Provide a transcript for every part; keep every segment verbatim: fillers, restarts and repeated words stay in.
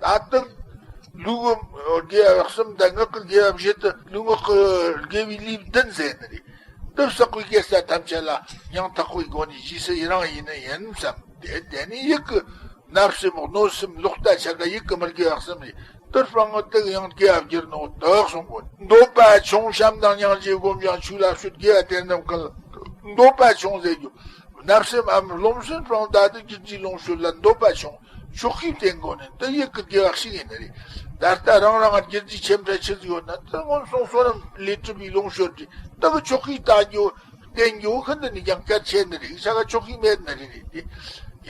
ད་ལྟ་ལུས་ཀྱི་དགེ་བ་གསུམ་དང་ངག་གི་དགེ་བ་བཞི་དང་ལུས་ངག་གི་དགེ་བའི་ལས་བདུན་ཟེར་ནི་རེད། འདི་བསགས་པའི་དགེ་རྩ་ཐམས་ཅད་ལ་ཡང་དག་པའི་སྒོ་ནས་རྗེས་སུ་ཡི་རང་ཡིན་ནི་ཡིན་བསམ་སྟེ། དེ་ནས་ཡིད་ཀྱི་བརྣབ་སེམས་གནོད་སེམས་ལོག་ལྟ་ཆ་ག་ཡིད་ཀྱི་མི་དགེ་བ་གསུམ་རེད། དེར་སྤང་ངོ་དེ་ཡང་དགེ་བ་བསྒྱུར་ནོ་དག་གསུང་གོ། འདོད་པ་ཆུང་བྱམས་དང་སྙིང་རྗེ་སྒོམ་ཞིང་ཆོས་ལ་སྤྱོད། དགེ་བ་དེ་རྣམས་ཀུན་ལ་འདོད་པ་ཆུང་ཟེར་རྒྱུ། བརྣབ་སེམས་འམ་རློམ་སེམས་སྤང་ད་དུ་གྱུར་ཅིག་ལོངས་སྤྱོད་ལ་འདོད་པ་ཆུང་། ཆོག་ཤེས་བསྟེན་དགོས་ནས་དེ་ཡིད་ཀྱི་དགེ་བ་ཞིག་ཡིན་ནི་རེད། ད་ལྟ་རང་རང་གི་རྒྱུ་རྫས་ཆེ་ཕྲ་ཆི་ཟིག་ཡོད་ན་དེ་སྔོན་སོང་བསོད་ནམས་ལས་གྲུབ་པའི་ལོངས་སྤྱོད་རེད། དེ་གི་ཆོག་ཤེས་ལྟ་རྒྱུ་བསྟེན་རྒྱུ་ཤིན་ཏུ་ནས་ཀྱང་གལ་ཆེ་ནི་རེད། ཤ་ག་ཆོག་ཤེས་མེད་ནི་རེད་དེ།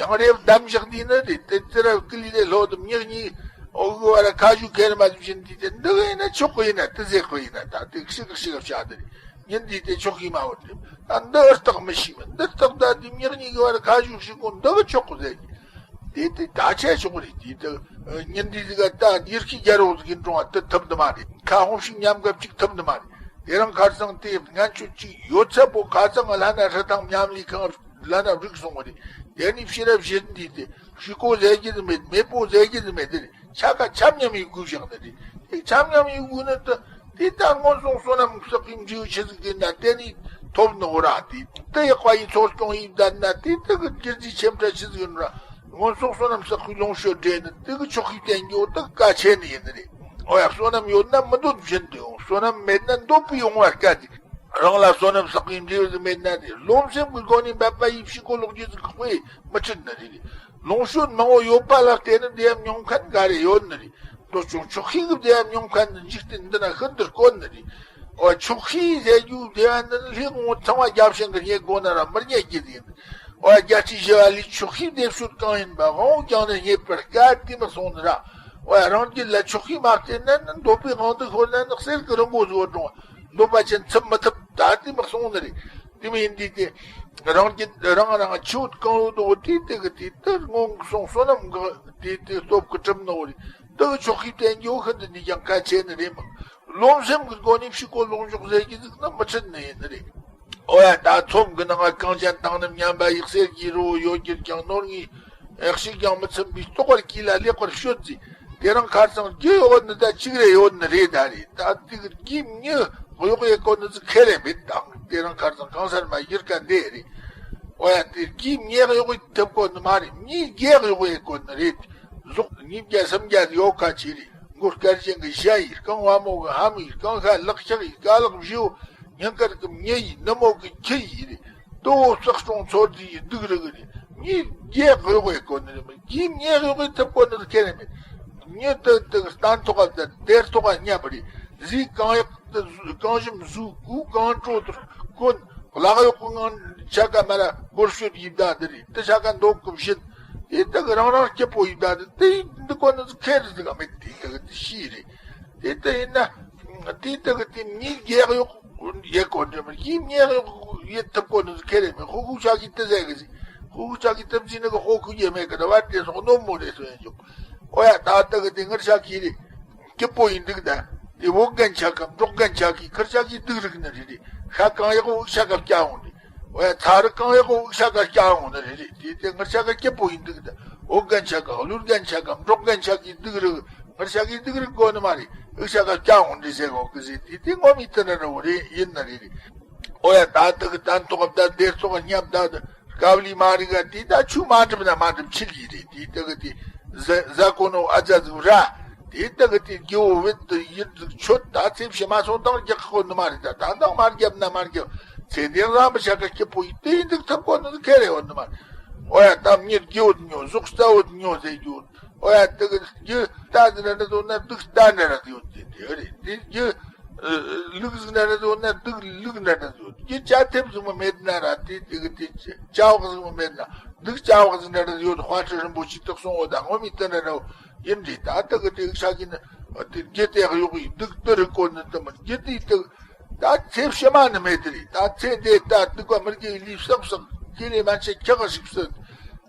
ཡང་རེབ་གདམ་བཞག་འདི་ནི་རེད་དེ། དེ་ར་ཀི་ལི་ལས་ལྷོ་དུ་མྱི་གཉིས་འོག་གི་བར་ཁ་ཞུ་ཁེར་མ་དུ་བཞིན་འདི་དེ་འདི་གི་ཡིན་ན་ཆོག་གི་ཡིན་ན་དེ་ཟེར་གི་ཡིན་ན་ད་དེ་ཤི་གི་ཤི་གི་བྱ་དེ་རེད། ཉིན་འདི་དེ་ཆོག་གི་མ་འོར་ཏེ། ད་འདི་ཨར་རྟག་མི་ཤེས་མིན་འདི་རྟག་ད་འདི་མྱི་གཉིས་ཀྱི་བར་ཁ་ཞུགས་ཤིག་གོ་འདི་གི་ཆོག་གོ་ཟེར་གི། དེ་དེ་ད་ཆད་ཆོག་གི་རེད་དེ་དེ། ཉིན་འདི་ཟིག་ག་ད་ཡིར་ཁྱི་རྒྱལ་རོགས་ཟིག་གི་འགྲོ་བ་དེ་ཐུབ་འདི་མ་རེད། ཁ་ཧོམ་ཤིག་མཉམ་གབ་ཅིག་ཐུབ་འདི་མ་རེད། དེ་རིང་ཁར་སང་དེ་ངན་ཆོད་ཅིག་ཡོད་ཚད་པོ་ཁ་སང་ལྷ་ན་ཧྲི་ཐང་མཉམ་ལས་ཁང་ལྷ་ན་རིག་སོང་བ་རེད། དེ་ནི་ཕྱི་རབས་བཞི་འདི་དེ་ཕྱི་གོ་ཟེར་གི་ཟིག་མེད་མེད་པོ་ཟེར་གི་ཟིག་མེད་དེ་རེད། ཆ་ག་ཆམ་ཉམས་ཡི་དགོས་བཞག་ནི་རེད། དེ་ཆམ་ཉམས་ཡི་དགོས་ནི་དེ་དེ་ལྟར་མངོན་སུམ་བསོད་ནམས་བསགས་པའི་འབྲས་བུ་ཆི་ཟིག་དེ་ན་དེ་ནི་ཐོབ་ནི་འོ་ར། དེ་དེ་ཡག་པ་ཡི་ཚོར་སྐྱོང་ཡི་བསྡད་ན་དེ་དེ་གི་རྒྱུ་རྫས་ཆེ་ཕྲ་ཆི་ཟིག་ཡིན་ར། མངོན་སུམ་བསོད་ནམས་བསགས་པའི་ལོངས་སྤྱོད་འདྲེན་ནི་དེ་གི་ཆོག་ཤེས་བསྟེན་རྒྱུ་དེ་གལ་ཆེ་ནི་ཡིན་ནི་རེད། འོ་ཡ་བསོད་ནམས་ཡོད་ན་མི་འདོད་བཞིན་དུ་ཡོང་། བསོད་ནམས་མེད་ན་འདོད་པའི་ཡོང་བ་དཀའ་ཟིག་རང་ལ་བསོད་ནམས་བསགས་པའི་འབྲས་བུ་མེད་ན་དེ་རློམ་སེམས་ཀྱི་སྒོ་ནས་འབད་པ་ཡིས་ཕྱི་གོ་ལོག་རྒྱུ་ཟིག་ཁོག་པས་མི་ཁྲིད་ནི་རེད། ལོངས་སྤྱོད་མང་བོ་ཡོད་པ་ལ་བརྟེན་ནས་བདེ་བ་མྱོང་མཁན་འགའ་རེ་ཡོད་ནི་རེད། འདོད་ཆུང་ཆོག་ཤེས་ཀྱི་བདེ་བ་མྱོང་མཁན་ནི་འཇིག་རྟེན་འདི་ན་ཤིན་ཏུ་དཀོན་ནི་རེད། འོ་ཆོག་ཤེས་ཟེར་རྒྱུ་བདེ་བ་འདི་ནི་ལྷའི་དབང་པོ་ཚངས་པ་བརྒྱ་བྱིན་གྱིས་རྙེད་དགོས་ན་ར་མི་རྙེད་རྒྱུ་ཟིག་ཡིན། འོ་བརྒྱད་ཁྲི་བཞི་པ་ལས་ཆོག་ཤེས་བདེ་སྤྱོད་གང་ཡིན་པ་དབང་པོ་རྒྱང་ནས་རྙེད་པར་དཀའ་དེ་མི་གསུངས་ནི་ར། འོ་ཡ་རང་རྒྱུད་ལ་ཆོག་ཤེས་མ་བསྟེན་ན་ནི་འདོད་པའི་དབང་དུ་ཤོར་ན་ནི་གསེར་གྱི་རི་མགོ་ཟིག་འགྲོ། འདོད་པ་ཅན་ཚིམ་མི་ཐུབ་ད་དེ་མི་གསུངས་ནི་རེད། དེ་མིན་འདི་དེ་རང་རྒྱུད་རང་རང་ཆོས་གང་ཡོད་དོ་དེ་དེ་གི་དེ་ལྟར་མངོན་སུམ་བསོད་ནམས་གི་དེ་དེ་སྟོབས་ཀྱི་གྲུབ་ནོ་རེད། དེ་གི་ཆོག་ཤེས་བསྟེན་རྒྱུ་ཤིན་ཏུ་ནས་ཀྱང་གལ་ཆེ་ནི་རེད་མོད། རློམ་སེམས་ཀྱི་སྒོ་ནས་ཕྱི་གོ་ལོག་འཇོག་ཟེར་གྱི་ཟིག་ན་མི་ཁྲིད་ནི་ཡིན་ནི་རེད། འོ་ཡ་ད་ཚོམ་གྱི་ནང་གངས་ཅན་དང་ནི་མཉམ་པ་ཡི། གསེར་གྱི་རི་བོ་ཡོད་གྱུར་ཀྱང་ནོར་ངའི་ཡག་ཞིག་ཀྱང་མི་ཚིམ་པའི། ལྟོགས་པར་གྱིས་ལ་ལེགས་པར་ཤོད་ཅིག་དེ་རིང་ཁར་སང་རྒྱུ་ཡོད་ནི་ད་གཅིག་རེ་ཡོད་ནི་རེད་ད་རེད། ད་དེ་གི་རྒྱུ་མྱི་གཡོག་ཡེ་གོ་ནི་ཚོ་ཁེ་རེ་མེད་དང་དེ་རིང་ཁར་སང་གང་སར་མ་ཡུལ་ཀ་འདི་རེད། འོ་ཡ་དེ་རྒྱུ་མྱི་གཡོག་ཡེ་ཐུབ་གོ་ནི་མ་རེད། མྱི་རྒྱལ་གཡོག་ཡེ་གོ་ནི་རེད། གཟུགས་ཉིས་བརྒྱ་སུམ་བརྒྱ་ཡོད་ཁ་ཆེ་རེད། མགོ་སྐར་ཅན་གྱི་ཞྭ་ཡིས། རྐང་བ་མོ་གི་ལྷམ་ཡིས། རྐང་ཤ་ལག་ལྕགས་ཡིས། རྐང་ལག་བཞི་བོ་སྙིང་དཀར་གྱི་མྱི་ཡིས། ནུ་མོ་གི་ཁྱི་ཡིས་རེད། དོ་བོ་བསགས་སྲུང་ཚོད་རྫས་ཡིས་སྡུག་རུ་གི་རེད། མྱི་རྒྱལ་གཡོག་ཡེ་གོ་ནི་རེད། མི་རྒྱུ་མྱི་གཡོག་ཡེ་ཐུབ་གོ་ནི་ཁེ་རེ་མེད། མྱི་དེ་དེ་སྟན་ཐོག་ག་བསྡད་སྡེར་ཐོག་ག་བསྙབ་རེད། གཟིག་གང་ཡག་དེ་གང་ཞིམ་ཟོས། གོས་གང་སྤྲོ་དེ་གོན། ལག་གཡོག་གི་ངང་ཆ་ག་མ་ར་སྒོར་ཤོད་ཡིབ་ད་འདི་རེད། དེ་ཆ་ག་འདོག་གི་བཞིན། དེ་དག་རང་རང་སྐྱིད་པོ་ཡིན་ད་དེ་དེ་འདི་གོ་ནི་ཁེ་རེ་ཟིག་ག་མེད། དེ་དག་དེ་ཤི་རེད། དེ་ལྟ་ཡིན་ན། དེ་དག་དེ་མྱི་རྒྱལ་གཡོག་ཡེ་གོ་འདྲ་མི་ཡིན། མྱི་གཡོག་ཡེ་ཐུབ་གོ་ནི་ཁེ་རེ་མེད། ཧོ་ཧུ་ཆ་གི་དེ་ཟེར་གི་ཟིག་ཧོ་ཧུ་ཆ་གི་ཐབས་ཟིན་ནི་གི་ཧོ་ཁུ་ཡེ་མེད་གི་ད་བར་དེ་སོག་ནོ་མོ་རེ་སོ་ཡན་ཅུག་འོ་ཡ་ད་དག་དེ་ངར་ཆ་གི་རེད། སྐྱིད་པོ་ཡིན་འདུག་ད། དེ་བོ་རྒན་ཆ་ག་འབྲོག་རྒན་ཆ་གི་ཁར་ཆ་གི་སྡུག་རུ་གི་ནི་རེད་རེད། ཤ་གང་ཡག་གོ་ཤ་ག་སྐྱ་འོང་རེད། འོ་ཡ་ཚ་རུ་གང་ཡག་གོ་ཤ་ག་སྐྱ་འོང་ནི་རེད་རེད། དེ་དེ་ངར་ཆ་ག་སྐྱིད་པོ་ཡིན་འདུག་ད། བོ་རྒན་ཆ་ག་ཀླུ་རྒན་ཆ་ག་འབྲོག་རྒན་ཆ་གི་སྡུག་རུ་ངར་ཆ་གི་སྡུག་རུ་གོ་ནི་མ་རེད། ཤ་ག་སྐྱ་འོང་རེད་ཟེར་གོ་གི་ཟེར། དེ་དེ་ངོ་མི་དེ་ན་ར་བོ་རེད་ཡིན་ནི་རེད་རེད། འོ་ཡ་ད་དག་གི་སྟན་ཐོག་ག་བསྡད་སྡེར་ཐོག་ག་བསྙབ་ད་དག་སྐབས་ལི་མ་རི་ག་དེ་ད་ཆུ་མ་འགྲིམ་ན་མ་འགྲིམ་ཆི་ལི་རེད། དེ་དག་དེ་ཟ་ཟ་གོ་ནོ་ཨ་ཛ་ཟིག་ར། དེ་དག་དེ་རྒྱུ་བོ་བེད་དུ་ཡིད་དུ་ཆོད་ད་ཚེ་ཕྱི་མ་སོང་དང་རྒྱག་གོ་ནི་མ་རེད། ད་ད་དང་མ་རྒྱབ་ན་མ་རྒྱབ་ཚེ་འདི་རང་བུ་ཆ་ག་སྐྱིད་པོ་ཡིན་དེ་ཡིན་འདུག་ཐུབ་གོ་ནི་ཁེ་རེ་ཡོད་ནི་མ་རེད། འོ་ཡ་ད་མྱི་རྒྱུ་བོ་ཉོ་གཟུགས་རྩ་བོ་ཉོ་ཟེར་རྒྱུ། འོ་ཡ་དེ་གི་རྒྱུ་རྟ་ཟིག་ན་ར་དོ་ན་གདུགས་རྟ་ན་ར་ཡོད་དེ་དེ་རེད། དེ་རྒྱུ་ལུག་ཟིག་ན་ར་དོ་ན་གདུགས་ལུག་ན་ར་ཡོད། རྒྱུ་ལྕགས་ཐེབས་ཟིག་མ་མེད་ན་ར་དེ་དེ་གི་དེ་ལྕགས་འོག་ཟིག་མ་མེད་ན་གདུགས་ལྕགས་འོག་ཟིག་ན་ར་ཡོད། དཔལ་ཁྲི་རིན་པོ་ཆེ་དག་སོང་འོ་ད་ངོ་མི་དེ་ན་ར་ཡིན་རེད། ད་དེ་གི་དེ་ཤ་གི་ན་དེ་རྒྱུ་དེ་གི་ཡོག་ཡིན་གདུགས་དེ་རི་ཀོ་ན་དེ་མ་རྒྱུ་དེ་དེ། ད་ཚེ་ཕྱི་མ་ནི་མེད་དེ་རེད། ད་ཚེ་འདི་ད་སྡིག་པ་མི་དགེ་བའི་ལས་བསགས་བསགས་ཁེ་ལས་མ་ཆེ་ཁྱི་ག་ཞིག་བསད།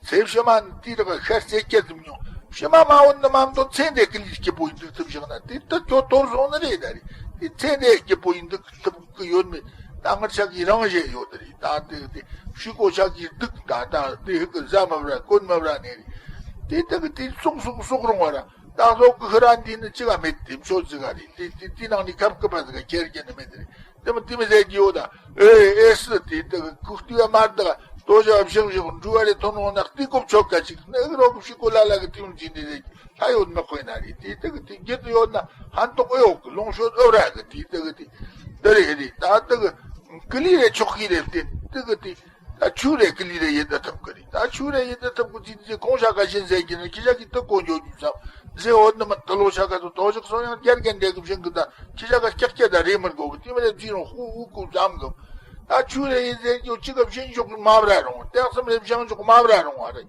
ཚེ་ཕྱི་མ་ནི་དེ་ར་ག་ཤར་ཚེ་སྐྱེ་ཙམ་མྱོང་། ཕྱི་མ་མ་འོང་ནི་མ་མདོ་ཚེ་འདི་ཀི་ལི་སྐྱིད་པོ་ཡིན་འདུག་ཐུབ་བཞག་ན་དེ་ད་ཁྱོད་དོར་སོང་ནི་རེད་ད་རེད། དེ་ཚེ་འདི་སྐྱིད་པོ་ཡིན་འདུག་ཐུབ་ཀི་ཡོད་མེད་ད་ངར་ཆ་གི་རང་བཞིན་ཡོད་དེ་རེད། ད་དེ་དེ་ཕྱི་གོ་ཆ་གི་སྡིག་ད་ད་དེ་ཧི་ཀི་ཟ་མ་བྲ་གོན་མ་བྲ་ནི་རེད། དེ་ད་གི་དེ་སོག་སོག་སོག་རུང་བ་ར། ད་སོག་གི་ཁི་ར་འདི་ནི་ཅི་ག་མེད་དེ་མཆོད་ཟིག་ག་རེད། དེ་དེ་དེ་ནང་ནས་ཁབ་ཁབ་པ་ཟིག་ག་ཁྱེར་གྱི་ནི་མེད་དེ་རེད། དེ་མི་དེ་མི་ཟེར་གྱི་ཡོད་ད། ཨེ་ཨེ་སི་དེ་དེ་གི་ཁུག་ཏུ་ཡ་མར་དེ་ག་དོ་ཞག་བཞག་བཞག་འགྲུལ་བ་རེ་ཐོན་འོང་ན་དེ་གོ་ཆོག་ག་ཅིག་ནི་ཨེ་རོག་གི་ཕྱི་གོ་ལ་ལ་གི་དེ་མི་འཛིན་དེ་ཟེར་གྱི་ལྷ་ཡོད་མི་ཁོ་ན་རེད། དེ་དེ་གི་དེ་རྒྱུ་དེ་ཡོད་ན་ཧན་ཏོག་ཨེ་ཡོད་གི་ལོང་ཤོད་ཨེ་ར་གི་དེ་དེ་གི་དེ་དེ་རེད་རེད། ད་དེ་གི་ཀི་ལི་རེ་ཆོག་གི་རེད། དེ་དེ་གི་དེ། ད་ཆུ་རེ་ཀི་ལི་རེ་ཡིན་ད་ཐུབ་ཀི་རེད། ད་ཆུ་རེ་ཡིན་ད་ཐུབ་ཀི་ཅི་ཅི་གོང་ཤ་ཀ་ཤིན་ཟེར་གྱི་ན་ཁྱི་ཤ་གི་ཏི་གོ་འཇོག་རྒྱུ་ཙམ་ཟེར་འོ་ནི་མ་ཏི་ལོ་ཤ་ཀ་ཏུ་དོ་ཞག་སོང་ཡང་རྒྱལ་རྒན་འདྲེ་གི་བཞིན་གི་ད་ཁྱི་ཤ་ཀ་སྐྱག་སྐྱ་ད་རེ་མར་གོ་གི་ཏི་མ་རེ་ཅི་རུང་ཧུ་ཧུ་ཀུ་ཙམ་གི། ད་ཆུ་རེ་ཡིན་ཟེར་རྒྱུ་ཅི་ག་བཞིན་ཞོག་གི་མ་བ་ར་རུང་། སྟེགས་སམ་རེ་བཞེངས་ཞོག་མ་བ་ར་རུང་བ་རེད།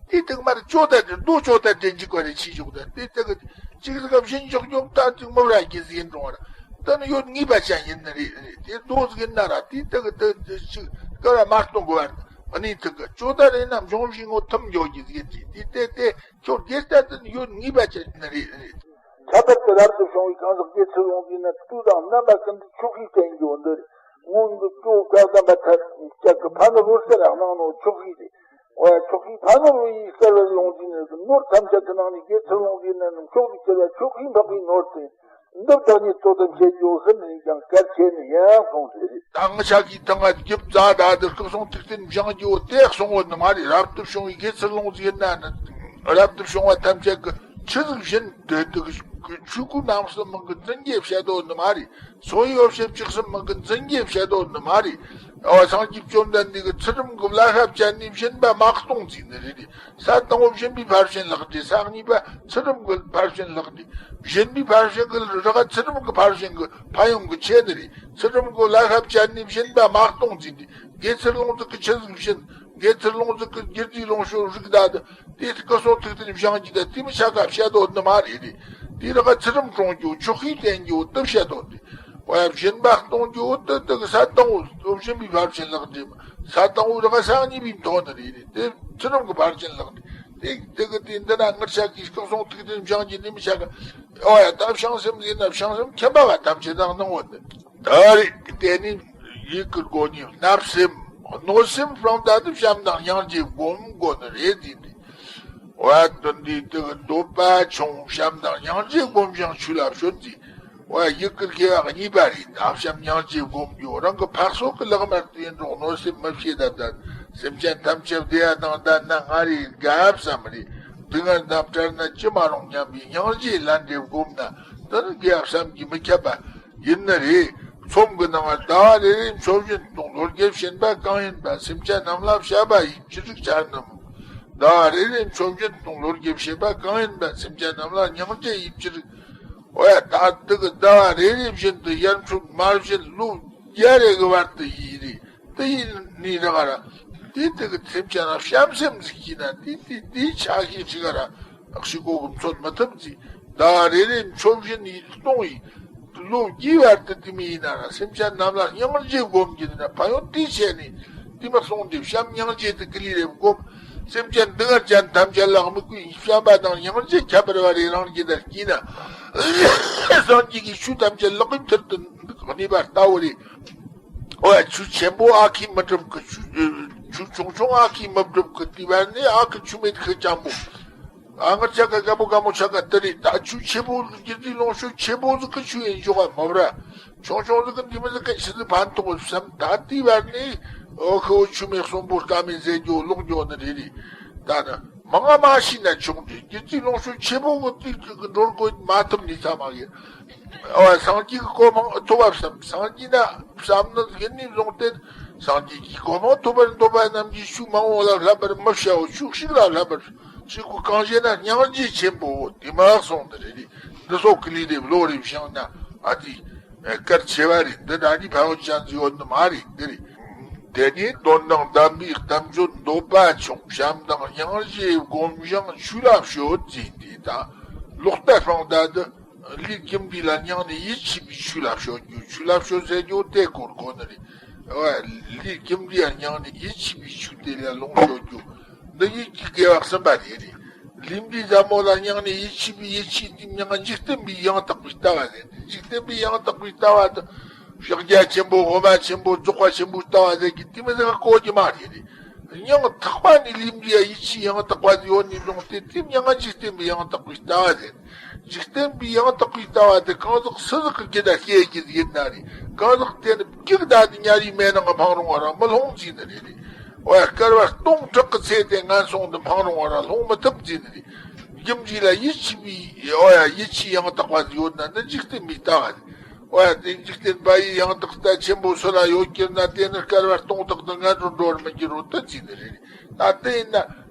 དེ་དེ་མར་ཅོ་ད་དེ་རྡོ་ཅོ་ད་དེ་འཇིག་པ་རེ་ཆི་ཞོག་ད་དེ་དེ་གི་ཅིག་ཟིག་ག་བཞིན་ཞོག་ཞོག་ད་ཅིག་མི་བ་ར་གི་ཟིན་རུང་བ་ར། ད་ནི་ཡོད་ངེས་པ་ཅན་ཡིན་ནི་རེད་རེད། དེ་རྡོ་ཟིག་ཡིན་ན་ར་དེ་དེ་གི་དེ་ཅིག་ག་ར་མ་གཏོང་དགོས་བ་རེད། ཨ་ནི་དེ་གི་ཅོ་ད་རེ་ན་འབྱུང་བཞིན་ངོ་ཐུམ་འཇོག་གི་ཟིན་དེ་དེ་དེ་དེ་ཁྱོད་དེ་ལྟ་དེ་ནི་ཡོད་ངེས་པ་ཅན་ཡིན་ནི་རེད་རེད། ཁྱད་པར་དུ་རབ་ཏུ་བྱུང་བའི་གང་ཟག་དགེ་ཚུལ་སློང་དུས་ན་དུས་དང་རྣམ་པ་ཀུན་ཏུ་ཆོག་ཤེས་བསྟན་རྒྱུ་འདི་རེད། སྔོན་གྱི་གཙོ་བོ་བཀའ་གདམས་པ་ཐར་ལྕག་གི་ཕ་ནི་རོལ་སར་སྣང་ནོ་ཆོག་ཤེས་རེད། འོ་ཡ་ཆོག་ཤེས་ཕ་ནི་རོལ་ཡིས་གསལ་བར་ཡོང་དུས་ནི་ནོར་ཐམས་ཅད་ཀྱི་ནང་ནས་དགེ་ཚུལ་སློང་དུས་ན་ནི་མཆོག་ཏུ་གྱུར་པ་ཆོག་ཤེས་འཕགས་པའི་ནོར་དེ་འདི་བདག་ཉིད་དོ་དམ་བྱེད་རྒྱུ་ཟིན་ནས་ཀྱང་གལ་ཆེ་ནི་ཡང་གསུངས་ཏེ། ད་ང་ཅག་གིས་ད་ང་རྒྱུ་རྩ་ད་དེ་སྐུ་གསུང་ཐུགས་རྟེན་བཞེངས་རྒྱུ་དེ་གསུང་བོ་ནི་མ་རེད། རབ་ཏུ་བྱུང་བའི་དགེ་ཚུལ་སློང་ཟིན་ན་ནི་རབ་ཏུ་བྱུང་བ་ཐམས་ཅད་ཀྱི་ཆི་ཟིག་བཞིན་དེ་དུ་ཆོས་སྐུ་རྣམ་གསུམ་མིང་གི་འཛིན་རྒྱུ་བཤད་དོ་ནི་མ་རེད། སོ་ཡོ་བྱེད་བཅུ་གསུམ་མིང་གི་འཛིན་རྒྱུ་བཤད་དོ་ནི་མ་རེད། ཨ་བ་སངས་རྒྱས་བཅོམ་ལྡན་འདས་ཀྱི་ཚུལ་ཁྲིམས་ཀྱི་བླ་ཤ་བཅད་ནས་སྦྱིན་པ་མ་གཏོང་ཟིན་ནི་རེད། ས་དང་པོ་སྦྱིན་པའི་ཕར་ཕྱིན་ལེགས་འགྲེལ། ས་གཉིས་པ་ཚུལ་ཁྲིམས་ཀྱི་ཕར་ཕྱིན་ལེགས་འགྲེལ། སྦྱིན་པའི་ཕར་ཕྱིན་གྱི་རི་ཁ་ཚུལ་ཁྲིམས་ཀྱི་ཕར་ཕྱིན་གྱི་ཕན་ཡོན་གྱི་ཆེད་ནི་རེད། ཚུལ་ཁྲིམས་ཀྱི་བླ་ཤ་བཅད་ནས་སྦྱིན་པ་མ་གཏོང་ཟིན་ཏེ་དགེ་ཚུལ་སློང་ཚུལ་གྱི་ཆི་ཟིག་བྱིན། དགེ་ཚུལ་སློང་ཚུལ་གྱི་རྒྱུ་དེའི་ལོངས་སྤྱོད་རིགས་ད་དེ་སྐུ་གསུང་ཐུགས་རྟེན་བཞེངས་ཀྱི་ད་དེ་མི་ཆ་ག་བཤད་དོ་ནི་མ་རེད་རེད། དེ་ར་ག་ཚུལ་ཁྲིམས་སྲུང་རྒྱུ་ཆོག་ཤེས་བསྟན་རྒྱུ་དེ་བཤད་དོ་དེ། འོ་ཡ་སྦྱིན་པ་གཏོང་རྒྱུ་དེ་དེ་གི་ས་དང་པོ་སྦྱིན་པའི་ཕར་ཕྱིན་ལེགས་འགྲེལ། ས་དང་པོ་ར་ག་ས་གཉིས་པའི་མཐོ་ནི་རེད་རེད། དེ་ཚུལ་ཁྲིམས་ཀྱི་ཕར་ཕྱིན་ལེགས་འགྲེལ། དེ་དེ་གི་དེ་འདི་ན་ངར་ཆ་གི་སྐུ་གསུང་ཐུགས་རྟེན་བཞེངས་ཀྱི་ནི་མི་ཆ་ག་འོ་ཡ་ད་བྱང་སེམས་ཟིན་ན་བྱང་སེམས་མཁྱེན་པ་བ་ཐམས་ཅད་དང་སྣང་བ་འདི། ད་རེས་དེ་ནི་ཡིད་ཀྱི་སྒོ་ནས་བརྣབ་སེམས་གནོད་སེམས་སྤངས་ད་དུ་བྱམས་དང་སྙིང་རྗེ་སྒོམ་དགོས་ནི་རེད་དེ་འདི། འོ་ཡ་དོན་འདི་དེ་གི་འདོད་པ་ཆུང་བྱམས་དང་སྙིང་རྗེ་སྒོམ་ཞིང་ཆོས་ལ་སྤྱོད་དེ། འོ་ཡ་ཡིད་ཀྱི་དགེ་བ་གཉིས་པ་རེད། ད་བྱམས་སྙིང་རྗེ་སྒོམ་རྒྱུ་རང་གི་འཕགས་ཚོགས་ཀྱི་ལག་དམར་དུ་ཡིན་རུང་གནོད་སེམས་མི་བྱེད་ད་ད་སེམས་ཅན་ཐམས་ཅད་བདེ་བ་དང་ལྡན་ན་ང་རེ་དགའ་བསམ་རེད། སྡུག་བསྔལ་དང་བྲལ་ན་ཅི་མ་རུང་སྙམ་པའི་སྙིང་རྗེ་ལན་འདེབས་སྒོམ་ན་དེ་ནི་དགེ་བ་བསམ་གྱིས་མི་ཁྱབ་པ་ཡིན་ནི་རེད། ཚོམས་ཀྱི་ནང་ལ་ཟླ་བ་རེ་རེའི་མཆོད་སྦྱིན་གཏོང་ལོ་རྒྱུ་བྱིན་པ་གང་ཡིན་པ་སེམས་ཅན་རྣམས་ལ་བཤད་པ་ཡི་ཅི་རིགས་བྱ་རྣམས། ཟླ་བ་རེ་རེའི་མཆོད་སྦྱིན་གཏོང་ལོ་རྒྱུ་བྱིན་པ་གང་ཡིན་པ་སེམས་ཅན་རྣམས་ལ་སྙིང་རྗེ་ཡི་ཅི་རིགས། འོ་ཡ་ད་དེ་གི་ཟླ་བ་རེ་རེ་བཞིན་དུ་ཡར་འཕྲོད་མར་བཞིན་ལོ་བརྒྱ་རེ་གི་བར་དུ་ཡིན་རེད། དེ་ཡིན་ནི་ར་ག་ར། དེ་དེ་གི་སེམས་ཅན་ལ་བྱམས་སེམས་ཟིག་གིས་ན་དེ་དེ་དེའི་ཆ་ཤས་ཅིག་ག་ར་ཞིག་གོ་གི་མཚོན་མི་ཐུབ་ཟིག་ཟླ་བ་རེ་རེ་མཆོད་བཞིན་ཡིན་གཏོང་ཡིན། ལོ་རྒྱུས་བར་དུ་དེ་མི་ཡིན་ན་ར་སེམས་ཅན་རྣམས་ལ་སྙིང་རྗེ་སྒོམ་གྱི་ན་ཕན་ཡོན་དེ་བྱས་ནས་དེ་མི་གསུངས་ཏེ་བྱམས་སྙིང་རྗེ་དེ་ཀི་ལི་རེ་སྒོམ། སེམས་ཅན་སྡུག་བསྔལ་ཅན་ཐམས་ཅད་ལ་དམིགས་པའི་བྱམས་པ་དང་སྙིང་རྗེ་ཁྱད་པར་བ་རེ་རང་གི་ད་སྐྱིད་ན། སངས་རྒྱས་ཀྱི་ཆོས་ཐམས་ཅད་ལག་གི་མཐིལ་དུ་གནས་པ་ལྟ་བུ་རེད། འོ་ཡ་ཆུ་ཆེན་པོ་ཨ་ཁུས་མི་འགྲུབ་གི། ཆུ་ཆུ་ཆུང་ཆུང་ཨ་ཁུས་མི་འགྲུབ་གི། དེ་བར་ནས་ཨ་ཁུ་ཆུ་མེད་ཁུ་ཅང་པོ། ཨ་ང་ཅག་ག་ག་མོ་ག་མོ་ཆ་ག་དེ་རེད། ད་ཆུ་ཆེ་པོ་རྒྱུ་དེ་ལོངས་སྤྱོད་ཆེ་པོ་ཟིག་གི་ཆུ་ཡིན་ཆོག་ག་མ་བར། ཆུང་ཆུང་ཟིག་གི་འདི་མི་ཟིག་གི་ཆི་ཟིག་ཕན་ཐོགས་བསམ། ད་དེ་བར་ནས་འོ་ཁུ་བོ་ཆུ་མེད་གསོན་པོ་དཀའ་མེད་ཟེར་རྒྱུ་ལོག་རྒྱུ་ནི་རེད་རེད། ད་ནི་མང་ང་མ་ཤི་ན་ཆོག་འདི་རྒྱུ་དེ་ལོངས་སྤྱོད་ཆེ་པོ་གི་དེ་གི་འགྲོ་དགོས་མ་ཐུབ་ནི་ཚ་མ་གི། ཨ་སངས་རྒྱས་ཀྱི་གོ་འཕང་ཐོབ་པར་བསམ། སངས་རྒྱས་ན་བསམ་ནི་ཡིན་ནི་བཟུང་སྟེ། སངས་རྒྱས་ཀྱི་གོ་འཕང་ཐོབ་པར་འདོད་པ་རྣམས་ཀྱིས་ཆོས་མང་བོ་ལ་བསླབ་པར་མི་བྱའོ། ཆོས་ཤིག་ལ་བསླབ་པར་བྱེད་དགོས། གང་ཞེ་ན་སྙིང་རྗེ་ཆེན་པོ་དེ་མ་སོང་དེ་རེད། འདི་སོགས་ཀྱི་ལུས་དེ་བློ་རེ་བཞེངས་ན་ཨ་ཙི་གལ་ཆེ་བ་རེད། འདི་འདྲ་ནི་ཕན་ཡོན་ཅན་ཟིག་ཡོད་ནི་མ་རེད། འདི་རེད། དེ་ནས་དོན་དང་ལྡན་པའི་གཏམ་བརྗོད་འདོད་པ་ཆུང་བྱམས་དང་སྙིང་རྗེ་སྒོམ་ཞིང་ཆོས་ལ་སྤྱོད་ཅེས་དེ་དང་ལོག་ལྟ་སྤངས་ད་དུ། ལས་རྒྱུ་འབྲས་ལ་སྙིང་ནས་ཡིད་ཆེས་པའི་ཆོས་ལ་སྤྱོད་རྒྱུ། ཆོས་ལ་སྤྱོད་ཟེར་རྒྱུ་དེ་སྐོར་གོ་ནི་རེད། ལས་རྒྱུ་འབྲས་ལ་སྙིང་ནས་ཡིད་ཆེས་པའི་ཆོས་དེ་ལ་ལོངས་སྤྱོད་རྒྱུ། འདི་ཡིད་ཀྱི་དགེ་བ་གསུམ་པ་དེ་རེད། ལས་འབྲས་ཟབ་མོ་ལ་སྙིང་ནས་ཡིད་ཆེས་པའི་ཡིད་ཆེས་དེ་མྱང་འཇིག་རྟེན་པའི་ཡང་དག་པའི་ལྟ་བ་ཟེར། འཇིག་རྟེན་པའི་ཡང་དག་པའི་ལྟ་བ་དེ། ཕྱག་རྒྱ་ཆེན་པོ་དབུ་མ་ཆེན་པོ་རྫོགས་པ་ཆེན་པོའི་ལྟ་བ་ཟེར་གྱི་དེ་མི་ཟེར་གོ་རྒྱུ་མ་རེད། ཡང་དག་པ་ནས་ལས་འབྲས་ཡིད་ཆེས་ཡང་དག་པ་ཡོད་ནས་ལོངས་ཏེ། དེ་མྱ་ངན་འཇིག་རྟེན་པའི་ཡང་དག་པའི་ལྟ་བ་རེད། འཇིག་རྟེན་པའི་ཡང་དག་པའི་ལྟ་བ་དེ་གང་ཟག་སུ་ཟིག་གི་རྒྱུད་ལ་སྐྱེ་རྒྱུ་ཡིན་ན་རེད། གང་ཟག་དེ་ནི་སྐྱིད་ད་ནི་ཉ་རིའི་མེ་ནང་གི་འཕང་རུང་བ་ར་མི་ལྷུང་ཟེར་ནི་རེད། རེད། འོ་ཡ། བསྐལ་པ་སྟོང་ཕྲག་གི་ཚེ་དེ་ངན་སོང་དུ་འཕང་རུང་བ་ར་ལྷུང་མི་ཐུབ་ཟེར་ནི་རེད། རྒྱུ་འབྲས་ལ་ཡིད་ཆེས་པའི། འོ་ཡ། ཡིད་ཆེས་ཡང་དག་པ་ཡོད་ན་ནི་འཇིག་རྟེན་པའི་ལྟ་བ་རེད། འོ་ཡ། དེ་འཇིག་རྟེན་པ་ཡི་ཡང་དག་ལྟ་ཆེན་པོ་སུ་ལ་ཡོད་གྱུར་ན། དེ་ནི་བསྐལ་པ་སྟོང་དག་ཏུ་ངན་འགྲོར་འགྲོ་བར་མི་འགྱུར་རོ་ད་ཟེར་ནི་རེད། ད་དེ་ཡིན་ན།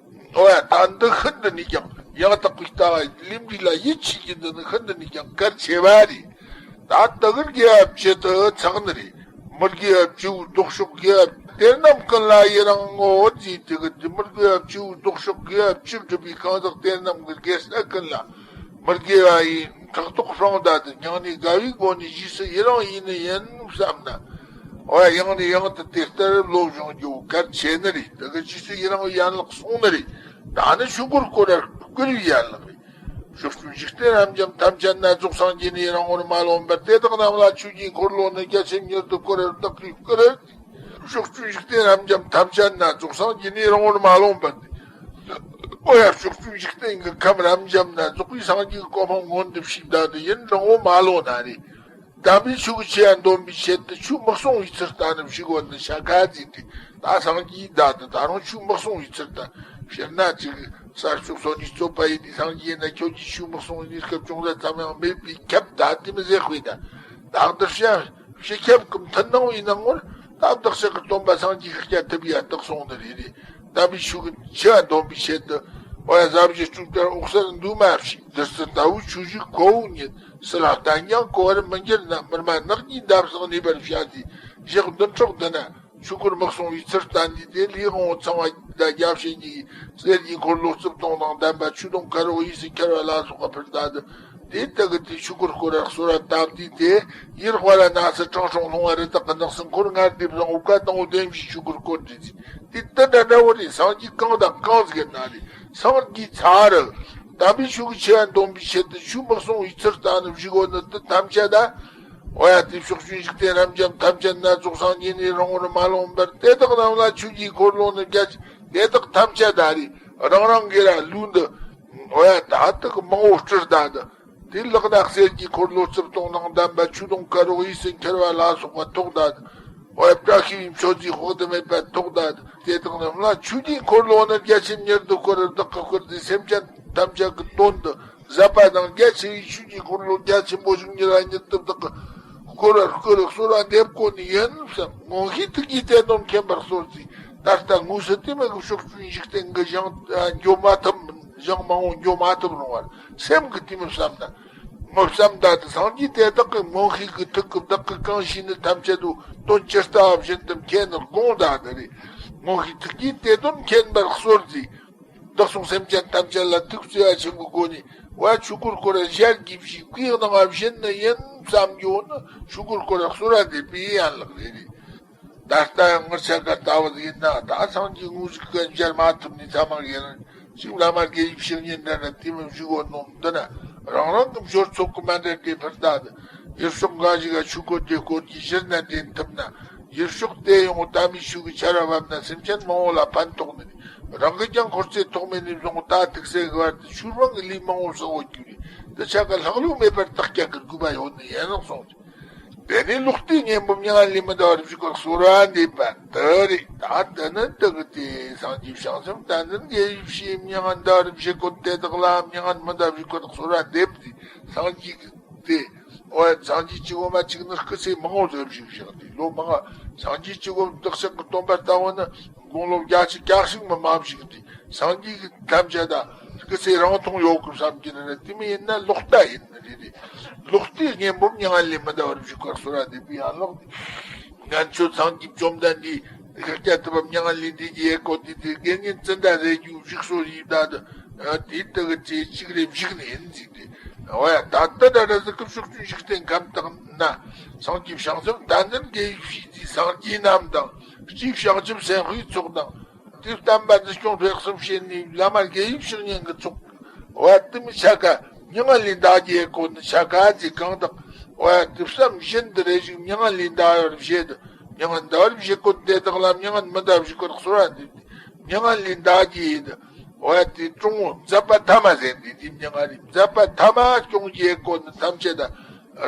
འོ་ཡ། ད་འདི་ཤིན་ཏུ་ནས་ཀྱང་ཡང་དག་པའི་ལྟ་བ་ལས་འབྲས་ལ་ཡིད་ཆེས་ཀྱི་འདི་ནི་ཤིན་ཏུ་ནས་ཀྱང་གལ་ཆེ་བ་རེད། ད་དེ་གར་དགེ་བ་བཅུ་དེ་ཚང་ནི་རེད། མི་དགེ་བ་བཅུ་བོའི་ལྡོག་ཕྱོགས་དགེ་བ་དེ་རྣམས་ཀུན་ལ་ཡི་རང་ངོ་བོ་ཟེར། དེ་གི་དེ་མི་དགེ་བ་བཅུ་བོའི་ལྡོག་ཕྱོགས་དགེ་བ་བཅུ་སྒྲུབ་པའི་གང་ཟག་དེ་རྣམས་ཀྱི་དགེ་རྩ་ཀུན་ལ་མི་དགེ་བ་ཡི་ཕྲག་དོག་སྤངས་ད་དེ་སྙིང་ནས་དགའ་བའི་སྒོ་ནས་རྗེས་སུ་ཡི་རང་ཡིན་ནི་ཡིན་བསམ་ན། འོ་ཡ། ཡང་ནས་ཡང་དུ་དེ་ལྟར་སློབ་སྦྱོང་རྒྱུ་གལ་ཆེ་ནི་རེད། དེ་གི་རྗེས་སུ་ཡི་རང་བའི་ཡན་ལག་སོང་ནི་རེད། ད་ནི་ཆོས་འཁོར་བསྐོར་ར་བསྐུལ་བའི་ཡན་ལག་རེད། ཕྱོགས་བཅུའི་འཇིག་རྟེན་རབ་འབྱམས་ཐམས་ཅད་ན། རྫོགས་སངས་རྒྱས་ནས་རང་ངོར་མ་ལོངས་པར། དེ་དག་རྣམས་ལ་ཆོས་ཀྱི་འཁོར་ལོ་ནི། རྒྱ་ཆེན་མྱུར་དུ་བསྐོར་བར་བདག་གིས་བསྐུལ། ཕྱོགས་བཅུའི་འཇིག་རྟེན་རབ་འབྱམས་ཐམས་ཅད་ན། རྫོགས་སངས་རྒྱས་ནས་རང་ངོར་མ་ལོངས་པར། འོ་ཡ། ཕྱོགས་བཅུའི་འཇིག་རྟེན་གྱི་ཁམས་རབ་འབྱམས་ན། རྫོགས་པའི་སངས་རྒྱས་ཀྱི་གོ་འཕང་མངོན་དུ་ཕྱིན་ད་དུ་ཡུན་རིང་བོ་མ་ལོན་ན་རེ། དམ་པའི་ཆོས་ཀྱི་ཆོས་འདོན་པའི་ཆེད་དུ་ཆོས་མི་གསུང་བའི་ཚུལ་ལྟ་ནི་ཞིག་བོ་ནི་ཤ་ཁ་ཟིག་དེ། ད་སངས་རྒྱས་ད་དུ་ད་རུང་ཆོས་མི་གསུང་བའི་ཚུལ་ལྟ། སྤྱིར་ན་ཅིག་གསར་ཤོག་སོ་ནི་རྩོད་པ་ཡིན་ནི་སངས་རྒྱས་ན་ཁྱོད་ཀྱིས་ཆོས་མི་གསུང་ནི་སྐབས་ཅུང་ཟད་ཙམ་ཡང་མེད་པའི་ཁྱབ་ད་དེ་མི་ཟེར་དཔེ་ད། ད་འདིར་བཤད་ཕྱི་ཁྱབ་ཀྱི་མཐུན་སྣང་བའི་སྣང་ངོར། ད་བདག་ཅག་གི་སྟོན་པ་སངས་རྒྱས་ཤཱཀྱ་ཐུབ་པ་ཡ་བདག་སོང་ནི་རེད། རེད། དམ་པའི་ཆོས་ཀྱི་ཆོས་འདོན་པའི་ཆེད་དུ། འོ་ཡ། ཟབ་ཞི་སྤྲོས་བྲལ་འོད་གསལ་འདུས་མ་བྱས། བདུད་རྩི་ལྟ་བུའི་ཆོས་བཞི་ཁོ་བོ་ཉིད། སུ་ལ་བསྟན་ཀྱང་གོ་བར་མི་འགྱུར་ན། མི་སྨྲ་ནགས་ཀྱི་འདབ་བསགས་ནུས་པར་བྱ་སྟེ། ཞག་བདུན་ཕྲག་བདུན་ན་ཆོས་འཁོར་མི་གསུང་བའི་ཚུལ་བསྟན་དུས་དེ་ལས་དབང་པོ་ཚངས་པ་དང་བརྒྱ་བྱིན་གྱིས་གསེར་གྱི་འཁོར་ལོ་རྩིབས་སྟོང་དང་ལྡན་པ་ཆུ་དུང་དཀར་པོ་གཡས་སུ་འཁྱིལ་བ་ལ་སོགས་པ་ཕུལ་ད་དུ། དེ་དག་གི་དེ་ཆོས་འཁོར་བསྐོར་ར་གསོལ་བ་བཏབ་དུས་དེ། ཡུལ་དཔའ་ར་ན་སི་དྲང་སྲོང་ལྷུང་བ་རི་དྭགས་ཀྱི་ནགས་སུ་འཁོར་ལྔ་སྡེབ་བཟང་པོ་བཀའ་དང་པོ་བདེན་བཞིའི་ཆོས་འཁོར་བསྐོར་དུས། དེ་དེ་འདྲ་འདྲ་བོ་རེད། སངས་རྒྱས་གང་དང་གང་ཟིག་ན་རེད། སངས་རྒྱས་ཚར་རེད། དམ་པའི་ཆོས་ཀྱི་ཆོས་འདོན་པའི་ཆེད་དུ་ཆོས་མི་གསུང་བའི་ཚུལ་ལྟ་ནི་ཞིག་བོ་ནི་དེ་ཐམས་ཅད་ད། འོ་ཡ། དེ་ཕྱོགས་བཅུའི་འཇིག་རྟེན་རབ་འབྱམས་ཐམས་ཅད་ན། རྫོགས་སངས་རྒྱས་ནས་རང་ངོར་མ་ལོངས་པར། དེ་དག་རྣམས་ལ་ཆོས་ཀྱི་འཁོར་ལོ་ནི་རྒྱ་ཆེ། དེ་དག་ཐམས་ཅད་ད་རེད། རང་རང་གི་ར་ལུས་འདི། འོ་ཡ། ད་དག་མང་བོ་སྤྲུལ་ད་དུ། དེ་ལག་ན་གསེར་གྱི་འཁོར་ལོ་རྩིབས་སྟོང་དང་ལྡན་པ་ཆུ་དུང་དཀར་པོ་གཡས་སུ་འཁྱིལ་བ་ལ་སོགས་པ་ཐོགས་ད་དུ། འོ་ཡ། བཀྲ་ཤིས་པའི་མཆོད་རྫས་དཔག་ཏུ་མེད་པ་ཐོགས་ད་དུ། དེ་དག་རྣམས་ལ་ཆོས་ཀྱི་འཁོར་ལོ་ནི་རྒྱ་ཆེན་མྱུར་དུ་བསྐོར་བར་བདག་གིས་བསྐུལ་ཏེ། སེམས་ཅན་ཐམས་ཅད་ཀྱི་དོན་དུ་ཟབ་པ་དང་རྒྱ་ཆེ་བའི་ཆོས་ཀྱི་འཁོར་ལོ་རྒྱ་ཆེན་པོ་ཞིག་ཉིད་ལ་ཉིད་དུ་བདག་གིས་བསྐོར་བར་བསྐུལ་གསོལ་བ་འདེབས་དགོས་ནི་ཡིན་བསམ། མངོན་ཤེས་ཐུགས་ཀྱིས་དེ་དོན་མཁྱེན་པར་གསོལ་ཟེར། ད་ལྟ་དངོས་སུ་དེ་མིན་གྱི་ཕྱོགས་བཅུའི་འཇིག་རྟེན་གྱི་ཞིང་འགྱོ་མ་ཐུབ། ཞིང་མང་བོ་འགྱོ་མ་ཐུབ་རུང་བར་སེམས་ཀྱིས་དེ་མི་བསམ་ན། མི་བསམ་ད་དུ་སངས་རྒྱས་དེ་དག་གི་མངོན་ཤེས་ཀྱི་ཐུགས་ཀྱིས་བདག་གིས་གང་ཞུས་ནི་ཐམས་ཅད་དུ་དོན་ཇི་ལྟ་བ་བཞིན་དུ་མཁྱེན་ནོ་དགོངས་ད་ནི་རེད། མངོན་ཤེས་ཐུགས་ཀྱིས་དེ་དོན་མཁྱེན་པར་གསོལ་ཟེར། བདག་སོགས་སེམས་ཅན་ཐམས་ཅད་ལ་ཐུགས་བརྩེ་བ་ཆེན་པོའི་སྒོ་ནས། བ་ཆོས་འཁོར་བསྐོར་ར་ཞལ་གྱིས་བཞེས། གུས་གནང་བ་བཞིན་ནི་ཡིན་བསམ་རྒྱུ་ནི་ཆོས་འཁོར་བསྐོར་ར་གསོལ་བ་འདེབས་པའི་ཡན་ལག་རེད། རེད། ད་ལྟ་ཡང་ངར་ཆ་ག་ལྟ་བུ་ཡིན་ན། ད་སངས་རྒྱས་དངོས་གཞི་ག་མཇལ་མ་ཐུབ་ནས་ཐ་མག་ཡིན། ཅིག་བླ་མ་དགེ་བའི་བཤེས་གཉེན་འདྲ་ན་དེ་མི་བཞུགས་བོ་ནོམ་འདི་ན། རང་རང་གི་འབྱོར་ཚོགས་ཀྱི་མ་འདྲ་གི་ཕུལ་ད་དུ། ཡུལ་ཕྱོགས་འགའ་ཞིག་ག་ཆོས་འཁོར་དེ་བསྐོར་གྱི་གཞིར་ན་འདྲེན་ཐུབ་ན། ཡུལ་ཕྱོགས་དེ་ཡོང་དམ་པའི་ཆོས་ཀྱི་ཆར་བབས་ན་སེམས་ཅན་མང་བོ་ལ་ཕན་ཐོགས་ནས། རང་གི་ཀྱང་འཁོར་ཚེ་ཐོག་མེད་ནས་བཟུང་ད་ཐུག་ཚེ་གི་བར་དུ་ཆོས་སྤང་གི་ལས་མང་བོ་བསགས་བོ་རྒྱུ་རེད། འདི་ཆ་ག་ལྷག་ལུས་མེད་པར་བརྟག་དཔྱད་ཀྱི་དགོས་པ་ཡོད་ནི་ཡིན་ནོ་གསུངས། དེ་ནས་ལོག་ལྟའི་གཉེན་པོ་མྱ་ངན་ལས་མི་འདའ་བར་བཞུགས་པར་གསོལ་བ་འདེབས་པ་འདི་རེད། ད་དེ་ནི་དེ་གི་དེ་སངས་རྒྱས་བྱང་སེམས་བསྟན་འཛིན་དགེ་བའི་བཤེས་མྱ་ངན་འདའ་བར་བཞེད་དགོས་དེ་དག་ལ་མྱ་ངན་མི་འདའ་བར་བཞུགས་པར་གསོལ་བ་འདེབས་ཏེ། སངས་རྒྱས་ཀྱི་དེ། འོ་ཡ། སངས་རྒྱས་ཀྱི་འོ་མ་གཅིག་ནི་སྐུ་ཚེ་མང་བོ་ཟབ་ཞིག་བཞག་སྟེ་ལོ་མང་། སངས་རྒྱས་ཀྱི་འོ་མ་བདག་ཅག་གི་སྟོན་པ་ལྟ་བུ་ནི། དགུང་ལོ་བརྒྱད་ཅུ་གྱ་གཅིག་མི་མང་ཞིག་སྟེ། སངས་རྒྱས་ཀྱི་ཐམས་ཅད་ད་སྐུ་ཚེ་རིང་ཐུང་ཡོད་གི་བསམ་གྱི་ནི་རེད། དེ་མིན་ཡིན་ན་ལོག་ལྟ་ཡིན་ནི་རེད། རེད། ལོག་ལྟའི་གཉེན་པོ་མྱ་ངན་ལས་མི་འདའ་བར་བཞུགས་པར་གསོལ་བ་འདེབས་པའི་ཡན་ལག་ནི། ང་ཚོ་སངས་རྒྱས་བཅོམ་ལྡན་འདས་ཤཱཀྱ་ཐུབ་པ་མྱ་ངན་ལས་འདས་ཀྱི་ཡེ་གོ་དེ་དེ་དགེ་བསྙེན་ཙི་ད་རེ་རྒྱུ་བཞུགས་སོ་ཡིན་ད་དུ། དེ་ལྟ་གི་ཚེ་གཅིག་རེ་བཞུགས་ནས་ཡིན་ཟིག་དེ། འོ་ཡ། ད་ལྟ་ད་ར་ཟིག་གི་ཕྱོགས་བཅུའི་འཇིག་རྟེན་ཁམས་དག་ན། སངས་རྒྱས་བྱང་སེམས་བསྟན་འཛིན་དགེ་བའི་བཤེས་ཀྱི་སངས་རྒྱས་རྣམས་དང་། སྤྱིར་བྱང་ཆུབ་སེམས་དཔའི་ཚོགས་དང་། དེ་བསྟན་པ་འདི་སྐྱོང་ཕུན་སུམ་ཕྱིན་ནས་བླ་མ་དགེ་བའི་བཤེས་གཉེན་གྱི་ཚོགས། འོ་ཡ། དེ་མི་ཆ་ག་མྱ་ངན་ལས་འདའ་རྒྱུ་ཡེ་གོ་ནི་ཆ་ག་ཚེ་གང་དག། འོ་ཡ། དེ་བསམ་བཞིན་དུ་རེ་ཞིག་མྱ་ངན་ལས་འདའ་བར་བཞེད་དུ། མྱ་ངན་འདའ་བར་བཞེད་དགོས་དེ་དག་ལ་མྱ་ངན་མི་འདའ་བར་བཞེད་དགོས་གསོལ་བ་འདེབས་ཏེ། མྱ་ངན་ལས་འདའ་རྒྱུ་ཡིན། འོ་ཡ་དེ་གྲོང་བོ་མཛད་པ་ཐ་མ་ཟེར་འདི་དེ་མྱ་ངན་ལས་མཛད་པ་ཐ་མ་སྐྱོང་རྒྱུའི་སྒོ་ནས་ཐམས་ཅད་ད་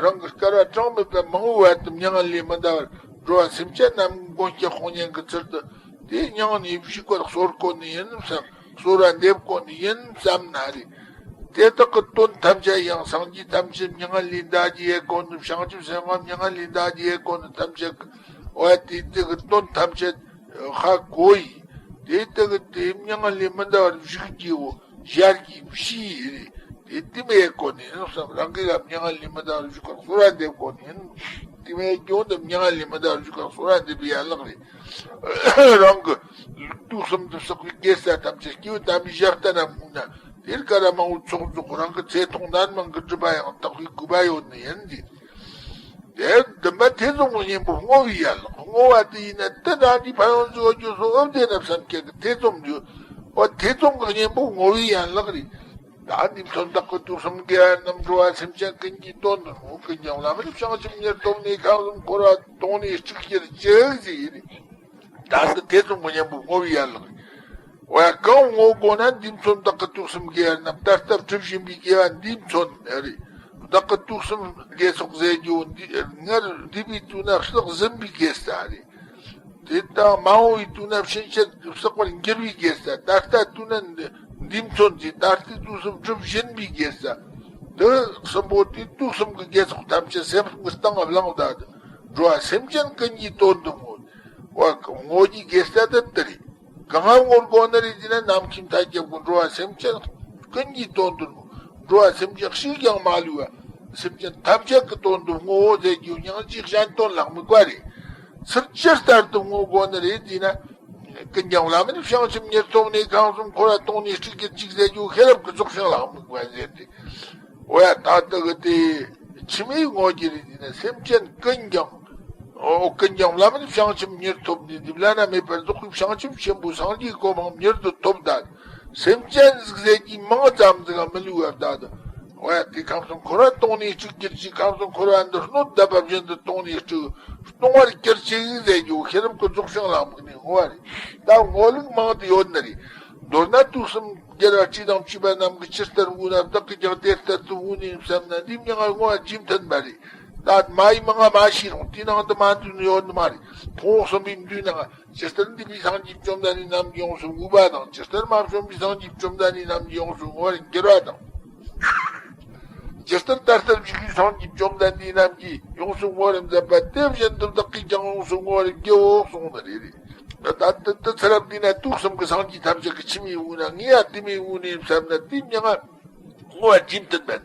རང་གི་སྐལ་བ་གྲངས་མེད་པ་མང་བོ་བར་དུ་མྱ་ངན་ལས་མི་འདའ་བར་འགྲོ་བ་སེམས་ཅན་རྣམས་མགོན་སྐྱབས་དཔུང་གཉེན་གྱི་ཚུལ་དུ་དེ་མྱ་ངན་ལས་བཞུགས་པར་གསོལ་གོ་ནི་ཡིན་བསམ། གསོལ་བ་འདེབས་གོ་ནི་ཡིན་བསམ་ན་རེད། དེ་དག་གི་དོན་ཐམས་ཅད་ཡང་སངས་རྒྱས་ཐམས་ཅད་མྱ་ངན་ལས་འདའ་རྒྱུའི་སྒོ་ནས་བྱང་ཆུབ་སེམས་དཔའ་མྱ་ངན་ལས་འདའ་རྒྱུའི་སྒོ་ནས་ཐམས་ཅད་ཀྱི་འོ་ཡ་དེ་དག་གི་དོན་ཐམས་ཅད་ཧ་གོ་ཡི། དེ་དག་གི་དེ་མྱ་ངན་ལས་མི་འདའ་བར་བཞུགས་རྒྱུའོ་ཞལ་གྱིས་བཞེས་ཡི་རེད། དེ་དེ་མའི་སྒོ་ནས་ཡིན་བསམ། རང་གི་ལ་མྱ་ངན་ལས་མི་འདའ་བར་བཞུགས་པར་གསོལ་བ་འདེབས་གོ་ནི་ཡིན། དེ་མའི་རྒྱུ་དེ་མྱ་ངན་ལས་མི་འདའ་བར་བཞུགས་པར་གསོལ་བ་འདེབས་པའི་ཡན་ལག་རེད། རང་གི་དུས་གསུམ་དུ་བསགས་པའི་དགེ་རྩ་ཐམས་ཅད་སྐྱེས་བུ་དམ་པའི་ཞལ་ལྟ་ན་མོས་ན་དེར་ཀ་ར་མང་བོ་ཚོགས་རྫོགས། རང་གི་ཚེ་ཐུང་ནད་མང་གི་སྒྲིབ་པ་ཡང་དག་པའི་གུས་པ་ཡོད་ནི་ཡིན་ཏེ། དེ་བདུན་པ་ཐེ་ཚོམ་གྱི་གཉེན་པོ་བསྔོ་བའི་ཡན་ལག་བསྔོ་བ་དེ་ཡིན་ན་དེ་འདྲ་འདི་ཕན་ཡོན་བཟོ་རྒྱུ་སོགས་འོབ་དེ་ན་བསམ་ཁྱེད་ཀྱི་ཐེ་ཚོམ་ཡོད། འོ་ཐེ་ཚོམ་གྱི་གཉེན་པོ་བསྔོ་བའི་ཡན་ལག་རེད། ད་འདི་མཚོན་བདག་གི་དུག་གསུམ་གྱི་རྣམ་འགྲོ་བ་སེམས་ཅན་ཀུན་གྱི་དོན་དུ་ནོ། ཀུན་ཀྱང་བླ་མེད་བྱང་ཆུབ་མྱུར་ཐོབ་ནས་ཁམས་གསུམ་འཁོར་བ་དོང་ནས་སྤྲུགས་གྱུར་ཅིག་ཟེར་ཡིན། ད་འདི་ཐེ་ཚོམ་གྱི་གཉེན་པོ་བསྔོ་བའི་ཡན་ལག་རེད། འོ་ཡ་གང་བསྔོ་དགོས་ན་འདི་མཚོན་བདག་གི་དུག་གསུམ་གྱི་རྣམ་ད་ལྟ་གྲུབ་བཞིན་པའི་དགེ་བ་འདི་མཚོན་རེད། བདག་གི་དུག་གསུམ་དགེ་ཚོགས་ཟེར་རྒྱུ་འདི་སྔར་འདས་པའི་དུས་ན་བསགས་ཟིན་པའི་དགེ་རྩ་རེད། དེ་དང་མ་འོངས་པའི་དུས་ན་ཕྱིན་ཆད་བསགས་པར་འགྱུར་བའི་དགེ་རྩ། ད་ལྟ་དུས་ན་འདི་མཚོན་གྱི་ད་ལྟའི་དུས་གསུམ་གྲུབ་བཞིན་པའི་དགེ་རྩ། འདི་གསུམ་པོ་དེ་དུག་གསུམ་གྱི་དགེ་ཚོགས་ཐམས་ཅད་སེམས་ཀྱི་གཏིང་བླངས་ད་འགྲོ་བ་སེམས་ཅན་ཀུན་གྱི་དོན་དུ་བསྔོ། བ་བསྔོ་རྒྱུའི་དགེ་རྩ་དེ་ལྟར་རེད། གང་བསྔོ་དགོས་ནི་རེད་ཟེར་ན་ནམ་མཁའི་མཐའ་ཁྱབ་ཀྱི་འགྲོ་བ་སེམས་ཅན་ཀུན་གྱི་དོན་དུ་བསྔོ། འགྲོ་བ་སེམས་ཅན་གཅིག་ཀྱང་མ་ལུས་པ་སེམས་ཅན་ཐམས་ཅད་ཀྱི་དོན་དུ་བསྔོའོ་ཟེར་རྒྱུ་སྙིང་རྗེའི་གཞན་དོན་ལ་དམིགས་པ་རེད། ཚུལ་ཇི་ལྟར་དུ་བསྔོ་དགོས་ནི་རེད་ཟེར་ན། ཀུན་ཀྱང་བླ་མེད་བྱང་ཆུབ་མྱུར་ཐོབ་ནས་ཁམས་གསུམ་འཁོར་བ་དོང་ནས་སྤྲུགས་གྱུར་ཅིག་ཟེར་རྒྱུ་ཤེས་རབ་ཀྱི་རྫོགས་བྱང་ལ་དམིགས་པ་ཟེར་ཏེ། འོ་ཡ་ད་ལྟ་གི་དེ་ཕྱི་མའི་བསྔོ་རྒྱུ་རེད་ཟེར་ན་སེམས་ཅན་ཀུན་ཀྱང་། འོ་ཀུན་ཀྱང་བླ་མེད་བྱང་ཆུབ་མྱུར་ཐོབ་ནས་བླ་ན་མེད་པར་རྫོགས་པའི་བྱང་ཆུབ་ཆེན་པོའི་སངས་རྒྱས་གོ་འཕང་མྱུར་དུ་ཐོབ་ད། སེམས་ཅན་ཟིག་ཟེར་གྱི་མིང་ཙམ་ཟིག་མི་ལུས་པ་ད། འོ་ཡ་དེ་ཁམས་གསུམ་འཁོར་བ་དོང་ནས་སྤྲུགས་གྱུར་ཅིག་ཁམས་གསུམ་འཁོར་བ་འདི་སྣོད་ལྡན་པ་བཞིན་དུ་དོང་ནས་སྤྲུགས་སྟོང་བར་གྱུར་ཅིག་ཟེར་རྒྱུ་ཤེས་རབ་ཀྱི་རྫོགས་བྱང་ལ་དམིགས་ནས་བསྔོ་བ་རེད། ད་བསྔོ་ལུགས་མང་དུ་ཡོད་ནི་རེད། མདོར་ན་དུག་གསུམ་རྒྱལ་བ་སྲས་དང་བཅས་པ་རྣམས་ཀྱིས་ཇི་ལྟར་བསྔོས་ན་བདག་གིས་ཀྱང་དེ་ལྟར་དུ་བསྔོ་ནས་བསམ་ན་འདི་མྱ་ངན་བསྔོ་བ་རྗེས་མཐུན་པ་རེད། ད་མ་ཡི་མང་ང་མ་ཤེས་རུང་དེའི་ནང་དུ་མ་འདུས་ནི་ཡོད་ནི་མ་རེད། ཕུང་པོ་གསུམ་པའི་མདོའི་ནང་ཇི་ལྟར་འདས་པའི་སངས་རྒྱས་བཅོམ་ལྡན་འདས་རྣམས་ཀྱིས་ཡོངས་སུ་བསྔོས་པ་དང་། ཇི་ལྟར་མ་བྱོན་པའི་སངས་རྒྱས་བཅོམ་ལྡན་འདས་རྣམས་ཀྱིས་ཡོངས་སུ་བསྔོ་བར་འགྱུར་བ་དང་། ཇི་ལྟར་ད་ལྟར་བཞུགས་པའི་སངས་རྒྱས་བཅོམ་ལྡན་འདས་རྣམས་ཀྱིས་ཡོངས་སུ་བསྔོ་བར་མཛད་པ་དེ་བཞིན་དུ་བདག་གིས་ཀྱང་ཡོངས་སུ་བསྔོ་བར་བགྱིའོ་གསུངས་ནི་རེད། ད་ལྟ་དེ་ཚེ་རབས་འདི་ན་དུག་གསུམ་གྱི་སངས་རྒྱས་ཐམས་ཅད་ཀྱི་ཕྱི་མའི་དབུས་ན་ངས་ཡང་དེ་མའི་དབུས་ནས་བསམ་ན་དེ་མྱ་ངན་བསྔོ་བ་རྗེས་མཐུན་པ་དེ།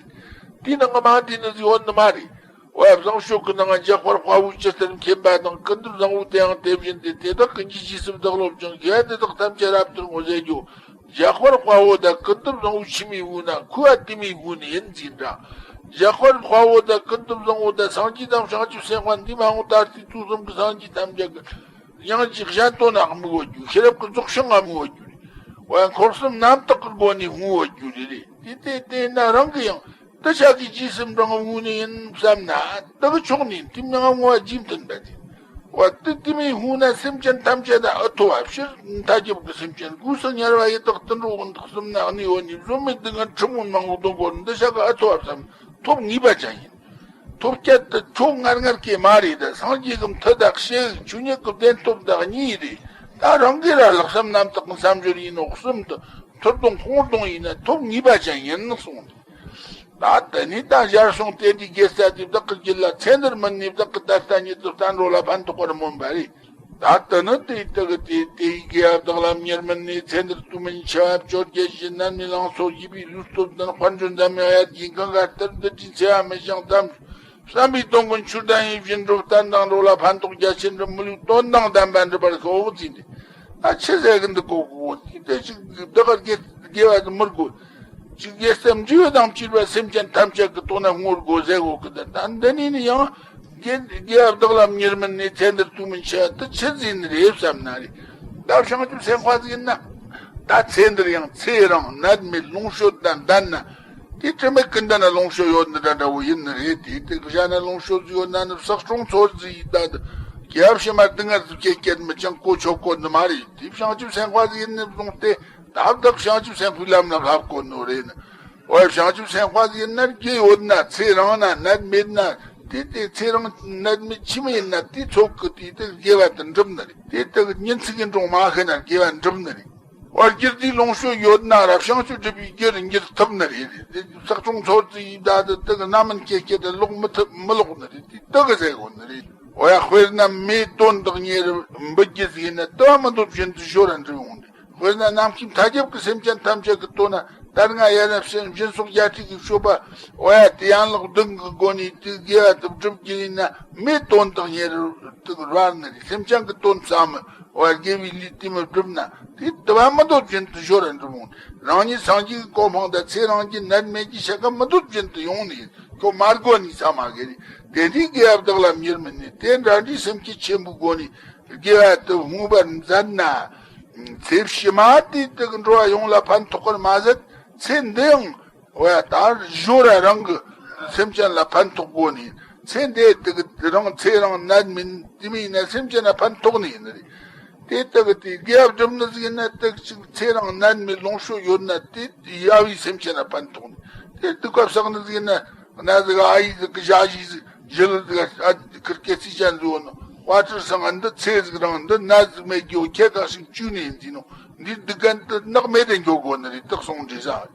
དེའི་ནང་ང་མ་འདུས་ནི་ཟིག་ཡོད་ནི་མ་རེད། འོ་ཡ་བཟང་སྤྱོད་ཀྱི་ནང་ང་འཇམ་དཔལ་དཔའ་བོས་ཇི་ལྟར་མཁྱེན་པ་དང་། ཀུན་ཏུ་བཟང་པོ་དེའང་དེ་བཞིན་ཏེ། དེ་དག་ཀུན་གྱི་རྗེས་སུ་བདག་སློབ་ཅིང་། དགེ་བ་འདི་དག་ཐམས་ཅད་རབ་ཏུ་བསྔོ་ཟེར་རྒྱུ། འཇམ་དཔལ་དཔའ་བོ་དང་ཀུན་ཏུ་བཟང་པོའི་ཕྱི་མའི་དབུས་ན་ཁོ་བ་དེ་མའི་དབུས་ནས་ཡིན་ཟིན་འདྲ། འཇམ་དཔལ་དཔའ་བོ་དང་ཀུན་ཏུ་བཟང་པོ་དང་སངས་རྒྱས་དང་བྱང་ཆུབ་སེམས་དཔའ་འདི་མ་འོངས་ད་ལྟའི་དུས་གསུམ་གྱི་སངས་རྒྱས་ཐམས་ཅད་ཀྱི་སྙིང་རྗེ་གཞན་དོན་ལ་དམིགས་པ་རྒྱུ། ཤེས་རབ་ཀྱི་རྫོགས་བྱང་ལ་དམིགས་པ་རྒྱུ་རེད། འོ་ཡ་འཁོར་གསུམ་རྣམ་དག་གི་སྒོ་ནས་བསྔོ་བ་རྒྱུ་རེད་རེད། དེ་དེ་དེ་ན་རང་གི་ཡང་དེ་ཆ་གི་རྗེས་སུ་འབྲང་བསྔོ་ནི་ཡིན་བསམ་ན་དེ་གི་ཕྱོགས་ནས་དེ་མྱ་ངན་བསྔོ་བ་རྗེས་མཐུན་པ་དེ། འོ་དེ་དེ་མའི་དབུས་ན་སེམས་ཅན་ཐམས་ཅད་ད་ཨེ་ཐོབ་པ་ཕྱིར་མཐའ་ཁྱབ་ཀྱི་སེམས་ཅན་སྒོས་སུ་དམྱལ་བ་ཡི་དྭགས་དུད་འགྲོ་དབང་དུ་གསུམ་ན་གནས་ཡོད་ནས་བཟོད་མེད་སྡུག་བསྔལ་ཁྲི་མོ་མང་པོ་གདོང་བསྐོར་འདི་ཆ་ག་ཨེ་ཐོབ་པ་བསམ། ཐོབ་ངེས་པ་ཅན་ཡིན། ཐོབ་སྐྱེད་དུ་ཁྱོད་ངར་ངར་གྱི་མ་རེད། ད་སངས་རྒྱས་ཀྱི་མཐུ་དང་ཞེས་ཆོས་ཉིད་ཀྱི་བདེན་སྟོབས་དང་གཉིས་རེད། ད་རང་གིས་ར་ལྷག་བསམ་རྣམ་དག་གི་བསམ་སྦྱོར་ཡིན་ནོ་གསུམ་དུ་མཐུར་གཏོང་ཁོང་གཏོང་ཡིན་ན་ཐོབ་ངེས་པ་ཅན་ཡིན་གསུངས། ད་དེ་ནས་ད་ཞར་བྱུང་རྟེན་འབྲེལ་དགེ་རྩ་དེ་བདག་གི་རྒྱུད་ལ་ཚེ་འདིར་མི་གནས་བདག་གི་ད་ལྟ་ཉིད་དུ་བསྟན་འགྲོ་ལ་ཕན་ཐོགས་པར་སྨོན་པ་རེད། ད་ལྟ་ནི་དེ་དག་གི་དེ་དེའི་དགེ་བ་བདག་ལ་མྱུར་མི་གནས། ཚེ་འདིར་དུས་མིན་འཆི་བ་བཅོ་བརྒྱད་བཞི་ནད་མེད་ལང་ཚོ་ཞེས་པའི་ལུས་སྟོབས་ལྡན་དཔལ་འབྱོར་འཛད་མེད་དབྱར་གྱི་གངྒཱ་ལྟར་འདི་འདྲའི་འཚེ་བ་མི་བྱང་དམ་བསམ་པའི་དོན་ཀུན་ཆོས་དང་ཡིད་བཞིན་འགྲུབ། བསྟན་དང་འགྲོ་ལ་ཕན་ཐོགས་རྒྱ་ཆེར་འགྲུབ། མི་ལུས་དོན་དང་ལྡན་པ་འགྲུབ་པར་ཤོག་ཅེས་ཏེ། ད་ཆི་ཟེར་གི་འདུག་གོ་གོ་དེ་དེ་ཅིག་བདག་གི་དགེ་བ་དེ་མི་དགོས། ཅིག་དགེ་སེམས་འབྲས་བུ་དང་བཅས་པ་སེམས་ཅན་ཐམས་ཅད་ཀྱི་དོན་ན་བསྔོ་དགོས་ཟེར་གོ་གི། ད་ད་འདི་ནས་ནི་ཡང་དགེ་དགེ་བ་བདག་ལ་མྱུར་མི་གནས། ཚེ་འདིར་དུས་མིན་འཆི་བ་དེ་ཆི་ཟིག་ནི་རེད་བསམ་ན་རེད། ད་བྱང་ཆུབ་སེམས་དཔའ་ཟིག་ཡིན་ན་ད་ཚེ་འདིར་ཡང་ཚེ་རིང་ནད་མེད་ལོངས་སྤྱོད་དང་ལྡན་ན། དེ་དྲི་མེད་ཀུན་ལྡན་ན་ལོངས་སྤྱོད་ཡོད་འདི་འདྲ་འདྲ་བོ་ཡིན་ནི་རེད། དེ་དེ་གི་བྱ་ན་ལོངས་སྤྱོད་ཟིག་ཡོད་ན་ནི་བསགས་སྲུང་ཚོད་ཟིག་ཡིན་ད། རྒྱལ་བ་ཕྱི་མ་སྡུག་བསྔལ་དུ་སྐྱེ་སྐྱེ་མི་ཅང་གོ་ཆོད་གོ་ནི་མ་རེད། དེ་བྱང་ཆུབ་སེམས་དཔའ་ཟིག་ཡིན་ནི་བཟུང་སྟེ་ད་བདག་བྱང་ཆུབ་སེམས་དཔའི་ལམ་ལ་བསླབ་གོ་ནོ་རེད་ནི། འོ་ཡ། བྱང་ཆུབ་སེམས་དཔའ་ཟིག་ཡིན་ན་རྒྱུ་ཡོད་ན་ཚེ་རིང་ན་ནད་མེད་ན། དེ་དེ་ཚེ་རིང་ནད་མེད་ཆི་མོ་ཡིན་ན་དེ་ཚོགས་ཀྱི་དེ་དེ་དགེ་བ་དེ་འགྲུབ་ནི་རེད། དེ་དེ་ཉིན་ཚིག་གི་འགྲོ་མ་ཤི་ན་དགེ་བ་འགྲུབ་ནི་རེད། བར་རྒྱུ་དེའི་ལོངས་སྤྱོད་ཡོད་ན་ར་བྱང་ཆུབ་སྒྲུབ་པའི་རྒྱུར་འགྱུར་ཐུབ་ནི་རེད། དེ་བསགས་སྲུང་ཚོར་དུ་ཡིན་ད་དེ་དེ་གི་རྣམ་སྨིན་སྐྱེ་སྐྱེ་དེ་ལོག་མི་ཐུབ་མི་ལོག་ནི་རེད། དེ་དེ་གི་ཟེར་གོ་ནི་རེད། འོ་ཡ། དཔེར་ན་མེའི་དོན་དག་ཉེ་རུ་འབུད་རྒྱུ་ཟིག་ཡིན་ན་དུ་བ་མི་འདོད་བཞིན་དུ་ཞོ་ར་འགྲུབ་འོང་དེ། དཔེར་ན་ནམ་མཁའི་མཐའ་ཁྱབ་ཀྱི་སེམས་ཅན་ཐམས་ཅད་ཀྱི་དོན་ན་ད་སྔ་ཡ་རབས་སེམས་སྦྱིན་སོགས་རྒྱ་ཁྲིག་གི་སྤྱོད་པ། འོ་ཡ། དེ་ཡན་ལག་བདུན་གྱི་སྒོ་ནས་དེ་དགེ་བ་དེ་སྒྲུབ་རྒྱུ་ཡིན་ན་མེའི་དོན་དག་ཉེ་རུ་དེ་ར་ནི་རེད། སེམས་ཅན་གྱི་དོན་བསམ་མི། འོ་ཡ། དགེ་བའི་ལས་དེ་མི་སྒྲུབ་ན་དེ་དུ་བ་མི་འདོད་བཞིན་དུ་ཞོ་ར་འགྲུབ་འོང་། རང་ཉིད་སངས་རྒྱས་ཀྱི་གོ་འཕང་དང་ཚེ་རིང་རྒྱུ་ནད་མེད་རྒྱུ་ཤ་ཀ་མི་འདོད་བཞིན་དུ་ཡོང་ནས་ཁྱོད་མ་དགོ་ནས་ས་མ་གི་རེད། དེ་འདྲའི་དགེ་བ་བདག་ལ་མྱུར་མི་ནུས། དེ་འདྲ་འདྲའི་སེམས་བསྐྱེད་ཆེན་པོའི་སྒོ་ནས་དགེ་བ་དེ་བསྔོ་བར་མཛད་ན། ཚེ་ཕྱི་མ་དེ་དག་འགྲོ་བ་ཡོངས་ལ་ཕན་ཐོགས་པར་མ་ཟད། ཚེ་འདི་ཡང་། འོ་ཡ། ད་ཞོ་ར་རང་གི་སེམས་ཅན་ལ་ཕན་ཐོགས་དགོ་ནི། ཚེ་འདི་དག་རང་ཚེ་རིང་ནད་མེད་དེ་མིན་ན་སེམས་ཅན་ལ་ཕན་ཐོགས་ནི་ཡིན་ནི་རེད། དེ་དག་དེ་དགེ་བ་སྒྲུབ་ནི་ཟིག་ཡིན་ན་དག་ཅིག་ཚེ་རིང་ནད་མེད་ལོངས་སྤྱོད་ཡོད་ན་དེ་ཡ་བའི་སེམས་ཅན་ལ་ཕན་ཐོགས་ནི། དེ་སྡིག་པ་བསགས་ནི་ཟིག་ཡིན་ན་གནའ་ཟིག་ཨ་ཡེ་ཟིག་གི་ཞ་ཞི་ཟིག་ཞི་ལི་ཟིག་ཨ་ཁིར་སྐྱེ་སྲིད་ཅན་ཟིག་ཡོད་ནོ། དཔའ་ཁྲིར་སང་འདི་ཚེ་ཟིག་རིང་འདི་ནད་ཟིག་མེད་རྒྱུ་ཁྱེད་ཁ་ཞིག་བཅུག་ནས་ཡིན་ཟིན་ནོ། འདི་སྡིག་གན་དུ་ནག་མེད་དེ་འགྱོ་དགོ་ནི་རེད། དག་སོང་འདྲི་ས།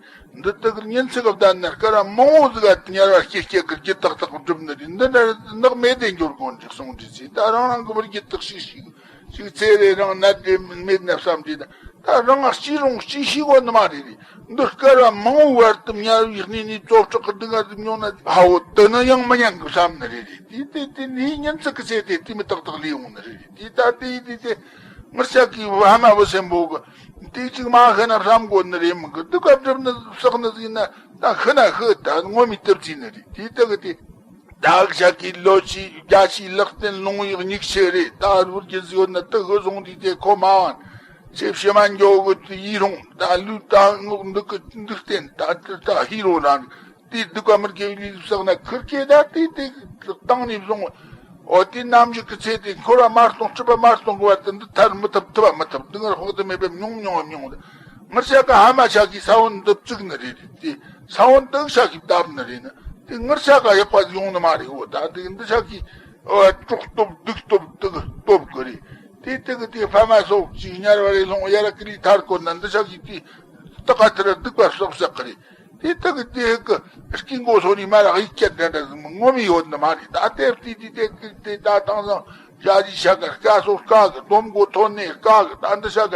འདི་དག་ཉིན་ཚིག་གི་བསྡད་ན་སྐར་མང་བོ་ཟིག་ག་དམྱལ་བ་སྐྱེ་སྐྱེ་གི་རྒྱུ་དག་དག་སྒྲུབ་ནི་རེད། འདི་འདྲ་ནག་མེད་དེ་འགྱུར་དགོ་འདྲི་སོང་འདྲི་ཚེ། ད་རང་རང་གི་བུ་རྒྱུ་དག་ཞིག་ཞིག་ཞིག་ཚེ་རེ་རང་ནད་དེ་མེད་ན་བསམ་འདྲི། ད་ད་རང་སྐྱིད་རུང་སྐྱིད་ཤི་གོ་ནི་མ་རེད་རེད། འདི་སྐར་བ་མང་བོ་བར་དུ་དམྱལ་བའི་གནས་ནས་བཙོ་བཀྲག་གི་སྡུག་བསྔལ་དུ་མྱོང་ན་ཧ་བོ་དེ་ནི་ཡང་མི་ཉན་གི་བསམ་ནི་རེད་རེད། དེ་དེ་དེ་ནི་ཉིན་ཚིག་གི་ཚེ་དེ་དེ་མི་ཏག་ཏག་ལས་འོང་ནི་རེད་རེད། དེ་ད་དེ་དེ་དེ། ངར་ཤག་གི་བ་མ་བུ་སེམས་པོ་གི་དེ་གཅིག་མ་ཤི་ན་བསམ་དགོས་ནི་རེད། མི་གི་སྡུག་ག་སྒྲུབ་ནི་བསགས་ནི་ཟིན་ན་ད་ཤི་ན་ཤི། ད་ངོ་མི་སྟབས་ཅི་ནི་རེད། དེ་ལྟ་གི་དེ་ད་ཤག་གི་ལོ་ཆི་རྒྱ་ཆི་ལག་རྟེན་ལུང་ཡིག་སྙིགས་ཆེ་རེད། ད་རུར་གྱི་ཟིག་ཡོད་ན་དུ་ཤི་སོང་དུས་དེ་ཁོ་མ་བན་ཆེ་ཕྱི་མ་འགྱོ་གི་དུ་ཡི་རུང་ད་ལུས་ད་ངོག་འདུག་གི་འདུག་རྟེན་ད་ད་ཧི་རོ་རང་། དེའི་སྡིག་པ་མི་དགེ་བའི་ལས་བསགས་ན་ཁུར་ཁྱེད་ད་དེ་དེ་བཏང་ནས་བཟུང་། འོ་དེ་རྣམ་འགྱུར་གྱི་ཚེ་དེ་འཁོར་བ་མ་སྟོང་སྒྲིབ་པ་མ་སྟོང་གི་བར་དུ་འདི་ཐར་མི་ཐུབ་ཐུབ་པ་མི་ཐུབ། སྡུག་བསྔལ་དཔག་ཏུ་མེད་པའི་མྱོང་མྱོང་བ་མྱོང་། ངར་ཤག་གི་ཧ་མ་ཤག་གི་ས་བོན་འདི་བཙུགས་ནི་རེད་དེ། ས་བོན་དུ་ཤག་གི་བཏབ་ནི་རེད་ན་དེ་ངར་ཤག་ག་ཡག་པ་ཡོང་ནི་མ་རེད། འོ་ད་དེ་འདི་ཤག་གི་འོ་གྲོགས་སྟོབས་སྡིག་སྟོབས་དུ་སྟོབས་གི་རེད། དེ་དེ་གི་དེ་ཕ་མ་སོགས་ཅིག་དམྱལ་བ་རེ་ལྷུང་ཡ་ར་ཀི་ལི་ཐར་གོ་ན་འདི་ཤག་གི་དེ་ད་ག་ཐར་སྡིག་པ་བསགས་བསགས་གི་རེད། དེ་དག་གི་དེ་གི་དཀྱིལ་འཁོར་སོ་ནི་མ་ར་ཡིག་སྐྱ་འདྲ་འདྲ་ཟིག་ངོ་མི་ཡོད་ནི་མ་རེད། ད་དེབ་དེ་དེ་དེ་དེ་ད་དང་སང་ཞ་ཞི་ཤ་ཀ་དཀའ་སོ་དཀའ་གི་སྡོམ་མགོ་ཐོན་ནས་དཀའ་གི། ད་འདི་ཤ་ཀ་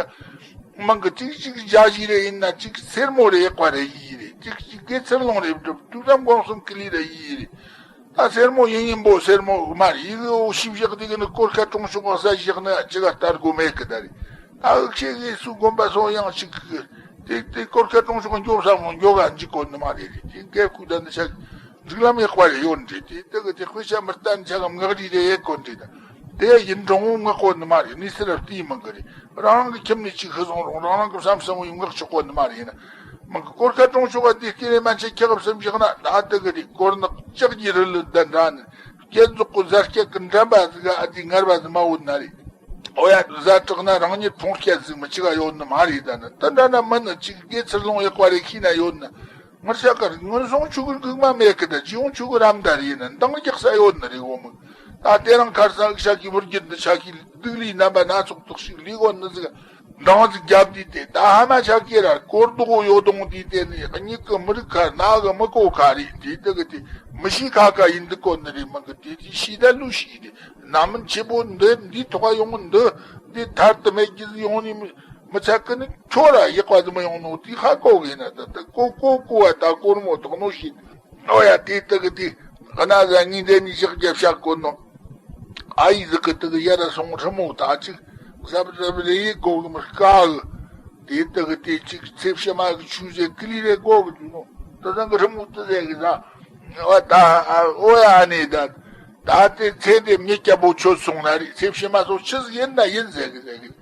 མང་གི་ཅིག་ཅིག་ཞ་ཞི་རེ་ཡིན་ན་ཅིག་སེར་མོ་རེ་ཡག་པ་རེ་ཡི་རེད། ཅིག་ཅིག་དགེ་ཚུལ་སློང་རེ་སྒྲུབ་དུས་ཙམ་གོང་གསུམ་ཀི་ལི་རེ་ཡི་རེད། ད་སེར་མོ་ཡིན་ཡིན་པོ་སེར་མོ་མ་རེད། ཡི་གེ་འོ་ཤི་བཞག་དེ་གི་ནི་གོར་ཁ་གྲོང་ཆོག་ག་ས་བཞག་ན་ཅི་ག་ལྟར་དགོས་མེད་གི་ད་རེད། ད་འུ་ཆེ་གི་སུ་དགོན་པ་སོ་ཡང་ཅིག་གི་དེ་དེ་གོར་ཁ་གྲོང་ཆོག་ག་འགྱོ་བསམ་མོ་འགྱོ་ག་འཇིག་གོ་ནི་མ་རེད་རེད། དེ་གེ་ཁུ་ད་ནི་ཤག་འཇིག་ལམ་ཡག་པ་རེ་ཡོད་འདྲེ། དེ་དེ་གི་དེ་དཔེ་ཆ་མི་ལྟ་ནི་ཆ་ག་མངག་རི་རེ་ཡེ་གོ་འདྲེ། ད་དེ་ཡིན་འགྲོ་འོང་མངག་གོ་ནི་མ་རེད། ནི་སི་ར་བལྟས་མི་གི་རེད། རང་རང་གི་ཁྱིམ་ནས་ཅིག་ཤི་སོང་རུང་རང་རང་གི་བསམ་བསམ་བོ་ཡིན་མངག་ཆོག་གོ་ནི་མ་རེད། ཡིན་ན་མི་གི་གོར་ཁ་གྲོང་ཆོག་ག་དེ་སྐྱེ་རེ་མན་ཆད་ཁྱེད་གི་བསམ་བཞག་ན་ད་དེ་གི་རེད། གོར་ནག་ལྕགས་ཀྱི་རི་ལི་ད་འདྲ་ནི་སྐྱེ་ཟོག་གི་བཟའ་སྐྱེ་གི་འགྲམ་པ་ཟིག་ག་ཨ་དེ་ངར་བ་ཟིག་མ་འོད་ན་རེད། ཨོ་ཡ། བཟའ་དྲག་ན་རང་ཉིད་ཕུང་སྐྱ་ཟིག་མི་ཆི་ག་ཡོད་ནི་མ་རེད། ད་ནི་ད་འདྲ་ན་མི་ནི་ཅིག་དགེ་ཚུལ་སློང་ཡག་པ་རེ་ཤི་ན་ཡོད་ནི། ངར་ཤ་ཀར་ངན་སོང་ཆུ་གུར་གུག་མ་མེད་གི་ད་ཅི་ཡོང་ཆུ་གུར་རམ་ད་རེད་ན་འདང་རྒྱག་ས་ཡོད་ནི་རེད། འོ་མི་ད་དེ་རང་ཁར་ས་ཤ་ཀི་བུར་གྱི་འདི་ཤ་ཀི་སྡུག་ལི་རྣམ་པ་སྣ་ཚོགས་དག་ཞིག་ལི་གོ་ནི་ཟིག་འདང་ཟིག་རྒྱབ་དུས་དེ་ད་ཧ་མ་ཤ་ཀི་ར་སྐོར་རྡོག་ཡོད་དོང་དུས་དེ་ནི་གཉིད་ཀི་མི་རིག་ཁ་ན་གི་མི་གོ་ཁ་རེད། དེ་དེ་གི་དེ་མི་ཤི་ཁ་ཁ་ཡིན་འདི་གོ་ནི་རེད། མི་གི་དེ་དེ་ཤི་ད་ལུ་ཤི་རེད། རྣམ་སྨིན་ཆེ་པོ་འདི་འདི་ཐོག་ཡོང་འདི་འདི་ཐར་དུ་མེད་རྒྱུ་ཡོང་ནི་མི་མི་ཚད་ཀི་ནི་ཁྱོད་ར་ཡག་པ་དུ་མི་ཡོང་ནོ་དེ་ཧ་གོ་གི་ན་ད་ད་གོ་གོ་གོ་བ་ད་གོར་མོ་དོག་ནོ་ཤི། ཨོ་ཡ། དེ་དག་གི་དེ་གནའ་ཟ་ངའི་འདྲེ་ནི་ཞག་རྒྱབ་ཤག་གོ་ནོ། ཨ་ཡི་ཟིག་གི་དག་ཡ་ར་སོང་ཁྲི་མོ་ད་ཅིག་ཟབ་ཟབ་རེ་ཡི་གོ་གི་མི་དཀའ་གི། དེ་དག་གི་དེ་ཅིག་ཚེ་ཕྱི་མ་གི་ཆུ་ཟེ་ཀི་ལི་རེ་གོ་གི་དུ་ནོ། ད་ཟང་གི་ཁྲི་མོ་དུ་ཟེ་གི་ཟ། ཨོ་ད་ཨོ་ཡ་ཨ་ནེ་ད། ད་དེ་ཚེ་འདི་མི་སྐྱ་པོ་ཆོད་སོང་ན་རེད། ཚེ་ཕྱི་མ་སོགས་ཆི་ཟིག་ཡིན་ན་ཡིན་ཟེར་གི་ཟེར་གི།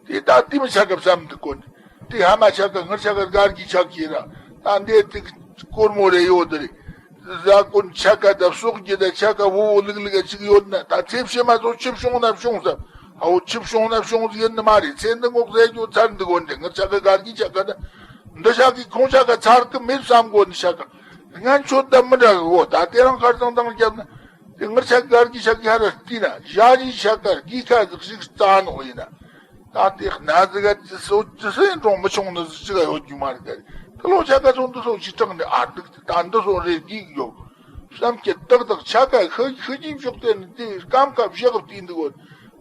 དེ་ད་དེ་མི་ཆ་གི་བསམ་འདུག་གོ་ནི། དེ་ཧ་མ་ཆ་གི་ངར་ཆ་གི་དགའ་གི་ཆ་གི་ར། ད་འདི་དེ་སྐོར་མོ་རེ་ཡོད་དེ་རེད། ཟ་གོ་ཆ་ག་ད་སོག་གི་ད་ཆ་ག་བོ་བོ་ལིག་ལིག་ག་ཅིག་ཡོད་ན། ད་ཚེ་ཕྱི་མ་ཚོ་ཆིབས་བྱུང་ན་བྱུང་ཟེར། ཨའོ་ཆིབས་བྱུང་ན་བྱུང་ཟེར་ནི་མ་རེད། ཚེ་འདི་ངོག་ཟས་རྒྱུ་ཚར་འདི་གོ་འདྲེ་ངར་ཆ་ག་གར་གི་ཆ་ག་ད་འདི་ཆ་གི་ཁོང་ཆ་ག་ཚར་གི་མེད་བསམ་གོ་ནི་ཆ་ག་ང་ཆོ་ད་མི་འདྲ་གི་གོ། ད་དེ་རང་ཁར་ཙང་དང་རྒྱབ་ན་དེ་ངར་ཆ་ག་གར་གི་ཆ་གི་ཧ་ར་བལྟས་ན་ཞ་རི་ཆ་ག་གི་ཁ་ཟིག་ཞིག་རྩ་ནོ་ཡིན་ན། ད་དེ་གནའ་ཟིག་ག་ཅི་སོ་ཅི་སེ་འགྲོ་མི་ཆུང་ནི་ཟིག་ཅི་ག་ཡོད་རྒྱུ་མ་རེད། ད་དེ་ལོ་ཆ་ག་ཚོ་འདི་སོ་ཅི་དྲག་འདི་ཨ་འདུག་ད་འདི་སོ་རེད་གི་ཡོད་བསམ་གྱི་ཏག་ཏག་ཆ་ག་ཤི་ཤི་ཀྱིན་ཕྱོགས་དེ་ནི་དེ་སྐམ་ཁ་བཞག་བལྟས་འདུག་གོ།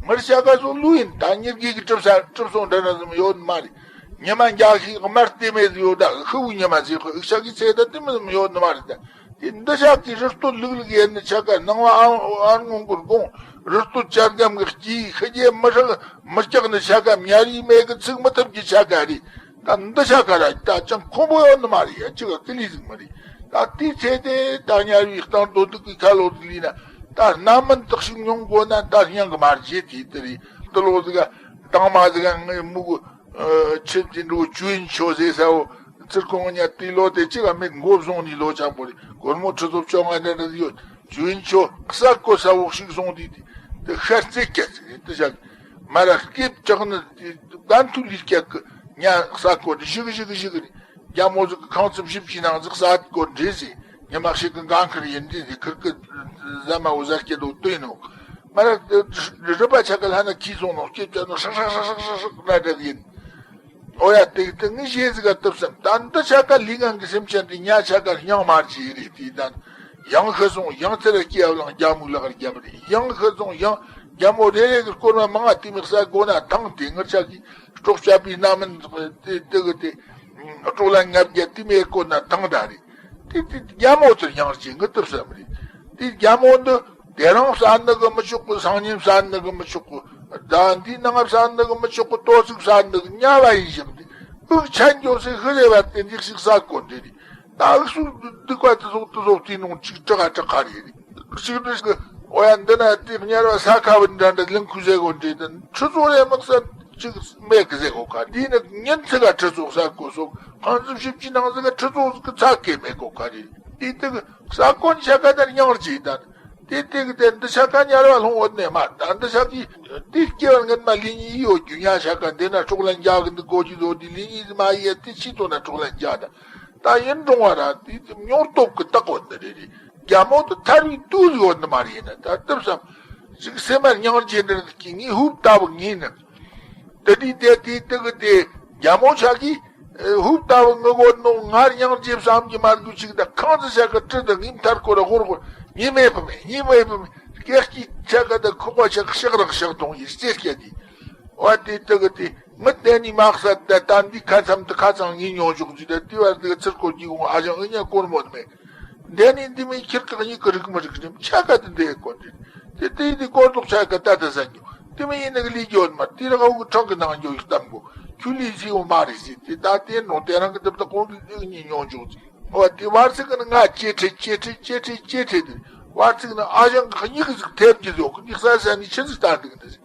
མར་ཆ་ག་ཚོ་ལུས་ཡིན། ད་ཉེར་དགུ་གི་གྲིབ་ས་གྲིབ་སོང་འདྲ་འདྲ་ཟིག་ཡོད་མ་རེད། ཉི་མ་འཇའ་ཤིག་དམར་ལྟེ་མེད་ཡོད། ད་ཤི་བོའི་ཉི་མ་ཟིག་ཤི་ཤ་གི་ཚེ་ད་དེ་མི་ཟིག་ཡོད་མ་རེད། ད། དེ་འདི་ཤག་གི་རི་སྟོད་ལུག་ལུག་ཡན་ནི་ཆ་ག་སྣང་བ་ཨ་ཨ་སྔོན་གུར་གོང་རི་སྟོད་ཆ་རྒམ་གི་སྐྱིད་ཤི་རྒྱལ་མི་ཧྲག་མི་སྐྱག་ནི་ཆ་ག་མྱ་རིས་མེད་གི་ཚིག་མི་ཐུབ་ཀྱི་ཆ་ག་རེད། ད་འདི་ཆ་ག་ར་ད་ཅང་ཁོམ་པོ་ཡོད་ནི་མ་རེད། ཡ་ཅི་ག་ཀི་ལི་ཟིག་མ་རེད། ད་དེའི་ཚེ་དེ་ད་མྱ་རིས་སྟངས་དོ་དུག་གི་ཁ་ལོ་དུ་ལི་ན་ད་རྣམ་སྨིན་དག་ཞིག་མྱོང་དགོ་ན་ད་སྙིང་གི་མ་རྗེ་དེ་དེ་རེད། འདི་ལོ་ཟིག་ག་དང་མ་ཟིག་ག་ངའི་མུ་གུ་ཆེ་དེ་འགྲོ་ཅུ་ཡིན་ཆོ་ཟེར་ས་བོ། ཚུར་ཁོང་ཉ་དེ་ལོ་དེ་གཅིག་ག་མེད་མགོ་བཟུང་ནས་ལོ་ཆང་པོ་རེད། སྒོར་མོ་ཁྲི་ཚོ་བཅོ་ལྔ་འདྲ་འདྲ་ཡོད། ཅུ་ཡིན་ཆོ་ས་ཀོ་ས་བོ་ཞིག་བཟུང་དེ་དེ་ཤར་རྩེ་སྐྱ་ཟིག་རེད། དེ་བཞག་མ་ར་སྐེབ་དྲག་ནི་དགའ་མཐུ་ལིར་སྐྱ་གི་ཉ་ས་ཀོ་དེ་ཞིག་ཞིག་ཞིག་རེད། རྒྱ་མོ་ཟིག་གི་ཁང་ཚུབ་ཞིབ་ཀྱི་ནང་ཟིག་ས་ཀོ་འདྲེ་ཟིག་ཉི་མ་ཞིག་གི་འགན་ཁུར་ཡིན་དེ་དེ་ཁུར་གི་ཟ་མ་བོ་ཟ་སྐྱེ་དོ་དོན་ནོ། མ་ར་རི་པ་ཆ་ག་ལྷ་ན་ཁྱི་སོང་ནོ་སྐྱེ་བཅད་ནོ་ཧྲག་ཧྲག་ཧྲག་ཧྲག་ཧྲག་ན་འདྲ་ཡིན། ཨོ་ཡ་དེ་དེ་ངི་ཞེས་ཟིག་ག་བཏུབ་སམ། ད་འདི་ཆ་ག་ལི་ངང་གི་སེམས་ཅན་དེ་ཉ་ཆ་ག་སྙིང་མར་ཅི་རེད། དེ་ད་ཡང་ཤི་སོང་ཡང་ཚེ་ར་སྐྱེ་བ་ལང་རྒྱ་མོའི་ལག་རྒྱབ་རེད། ཡང་ཤི་སོང་ཡང་རྒྱ་མོ་རེ་རེ་གི་སྐོར་མ་མང་ང་དེ་མི་ས་དགོ་ན་ཐང་དེ་ངི་ཆ་གི་སྲོག་བཅད་པའི་རྣམ་སྨིན་དེ་དེ་གི་དེ་སྲོག་ལ་ངབ་རྒྱ་དེ་མེད་དགོ་ན་ཐང་ད་རེད། དེ་དེ་རྒྱ་མོ་དེར་སྙིང་རྗེ་ངི་བཏུབ་ས་མི་རེད། དེ་རྒྱ་མོ་འདི་དེ་རང་བསད་ནི་གི་མི་ཆོག་གི། སང་ཉིན་བསད་ནི་གི་མི་ཆོག་གི། ཟླ་འདིའི་ནང་བསད་ནི་གི་མི་ཆོག་གི། ལྟོ་ཚིགས་བསད་ནི་གི་དམྱལ་བ་ཡིན་ཞིང་དེ་དབུགས་ཆད་འགྱོ་སའི་ཤི་རེ་བ་དེ་འཇིགས་ཤིག་ས་གོ་འདི་རེད། ད་དབུགས་སུ་སྡིག་པ་དེ་ཚོ་དེ་ཚོ་དེའི་ནང་ཅིག་དྲག་ག་དྲག་ག་རེད། ཅིག་འདྲ་ཞིག་ཨོ་ཡ་འདི་ན་དེ་དམྱལ་བ་ས་ཁ་བུ་འདྲ་འདྲ་ལིང་ཁུ་ཟེ་གོ་འདྲེ་དེ་ཁྲི་ཚོ་རེ་དམག་ས་ཅིག་མེད་གི་ཟེར་གོ་ཁ། འདི་ནི་ཉིན་ཚིག་ག་ཁྲི་ཚོ་ས་གོ་སོགས་ཁང་ཚུབ་ཞིབ་ཀྱི་ནང་ཟིག་ག་ཁྲི་ཚོ་ཟིག་གི་ཚ་གེ་མེད་གོ་ཁ་རེད། དེ་དེ་གི་ས་གོ་ཆ་ག་དར་ཉང་རྗེ་དང་། དེ་དེ་གི་དེ་འདི་ཆ་ག་ཉར་བ་ལྷུང་འོད་ནས་མ་ད་འདི་ཆ་གི་དེ་སྐྱེ་བ་ངན་མ་ལི་ཉི་ཡོད་རྒྱུ་ཉ་ཆ་ག་འདི་ན་གྲོགས་ལ་འཇག་གི་འདི་གོ་གི་ཟོ་དེ་ལི་ཉི་མ་ཡེ་དེ་ཆི་ཏོ་ན་གྲོགས་ལ་འཇག་ད། ད་ཡིན་འགྲོ་བ་ར་དེ་མྱོང་སྟོབས་གི་བཏགས་འོད་འདི་རེད་རེད། རྒྱ་མོ་དུ་ཐར་བའི་དུས་ཡོད་ནི་མ་རེད་ན། ད་སྟབས་སམ་ཞིག་སེམས་མ་ཉང་རྗེ་འདྲ་གི་ངའི་ཧུབ་ལྟ་བུ་ངེས་ནི། དེ་དུས་དེ་དེ་དེ་གི་དེ་རྒྱ་མོ་ཆ་གི་ཧུབ་ལྟ་བུ་ངུ་གོ་ནོ་ང་ཉང་རྗེ་བསམ་གྱི་མ་དགོས་ཅིག་ད་ཁང་ཚ་ཆ་གི་དྲི་ད་ངའི་མཐར་སྐོར་ར་ཧོར་ཧོར་ཉི་མེད་པ་མེད་ཉི་མེད་པ་མེད་སྐད་ཀྱི་ཆ་ག་ད་ཁོག་པ་ཆ་གི་ཤག་རག་ཤག་གཏོང་ཡི་རྩེ་སྐྱ་དེ། ཨོ་དེ་དེ་གི་དེ་ངི་དེ་ནི་མ་ས་ད་ད་འདི་ཁ་ཚམ་དུ་ཁ་ཚང་ངི་ཉོ་འཇོག་ཅི་ད་དེ་བར་དེ་གི་ཚིར་སྐོར་གྱི་ངོ་ཨ་ཞང་ཨི་ཉ་སྐོར་མོ་ནི་མེད། འདི་ནི་འདི་མི་ཁྱེར་ཁག་གཉིས་ཀྱི་རིགས་མི་རིགས་རིམ་ཆ་ག་དེ་འདི་ཡི་སྐོར་འདི། དེ་དེ་ཡི་དེ་སྐོར་ལོག་ཆ་ག་ད་ད་ཟ་འགྱོ། དེ་མི་ཡིན་ནི་གི་ལི་འགྱོ་མ་དེ་ར་ཧ་གི་ཁྲང་གི་ནང་འགྱོ་ཡི་གཏམ་གོ། ཁྱུ་ལི་ཟི་འོ་མ་རེད་ཟི་དེ་ད་དེ་ནོ་དེ་རང་གི་དེ་ད་ཁོང་གི་གཉིས་ཉོ་འཇོག་ཟི། འོ་དེ་བར་སི་གི་ནི་ང་ཅེ་ཁྲེ་ཅེ་ཁྲེ་ཅེ་ཁྲེ་ཅེ་ཁྲེ་དེ་བར་སི་གི་ནི་ཨ་ཞང་གི་གཉིས་གི་ཟིག་ཐེབས་ཀྱི་ཟོ་གི་འདི་ས་ས་ནི་ཆི་ཟིག་ལྟ་འདུག་འདི་ཟི།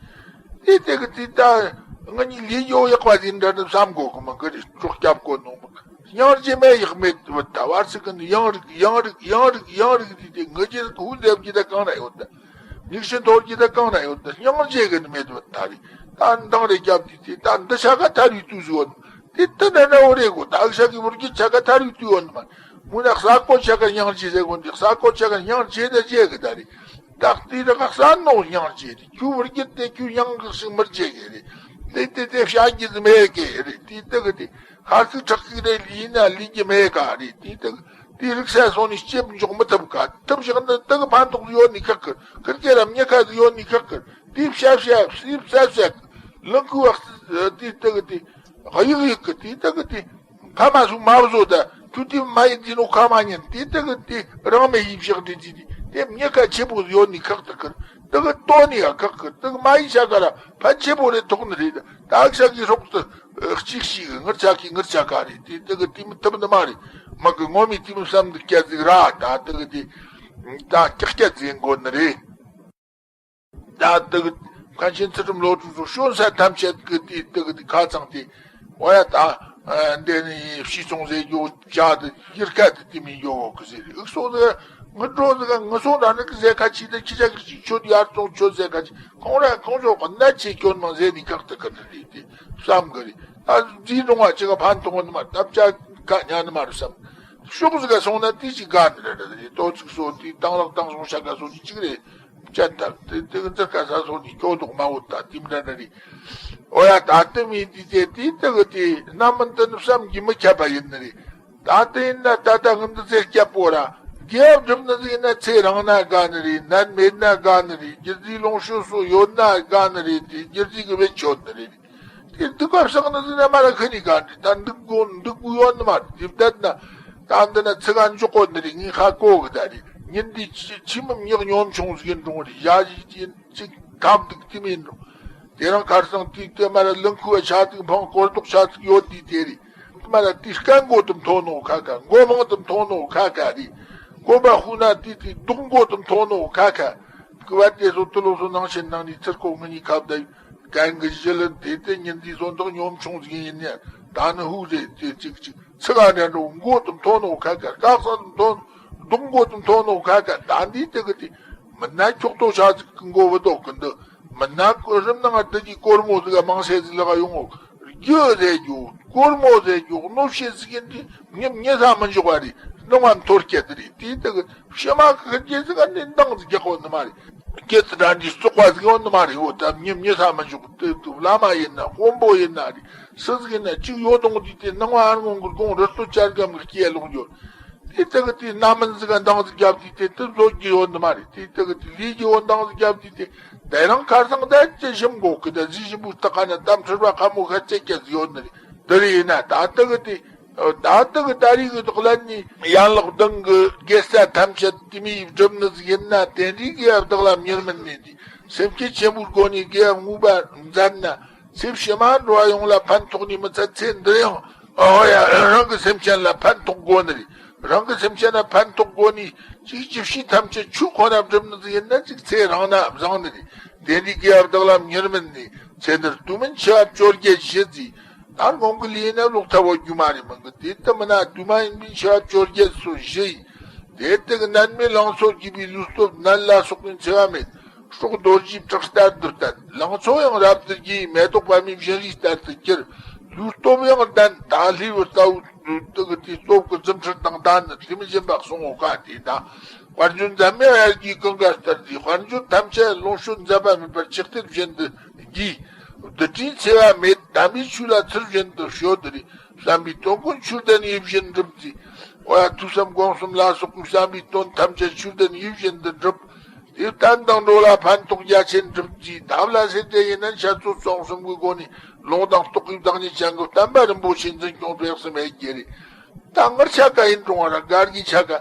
དེ་དེ་གི་དེ་ད་ང་གཉིས་ལི་འགྱོ་ཡག་པ་ཟི་འདྲ་འདྲ་བསམ་གོ་གི་མ་གི་རེད་ཅོག་རྒྱབ་གོ་ནོ་མ་གི། སྙིང་རྗེ་མེད་ཡག་མེད་བུད་ད་བར་ཚིག་གི་ནི་ཡང་རིག་ཡང་རིག་ཡང་རིག་ཡང་རིག་དེ་དེ་ངུ་རྒྱུ་དུ་ཧུ་འདེབས་རྒྱུ་ད་གང་ན་ཡོད་ད། མིག་ཤེལ་འཐོར་རྒྱུ་ད་གང་ན་ཡོད་ད། སྙིང་རྗེ་གི་ནི་མེད་བུད་ད་རེད། ད་འདང་རེ་རྒྱབ་དེ་དེ་ད་འདི་ཆ་ག་ཐར་བའི་དུས་སུ་ཡོད། དེ་ད་ན་ན་འོ་རེ་གོ་ད་ཨ་ཤ་གི་བུར་གྱི་ཆ་ག་ཐར་བའི་དུས་ཡོད་མ། མུ་ན་ས་གོ་ཆ་ག་སྙིང་རྗེ་ཟེར་གོ་འདི་ས་གོ་ཆ་ག་སྙིང་རྗེ་ད་རྗེ་གི་ད་རེད། ད་དེ་ད་ག་ས་ནོ་སྙིང་རྗེ་རེད། ཁྱུ་བུར་གྱི་དེ་ཁྱུ་སྙིང་གི་ཞིག་མི་རྗེ་གི་རེད། དེ་དེ་དེ་བཤད་རྒྱུ་མེད་གི་རེད། དེ་ད་གི་དེ། ཧར་ཚིག་ཁྲག་གི་རེ་ལི་ན་ལི་གི་མེ་ག་རེ་དེ་དག་དེ་རིག་ས་སོང་ནི་སྐྱེབ་འཇོག་མི་ཐུབ་ག་ཐུབ་བཞག་ན་དག་ཕན་ཐོགས་ཡོད་ནི་ཁག་གི་ཁིར་ཀེ་ར་མྱི་ཁ་ཡོད་ནི་ཁག་གི་དེ་བཤད་བཤད་སི་བསད་བསད་ལང་ཁུ་བ་དེ་དག་དེ་གཡུག་གཡུག་གི་དེ་དག་དེ་ཁ་མ་སུ་མ་བཟོ་ད་ཁྱུ་དེ་མ་ཡི་དེ་ནོ་ཁ་མ་ཉན་དེ་དག་དེ་རང་མེ་ཡི་བཞག་དེ་དེ་དེ་མྱི་ཁ་ཆེ་པོ་ཡོད་ནི་ཁག་ད་གི་དག་ལྟོ་ནི་ཡ་ཁག་གི་དག་མ་ཡི་ཤ་ག་ར་ཕན་ཆེ་པོ་རེ་ཐོག་ནི་རེད་ད་ཤ་གི་སྲོག་ཏུ། གཅིག་ཤིག་ངར་ཆ་གི་ངར་ཆ་ག་རེད་དེ་དེ་གི་དེ་མི་ཐུབ་ནི་མ་རེད། མ་གི་ངོ་མི་དེ་མི་བསམ་འདུག་སྐྱ་ཟིག་ར་ད་དེ་གི་དེ་ད་ཀྱག་སྐྱ་ཟིག་འགོ་ནི་རེད། ད་དེ་གི་མཁན་ཆེན་ཚུལ་ཁྲིམས་བློ་གྲོས་སོགས་བྱོན་ས་ཐམས་ཅད་གི་དེ་དེ་གི་དེ་ཁ་ཚང་དེ་འོ་ཡ་ད་ འདི་ནི་ཕྱི་སོང་ཟེར་རྒྱུ་བྱ་དེ་ཡིར་ཁ་དེ་དེ་མི་འགྱོ་གི་ཟེར། ཨུག་སོ་ཟེར་ངི་འགྲོ་ཟེར་ག་ངི་སོང་ར་ནི་གི་ཟེར་ཁ་ཆི་དེ་ཁྱི་ཅག་གི་ཅིག་ཆོད་ཡར་སོང་ཆོད་ཟེར་ཁ་ཅིག་ཁོང་ར་ཁོང་ཚོ་གི་ན་ཆེ་སྐྱོན་མང་ཟེར་ནི་ཁག་ཏུ་ཁ་ཏུ་རེད་དེ་བསམ་གི་རེད། ད་འཛིན་རུང་བ་ཅི་ག་ཕན་ཐོགས་ནི་མ་ད་བྱ་ཁ་ཉ་ནི་མ་རེད་བསམ། ཤོག་ཟིག་ག་སོང་ན་དེ་ཅིག་དགའ་ནི་རེད་རེད་རེད། ཏོ་ཚིག་སོ་དེ་དང་ལག་དང་སོང་ཤ་ག་སོ་དེ་ཅིག་རེད། ཅན་དང་དེ་དེ་གི་འཛིར་ཁ་ས་སོ་དེ་སྐྱོ་དོག་མ་འོད་ད་དེ་འདྲ་འདྲ་རེད། ཨོ་ཡ་ད་དེ་མི་དེ་དེ་དེ་དེ་གི་དེ་རྣམ་མི་འདི་ནི་བསམ་གྱིས་མི་ཁྱབ་པ་ཡིན་ནི་རེད། ད་དེ་ཡིན་ན་ད་ལྟ་ངི་འདི་ཚེ་སྐྱབས་པོ་ར་རྒྱལ་བ་སྒྲུབ་ནི་ཟིག་ཡིན་ན་ཚེ་རིང་ན་དགའ་ནི་རེད། ནད་མེད་ན་དགའ་ནི་རེད། རྒྱུ་རྫས་ལོངས་སྤྱོད་སོ་ཡོད་ན་དགའ་ནི་རེད། དེ་རྒྱུ་རྫས་གི་བེད་ཆོད་ནི་རེད། དེ་འདུག་ག་བསགས་ནི་ཟིན་ན་མ་ར་ཁ་ནི་ག་འདྲི་ད་འདུག་དགོ་འདུག་དགོ་ཡོད་ནི་མ་རེད། དེ་བསྡད་ན་ད་འདི་ན་ཚི་ག་འཇོག་གོ་ནི་རེད། ངས་ཧ་གོ་གི་ད་རེད། ཉིན་འདི་ཕྱི་མི་ཉག་ཉོམ་ཆུང་ཟིག་ཡིན་རུང་རེད། ཡ་ཡི་ཡིན་ཅིག་ཁམ་འདུག་དེ་མིན་རུང་དེ་རང་ཁར་སང་དེ་དེ་མ་ར་ལུང་ཁུ་བ་ཆ་ཚིག་འཕང་སྐོར་ཏོག་ཆ་ཚིག་ཡོད་དེ་དེ་རེད། དེ་མ་ར་དེ་སྐད་མགོ་དུ་མཐོ་ནོ་ཁ་ཁ་མགོ་མང་དུ་མཐོ་ནོ་ཁ་ཁ་རེད། མགོ་པ་ཧུ་ན་དེ་དེ་སྡུག་མགོ་དུ་མཐོ་ནོ་ཁ་ཁ། ཀུ་བ་དེ་སོ་ཏི་ལོ་སོ་ནང་ཆེན་ནང་ནས་ཚིར་ཁོ་ངི་ཉི་ཁབ་ད་གན་གི་ཞི་ལི་དེ་དེ་ཉིན་དེ་སོ་འདག་ཉོམ་ཆུང་ཟིག་ཡིན་ནས་ད་ནི་ཧུ་རེད་དེ་ཅིག་ཅིག་ཚི་ག་འདྲ་འགྲོ་མགོ་དུ་མཐོ་ནོ་ཁ་ཁ་སྐག་ས་དུ་མཐོ་སྡུག་མགོ་དུ་མཐོ་ནོ་ཁ་ཁ་ད་འདི་དེ་གི་དེ་མི་ན་ཁྱོག་ཏོ་ཆ་ཟིག་གི་མགོ་བུ་དོག་གི་འདི་མི་ན་རིམ་ནང་དེ་གི་སྒོར་མོ་ཟིག་ག་མང་སེ་ཟིག་ལ་ག་ཡོང་ངོ་རྒྱུ་རེད་རྒྱུ་སྒོར་མོ་རེད་རྒྱུ་གནོད་བྱེད་ཟིག་ཡིན་དེ་ངེམ་ཉེ་ས་མི་འཇོག་པ་རེད། སྣང་བ་མཐོར་སྐྱེད་དེ་རེད་དེ་དེ་གི་ཕྱི་མ་ཁ་ཁ་སྐྱེ་ཟིག་ག་ནས་འདང་ཟིག་རྒྱག་གོ་ནི་མ་རེད། སྐྱེ་ཚུལ་འདྲ་འདྲའི་བཙོག་པ་ཟིག་ཡོང་ནི་མ་རེད། འོ་ད་མཉམ་ཉེ་ས་མ་འཇུག་དེ་དུ་བླ་མ་ཡིན་ན་དཔོན་པོ་ཡིན་ན་རེད། སུ་ཟིག་ཡིན་ན་གཅིག་ཡོད་དང་དུས་དེ་སྣང་བ་ཨར་ངོ་གི་དགོང་རི་སོ་བཅར་གམ་གི་སྐྱེ་ལོག་འགྱོ། དེ་དེ་གི་དེ་རྣམ་སྨིན་ཟིག་ག་འདང་ཟིག་རྒྱབ་དུས་དེ་དུ་བཟོ་རྒྱུ་ཡོད་ནི་མ་རེད། དེ་དེ་གི་དེ་ལས་རྒྱུ་ཡོད་འདང་ཟིག་རྒྱབ་དུས་དེ་དེ་རང་ཁར་སང་ད་ཅི་ཞིམ་གོ་གི་ད་ཟི་ཞིམ་པོ་སྟག་ཁ་ན་དམ་ཁྲིར་བ་ཁ་མོ་ཁ་ཅེ་ཀྱ་ཟིག་ཡོད་ནི་རེད། འདི་རེད་ཡིན་ན་ད་དེ་གི་དེ། ད་ལྟ་གི་ད་རེས་ཀྱི་བདག་ལ་ནི་ཡན་ལག་བདུན་གྱི་དགེ་རྩ་ཐམས་ཅད་དེ་མིའི་སྒྲུབ་ནི་ཡིན་ན་དེ་འདྲའི་གི་བདག་ལ་མྱུར་མིན་ནས་འདི་སེམས་བསྐྱེད་ཆེན་པོའི་སྒོ་ནས་དགེ་བ་བསྔོས་པ་མཛད་ན་ཚེ་ཕྱི་མ་འགྲོ་བ་ཡོངས་ལ་ཕན་ཐོགས་ནི་མི་ཚད་ཚེ་འདིར་ཡང་ཨོ་ཡ་རང་གི་སེམས་ཅན་ལ་ཕན་ཐོགས་དགོ་ནི་རེད། རང་གི་སེམས་ཅན་ལ་ཕན་ཐོགས་དགོ་ནི་ཅིག་ཅི་ཕྱི་ཐམས་ཅད་ཆོས་ཁོ་ན་སྒྲུབ་ནི་ཡིན་ན་ཅིག་ཚེ་རིང་ན་བཟང་ནི་རེད། དེ་འདྲའི་གི་བདག་ལ་མྱུར་མིན་ནས་ཚེ་འདིར་དུས་མིན་འཆི་བ་བཅོ་བརྒྱད་ཞི་ཟིག་ད་སྔོན་གྱི་ལས་ནི་ལོག་ཐབས་བོ་རྒྱུ་མ་རེད་མིན་གི་དེ་ལྟ་མིན་ན་དུས་མ་ཡིན་པའི་འཆི་བ་བཅོ་བརྒྱད་སོ་བཞི་ཡིན། དེ་ལྟ་གི་ནད་མེད་ལང་ཚོ་རྒྱས་པའི་ལུས་སྟོབས་ནད་ལ་སོགས་པའི་འཆི་བ་མེད། སྲོག་རྡོ་རྗེའི་བྲག་ལྟར་དུ་བརྟན། ལང་ཚོ་ཡང་རབ་ཏུ་རྒྱས། མེ་ཏོག་པདྨའི་བཞིན་རས་ལྟར་དུ་གྱུར། ལུས་སྟོབས་ཡང་ལྡན། ད་ལྷའི་བུ་ལྟ་བུ་དུ་གི་དེ་སྟོབས་ཀྱི་རྫུ་འཕྲུལ་དང་ལྡན་ནི་དེ་མི་སྦྱིན་པ་གསུང་ངོ་ཀ་དེ་ད། དཔལ་འབྱོར་འཛད་མེད་དབྱར་གྱི་ཀུན་དགའ་ལྟར་གྱི་དཔལ་འབྱོར་ཐམས་ཅད་ལོངས་སྤྱོད་མཛད་པ་མེད་པར་ཆིག་སྟེར་བཞིན་དུ་རྒྱས། རྡུལ་ཕྲན་འཚེ་བ་མེད། དམ་པའི་ཆོས་ལ་ཚུལ་བཞིན་དུ་སྤྱོད་དེ་རེད། བསམ་པའི་དོན་ཀུན་ཆོས་ལྡན་ཡིད་བཞིན་འགྲུབ་ཅེས། འོ་ཡ་ཐོས་བསམ་སྒོམ་གསུམ་ལ་སོགས་པའི་བསམ་པའི་དོན་ཐམས་ཅད་ཆོས་ལྡན་ཡིད་བཞིན་དུ་འགྲུབ། དེ་བསྟན་དང་འགྲོ་ལ་ཕན་ཐོགས་རྒྱ་ཆེན་འགྲུབ་ཅེས་ཐབས་ལ་སེམས་ཅན་ཡིན་ན་འཆད་རྩོད་རྩོམ་གསུམ་གྱི་སྒོ་ནས་ལུང་དང་རྟོགས་པའི་བདག་ཉིད་ཅན་གྱི་བསྟན་པ་རིན་པོ་ཆེ་འཛིན་སྐྱོང་སྤེལ་གསུམ་ཡེད་རྒྱུ་རེད། ད་ངར་ཆ་ག་ཡིན་རུང་བ་ར་དགའ་རྒྱུ་ཆ་ག་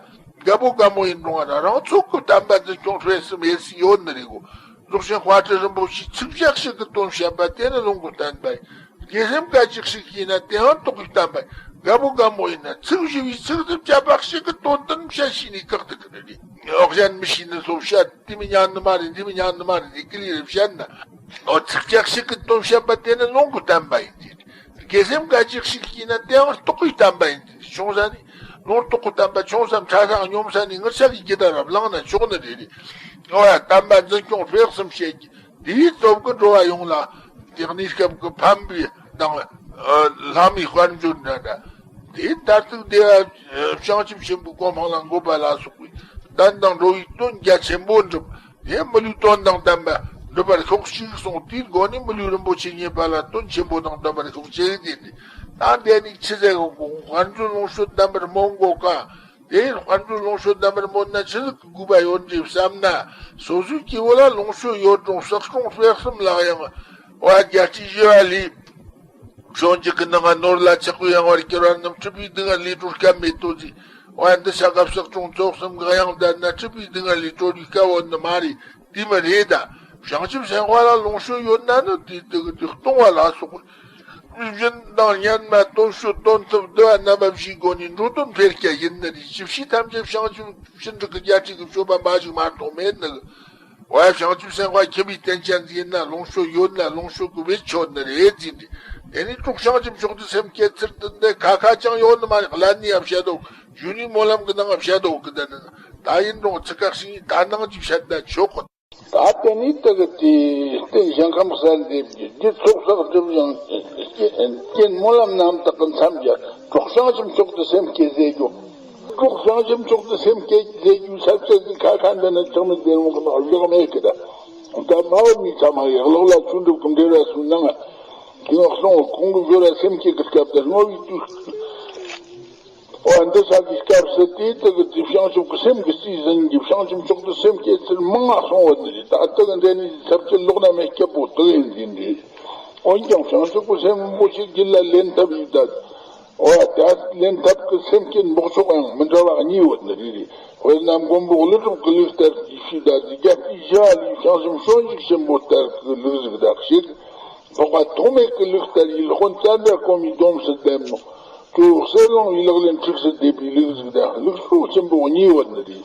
དགའ་པོ་དགའ་མོ་ཡིན་རུང་བ་ར་རང་ཚོགས་ཀྱི་བསྟན་པ་འཛིན་སྐྱོང་སྤེལ་གསུམ་ཡེད་སྲིད་ཡོད་ནི་རེད་གོ། རྫོགས་ཆེན་དཔལ་སྤྲུལ་རིན་པོ་ཆེས་ཚིག་བཞག་ཞིག་གི་དོན་བཤད་པ་དེ་ནི་ལུང་གི་བསྟན་པ་ཡིན། དགེ་སེམས་ག་ཅིག་ཞིག་ཡིན་ན་དེ་ཡང་རྟོགས་པའི་བསྟན་པ་ཡིན། དགའ་པོ་དགའ་མོ་ཡིན་ན་ཚིག་བཞི་བའི་ཚིག་རྩུབ་བཅད་པ་ཞིག་གི་དོན་དུ་བཤད་ཤེས་ནི་ཁག་ཏུ་གི་ནི་རེད། འོག་གཞན་མི་ཤེས་ནི་སོ་བཤད་དེ་མི་ཉན་ནི་མ་རེད། འདི་མི་ཉན་ནི་མ་རེད། འདི་ཀི་ལི་རེ་བཤད་ན། འོ་ཚིག་བཅད་ཞིག་གི་དོན་བཤད་པ་དེ་ནི་ལུང་གི་བསྟན་པ་ཡིན་ཏེ། དགེ་སེམས་ག་ཅིག་ཞིག་ཡིན་ན་དེའང་རྟོགས་པའི་བསྟན་པ་ཡིན་ཏེ། ཆུང་ས་ནས་ལུང་རྟོགས་པའི་བསྟན་པ་ཆུང་ས་ཕྲ་ས་སྙོམས་ས་ནས་ངར་ཆ་གི་རྒྱུད་དང་རབ་བླངས་ན་ཆོག་ནི་རེད་རེད། འོ་ཡ་བསྟན་པ་འཛིན་སྐྱོང་སྤེལ་གསུམ་བྱེད་ཀྱི་དེའི་སྟོབས་ཀྱིས་འགྲོ་བ་ཡོངས་ལ་དེ་གནས་སྐབས་ཀྱི་ཕན་པའི་དང་ལྷ་མིའི་དཔལ་འབྱོར་འདྲ་འདྲ། དེའི་མཐར་ཐུག་བདེ་བ་བྱང་ཆུབ་ཆེན་པོའི་གོ་འཕང་ལ་འགོད་པ་ལ་སོགས་པའི་བསྟན་དང་འགྲོ་བའི་དོན་རྒྱ་ཆེན་པོ་འགྲུབ། དེ་མི་ལུས་དོན་དང་ལྡན་པ་འགྲུབ་པར་ཤོག་ཅིག་གསུངས། དེའི་སྒོ་ནས་མི་ལུས་རིན་པོ་ཆེ་རྙེད་པ་ལ་དོན་ཆེན་པོ་དང་ལྡན་པར་ཤོག་ཅེས་དེ་ནི་ད་འདས་ནས་ཆི་ཟེར་གོ་དཔལ་འབྱོར་ལོངས་སྤྱོད་ལྡན་པར་སྨོན་དགོས་ཀ། དེ་དཔལ་འབྱོར་ལོངས་སྤྱོད་ལྡན་པར་སྨོན་ན་ཆི་ཟིག་གི་དགོས་པ་ཡོད་འདྲེ་བསམ་ན། སོ་སོའི་སྐྱེ་བོ་ལ་ལོངས་སྤྱོད་ཡོད་རུང་བསགས་སྐྱོང་སྤེལ་གསུམ་ལག་ཡང་བ་རྒྱལ་སྤྱིའི་ཞི་བ་ལས། བྱང་ཆུབ་ཀྱི་ནང་ང་ནོར་ལ་ཆགས་པའི་གཡེང་བར་གྱུར་བ་རྣམས་སྲིད་པའི་སྡུག་བསྔལ་ལས་གྲོལ་སྐབས་མེད་དོ་ཟེར། འོ་ཡ་འདི་ཆ་ག་བསགས་སྐྱོང་ཚོགས་གསུམ་གྱི་གཡང་བསྡད་ན་སྲིད་པའི་སྡུག་བསྔལ་ལས་གྲོལ་བའི་སྐལ་བ་ནི་མ་རེད། དེ་མི་རེད་ད། བྱང་ཆུབ་སེམས་དཔའ་ལ་ལོངས་སྤྱོད་ཡོད་ན་ནི་དེ་དེ་གི་དེ་གཏོང་བ་ལ་སོགས། སྦྱིན་དང་སྙན་སྨྲ་སྟོབས་ཤུགས་དོན་ཐུབ་འདུལ་བ་རྣམ་པ་བཞིའི་སྒོ་ནས་འགྲོ་དོན་འཕེལ་སྐྱེ་ཡིན་ནི་རེད། ཅི་ཕྱིར་ཐམས་ཅད་བྱང་ཆུབ་ཕྱིན་དྲུག་གི་རྒྱལ་སྲས་ཀྱི་སྤྱོད་པ་འབའ་ཞིག་མ་གཏོགས་མེད་ནི། འོ་ཡ་བྱང་ཆུབ་སེམས་དཔའ་ཁྱིམ་པའི་རྟེན་ཅན་ཟིག་ཡིན་ན་ལོངས་སྤྱོད་ཡོད་ན་ལོངས་སྤྱོད་ཀྱི་བེད་ཆོད་ནི་རེད་ཟེར་ཏེ། དེ་ནས་གྲོགས་བྱང་ཆུབ་མཆོག་ཏུ་སེམས་བསྐྱེད་ཚུལ་དུ་འདི་ཁ་ཁ་ཅང་ཡོད་ནི་མ་རེད། ཀླད་ནས་ཡང་བཤད་དོ། གཞོན་ནུའི་སྨོན་ལམ་གྱི་ནང་བཤད་དོ་གི། ད་ནི་ད་ཡིན་རུང་ཚིག་ཁ་ཤིང་ད་ནང་གི་བཤད་ད་ཆོག་གི། ད་དེ་ནས་དེ་གི་དེ་རྟེན་ཞིང་ཁམས་གསལ་འདེབས་ཀྱི་རྒྱུད་ཚོགས་བསགས་སྒྲིབ་སྦྱང་རྐྱེན་སྨོན་ལམ་རྣམ་དག་གི་མཚམས་སྦྱར། གྲོགས་བྱང་ཆུབ་མཆོག་ཏུ་སེམས་བསྐྱེད་ཟེར་རྒྱུ། གྲོགས་བྱང་ཆུབ་མཆོག་ཏུ་སེམས་བསྐྱེད་ཟེར་རྒྱུ་ས་བཅད་ཀྱི་ཁ་ཁ་འདི་ནི་ཚང་མའི་དེ་རུང་གི་ནང་བཞག་མེད་ཀི། ད་ད་མ་འོ་མི་ཚང་མ་ཡི་གློག་ལ་ཆུ་འགྲུབ་ཀྱི་འབྲེལ་བ་སུ་ནང་གི་ང་གསུང་ཁོང་གི་བཟོ་ར་སེམས་བསྐྱེད་ཀྱི་སྐབས་དེ་བསྔོ་བའི་དུས། འོ་འདི་ས་གི་སྐབས་སུ་དེའི་དག་གི་དེ་བྱང་ཆུབ་ཀྱི་སེམས་ཀྱི་རྩིས་ཟིན་གྱི་བྱང་ཆུབ་མཆོག་ཏུ་སེམས་བསྐྱེད་ཚུལ་མང་ང་སོང་བ་འདི་རེད། ད་དག་གི་འདྲེན་ནི་ཚབ་ཀྱི་ལོག་ན་མེད་སྐྱབས་པོ་དག་ཡིན་འདི་འདྲེ། འོན་ཀྱང་བྱང་ཆུབ་ཀྱི་སེམས་རིན་པོ་ཆེ་རྒྱུད་ལ་ལེན་ཐབས་ཡིན་ད། འོ་ད་ལེན་ཐབས་ཀྱི་སེམས་བསྐྱེད་འབོགས་ཆོག་ཡང་མི་འདྲ་བ་གཉིས་ཡོད་ནི་རེད། དཔེར་ན་མགོན་པོ་ཀླུ་སྒྲུབ་ཀྱི་ལུགས་ལྟར་གྱི་ཤུལ་ད་རྒྱལ་པོའི་ཞི་བ་ལྷས་བྱང་སེམས་སྤྱོད་འཇུག་ཆེན་པོ་ལྟར་གྱི་ལུགས་ཟིག་དག་ཞིག་འཕགས་པ་ཐོགས་མེད་ཀྱི་ལུགས་ལྟར་ཡིད་དཔོན་ཙནྡྲ་གོ་མིའི་སྡོམ་སུ་བསྡད་ནོ། གཙོ་བོ་གསེར་གླིང་བའི་ལག་ལེན་ཁྲིགས་སུ་བསྡེབས་པའི་ལུགས་ཟིག་དང་ལུགས་སྲོལ་ཆེན་པོ་གཉིས་ཡོད་ནི་རེད།